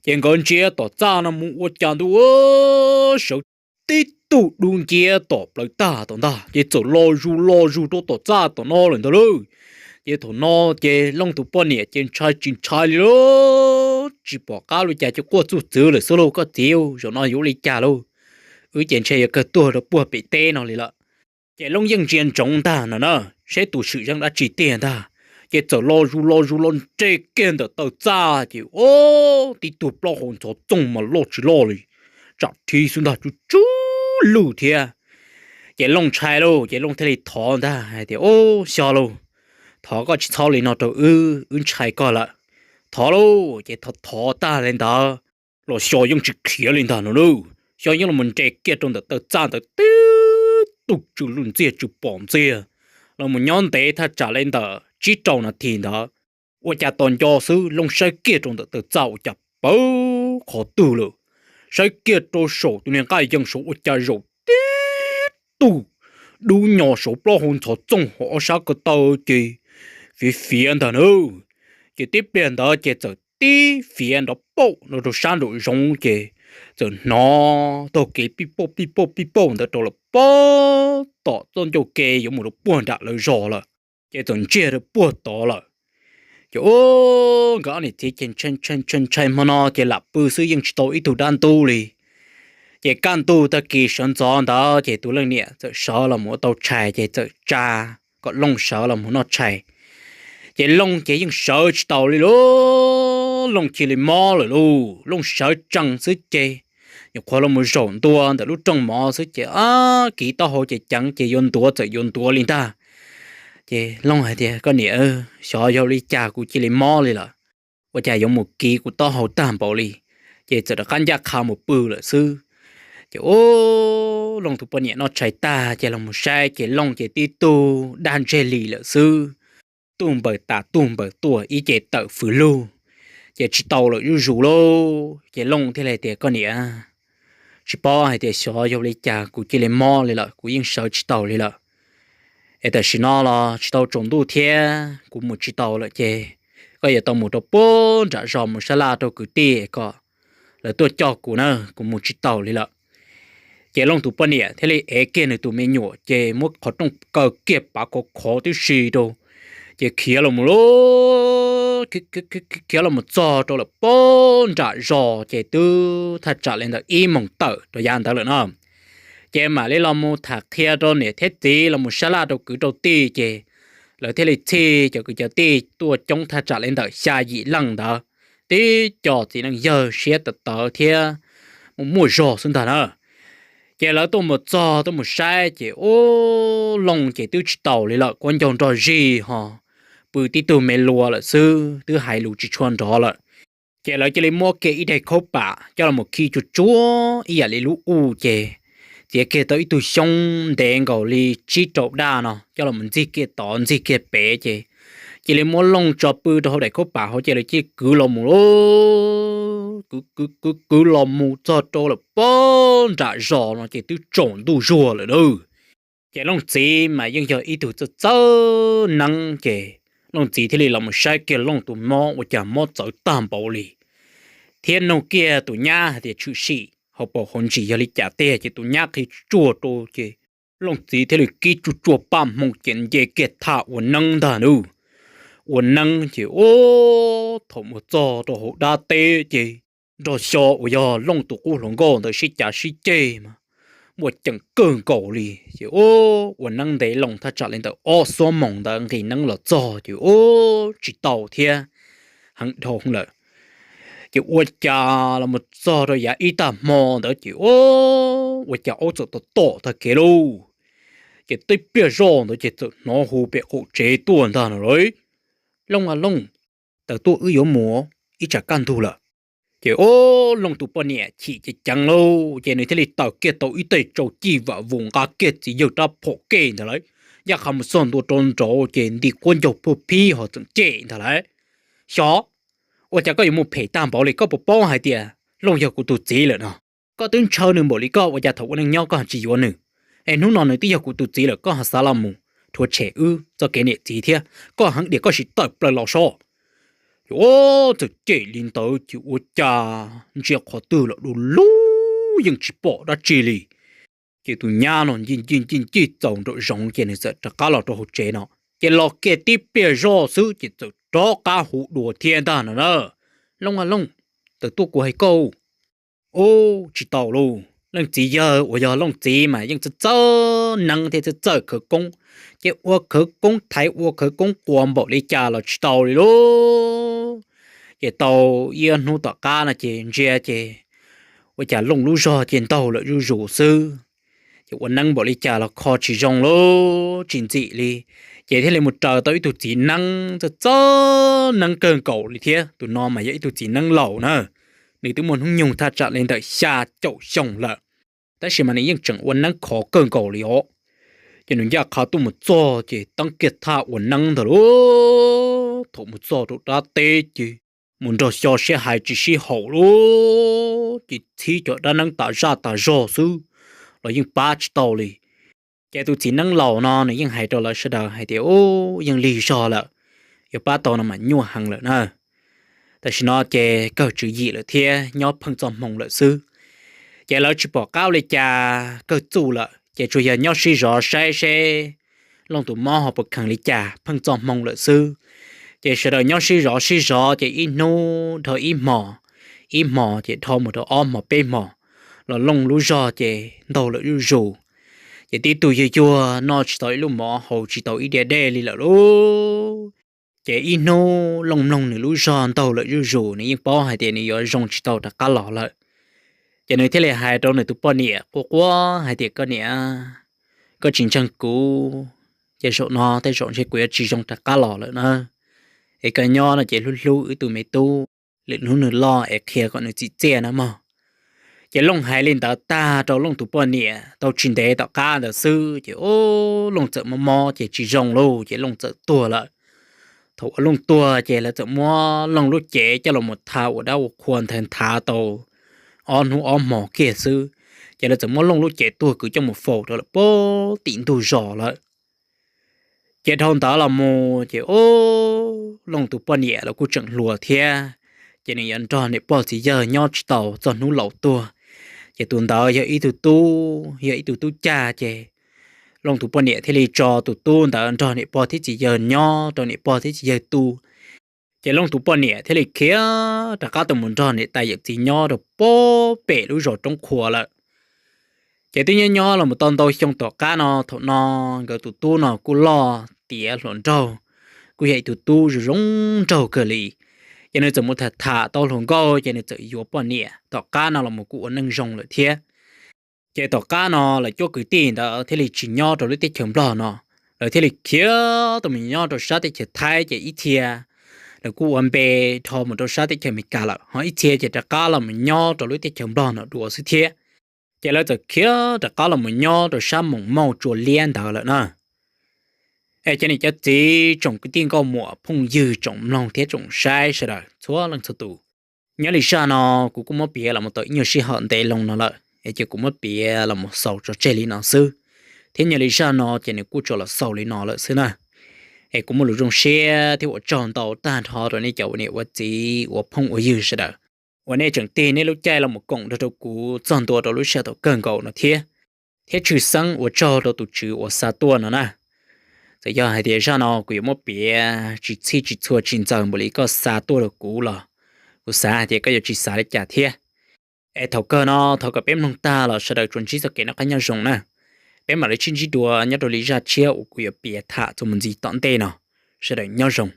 Ces nkawd ntsia tom txaj no mus ua cas ntuj, sawv tib tug dub nciab tom plawv tag tom ntag ces txawm los zus los zus rau tom txaj tom no lawm ntag lauj. Ces thaum no ces Looj tus poj niam ces ntshai tsis ntshai li lauj, tsis pom qab li cas ces quaj txuj txwv lawm xwb lauj, koj txiv, zaum no yuav ua li cas lauj? Wb ces ntshe yuav kawg tuag rau puag pem teb no li lawm. Ces Looj yeej ntsia ntsoov ntag no na, seb tus swm zeej dab tsi tiag ntag. Ces txawm los zus los zus los nres kiag ntawm taw txaj ces ub, tib tug plaub hau ntxhov txooj mas loj tsis loj li, tsam rhib xwb ntag, tsw tsw lwj thiab. Ces Looj ntshai lauj, ces Looj thiaj li thov ntag hais tias, Ub, xyov lauj, thov koj tsis txhob li no rau wb, wb ntshai koj lawm. Thov lauj. Ces thov thov tag li ntawd los xyov yeej tsis khiav li ntag no lauj. Xyov yeej los nres kiag rau ntawm taw txaj ntawd tib tug tsw lwj ntxiag tsw pom ntxiag, los mus nyob ntev thaj tsam li ntawm tsib rau nas this ntawd. Ua cas tos nco xwb Looj saib kiag rau ntawm taw txaj ua cas pawv qhov twg lawm, saib kiag rau saum tus niag nqaj yees saud ua cas zaum tib tug dub nyo saud plaub hau ntxhov txooj hauv ob sab ko taw ces fiav fiav ntag na. Ces tib pliag ntawd ces txawm tib fiav nrov paum no rau sab nraum zoov ces txawm hnov taug kev pij pauj pij pauj pij pauj ntawd rau lawm pob tom txoj ncauj ke yuav mus rau puag nram lawv zos lawm. Ces txawm ntsiag rau puag tod lawm. Ces ub, nkawd ob niam txiv ces ntshai ntshai ntshai hmo no ces lam pw xwb yeej tsis tau ib tug dab ntub li. Ces kaj ntug tag kis sawv ntxov ntawd ces tus leej niam txawm sawv los mus ua tau tshais ces txawm tsa kom Looj sawv los mus noj tshais. Ces Looj ces yeej sawv tsis taus li lauj, Looj cia li mob lawm lauj. Looj sawv tsees xwb ces nyuam qhuav los mus zaum ntua ntawm lub rooj mov xwb ces ab, kiv taub hau ces ceev ces yuav ntuav txawm yuav ntuav li ntag. Ces Looj hais tias, Koj niam, xyov yog li cas kuv cia li mob li lawm, ua cas yuav mus kiv kuv taub hau tag npaum li? Ces txawm rov qab ncaj qha mus pw lawm xwb. Ces ub, Looj tus poj niam noj tshais tag ces los mus saib ces Looj ces tib tug daj ntseg li lawm xwb. Tuj npaws tas tuj npaws tuaj ib ce tawm fws lug, ces tsis tau lawm zuj zus lauj. Ces Looj thiaj li hais tias, Koj niam, tsis paub hais tias xyov yog li cas kuv cia li mob li lawm, kuv yeej sawv tsis taus li lawm. Es tam sim no los tsis tau tsaus ntuj thiab kuv mus tsis taus lawm ces koj yuav tau mus rau puag nram zos mus sab laj rau kwv tij kom lawv tuaj coj kuv na, kuv mus tsis taus li lawm. Ces Looj tus poj niam thiaj li ev kiag nws tus me nyuam ces muab qhov rooj kaw kiag pav khov khov tib si rau, ces khiav los mus lauj, khiav los mus txog rau lawm puag nram zos ces twb thaj tsam li ntawm ib moos tawm rau yav ntawd lawm no. Ces mam li los mus tham qhia rau niam thiab txiv los mus sab laj rau kwv rau tij ces lawv thiaj li txhij cov kwv cov tij tuaj coob thaj tsam li ntawm xya yim leej ntawd, tib co txiv neej yawg siab tawv tawv thiab muaj muaj zog xwb ntag na. Ces lawv tuaj mus txog tuaj mus saib ces ub, Looj ces twb tsis taus li lawm, kuab ncaug nrog zig ho pw tib tug me lua lawm xwb, twb hais lus tsis tshua nrov lawm. Ces lawv cia li muab kiag ib daig khaub pam coj los mus khi tsuag tsuag ib yam li lub u ces txiav kiag tau ib tug xyoob ntev nkaus li tsib rau daj no coj los mus ntxig kiag tod ntxig kiag pem ces cia li muab Looj tso pw rau hauv daim khaub pam hauv ces lawv cia li kwv los mus lauj, kwv kwv kwv kwv los mus txog rau lawm puag nram zos no ces twb tsaus ntuj zuag lawm lauj. Ces Looj txiv mas yeej yog ib tug txawj txawj neeb ces Looj txiv thiaj li los mus saib kiag Looj tus mob ua cas mob txawv tag npaum li. thiab nug kiag tus nyab hais tias tshwm sim hauv paus hauv ntsis yog li cas tiag. Ces tus nyab qhia tsuaj rau ces Looj txiv thiaj li kib tsuaj tsuaj paj hmoo ces nce kiag thaj ua neeb ntag nab. Ua neeb ces ua, thaum mus txog rau hauv dab teb ces nrog xyo uas yog Looj tus qub hluas nkauj ntawd sib cav sib ceg mas muaj ceem kawg nkaus li. Ces ua neeb ntev loo thaj tsam li ntawm ob xuab moos ntawd nqis neeb los txog ces ua tsis tau thiab, heev dhau lawm. Ces ua cas los mus txog rau yav ib tag hmo ntawd ces ua, ua cas aub txawm tom tom tag kev lauj. Ces tib pliag zoj ntawd ces txawm hnov hu pem qaum tsev tuaj ntag no lauj: Looj a Looj, tawm tuaj, wb yuav mus ib tsam kaj ntug lawm. Ces ua, Looj tus poj niam chim ceev ceev lauj, ces nws thiaj li taws kiag tau ib teg tsau cij vam vus nqa kiag txiv yawg rab phom kej ntag lauj, ncaj qha mus txog ntua rau nraud ces nti quab ncaug puag phib ho txeem cem ntag lauj: Xyov, ua cas koj yuav mus phem tag npaum li? Koj puas paub hais tias Looj yog kuv tus txiv lawm no? Koj twb ntshaw nws npaum li koj, ua cas thaum ua neej nyob koj ho tsis yuav nws? Es hnub no nws twb yog kuv tus txiv lawm koj ho xav los mus rhuav tshem wb txoj kev niam txiv thiab, koj heev diam koj sim tawm plaws los soj. Ces ua, txawm cem li ntawd ces ua cas ntsia qhov twg los du lug yeej tsis pom dab tsi li. Ces tus nyab no ncij ncij ncij ncij txaus nraum zoov ces nws txawm rov qab los rau hauv tsev no. Ces los kiag tib pliag zoj xwb ces txawm rov qab hu dua thiab ntag no na: Looj a Looj, tawm tuaj, kuv hais koj. Ub, tsis tau lauj, leej txiv yawg uas yog Looj txiv mas yeej txawj txawj neeb thiab txawj txawj khawv koob, ces ua khawv koob thaiv ua khawv koob quas npaum li cas los tsis tau li lauj. Ces tau ib hnub tom qab no ces ntsia ces ua cas Looj lub zog ces ntaug lawm zuj zus xwb. Ces ua neeb npaum li cas los kho tsis zoo lauj, tsis ntxim li. Ces thiaj li mus raws tau ib tug txiv neeb txawj txawj neeb kawg nkaus li thiab, tus no mas yog ib tug txiv neeb laus na, nws twb muaj hnub nyoog thaj tsam li ntawm xya caum xyoo lawm, tab sis mas nws yeej tseem ua neeb khov kawg nkaus li os. Ces nws ncaj qha tuaj mus txog ces teeb kiag thaj ua neeb ntag lauj. Thaum mus txog rau dab teb ces mus nrog xyo sib hais tsis sib haum lauj, ces txhib cov dab neeb tas zaj tas zog xwb los yeej pab tsis tau li. Ces tus txiv neeb laus no nws yeej hais rau lawv sawv daws hais tias, Ub, yeej lig zog lawm, yuav pab tau no mas nyuaj heev lawm na. Tam sim no ces kawg tswv yim lawm thiab nyob pheej txoj hmoo lawm xwb. Ces lawv tsis pom qab ua li cas, kawg txuj lawm ces tsuas yog nyob sib zov saib seb Looj tus mob ho puas kheev li cas, pheej txoj hmoo lawm xwb. Ces sawv daws nyob sib zov sib zov ces ib hnub dhau ib hmos, ib hmos ces dhau mus rau ob hmos peb hmos, los Looj lub zog ces ntaug lawm zuj zus. Ces tib tug yuag yuag noj tsis tau ib lub mov, haus tsis tau ib diav dej li lawm lauj. Ces ib hnub Looj mloog nws lub zog ntaug lawm zuj zus, nws yeej paub hais tias nws yuav zoo tsis tau rov qab los lawm. Ces nws thiaj li hais rau nws tus poj niam quaj quaj hais tias, Koj niam, koj tsis ntseeg kuv, ces zaum no tej zaum ntshe kuv yuav tsis zoo rov qab los lawm na. Es koj nyob no ces hlub hlub wb tus me tub, lwm hnub nws loj es qhia kom nws txim txiaj na mog. Ces Looj hais li ntawd tag rau Looj tus poj niam tau tsis ntev tom qab ntawd xwb ces ub, Looj txawm mob mob ces tsis zoo lauj, ces Looj txawm tuag lawm. Thaum uas Looj tuag ces lawv txawm muab Looj lub cev coj los mus tha ua dab ua qhua nthav nthav tau ob hnub ob hmos kiag xwb, ces lawv txawm muab Looj lub cev tuag kwv coj mus faus rau lawm puag tim ntug zos lawm. Ces dhau ntawd los mus ces ub, Looj tus poj niam los kuj tseem hluas thiab, ces nws yuav nrog niam pog txiv yawg nyob tsis tau txog hnub laus tuag. Ces tus ntawd yog ib tug tub, yog ib tug tub cag, ces Looj tus poj niam thiaj li tso tus tub ntawd nrog niam pog thiab txiv yawg nyob rau niam pog thiab txiv yawg tu. Ces Looj tus poj niam thiaj li khiav rov qab tau mus nrog niam tais yawm txiv nyob rau puag pem lub zos Roob Qhua lawm. Ces twb nyob nyob los mus tau ntau xyoo tom qab no, thaum no nkawd tus tub no kuj loj tiav hluas nraug, kuj yog ib tug tub zoo zoo nraug kawg li. Ces nws txawm mus tham tham tau hluas nkauj, ces nws txawm yuav poj niam, tom qab no los mus kuj ua neej zoo lawm thiab. Ces tom qab no lawv cuab kwv tij ntawd thiaj li tsis nyob rau lub teb chaws Nplog no, lawv thiaj li khiav tau mus nyob rau sab teb chaws Thaib, ces ib txhia lawv kuj ua npe dhau mus rau sab teb chaws Amelikas lawm, ho ib txhia ces rov qab los mus nyob rau lub teb chaws Nplog no dua xwb thiab. Ces lawv txawm khiav rov qab los mus nyob rau sab Moos Mauj Tsua Liab ntawd lawm na. Es cov niam cov txiv tsoom kwv tij nkauj muam phooj ywg tsoom mloog thiab tsoom saib sawv daws txhua leej txhua tus, nyob li zaj no kuv kuj muab piav los mus tau ib nyuag sij hawm ntev loo no lawm, es ces kuv muab piav los mus xaus tso tseg li no xwb, thiab nyob li zaj no ces nws kuj tsuas los xaus li no lawm xwb na. Es kuv muaj lus zoo siab thiab ua tsaug ntau tag nrho rau nej cov ua niam ua txiv ua phooj ua ywg sawv daws. uas nej tseem tig nej lub caij los mus koom nrog rau kuv txog ntua rau lub sij hawm thaum kawg nkaus no thiab. Thiab tshwj xeeb ua tsaug rau tus Tswv uas xa tuaj no na. Txawm yog hais tias zaj no kuv yuav muab piav tsis txhij tsis txhua tsis ntxaws npaum li koj xa tuaj rau kuv los kuv xav hais tias koj yuav tsis xav li cas thiab. Es thaum kawg no thov kom peb mloog tag los sawv daws tsuas ntsib txoj kev noj qab nyob zoo na. Peb mam li sib ntsib dua nyob rau li zaj tshiab uas kuv yuav piav tham txuas mus ntxiv tom ntej no. Sawv daws nyob zoo.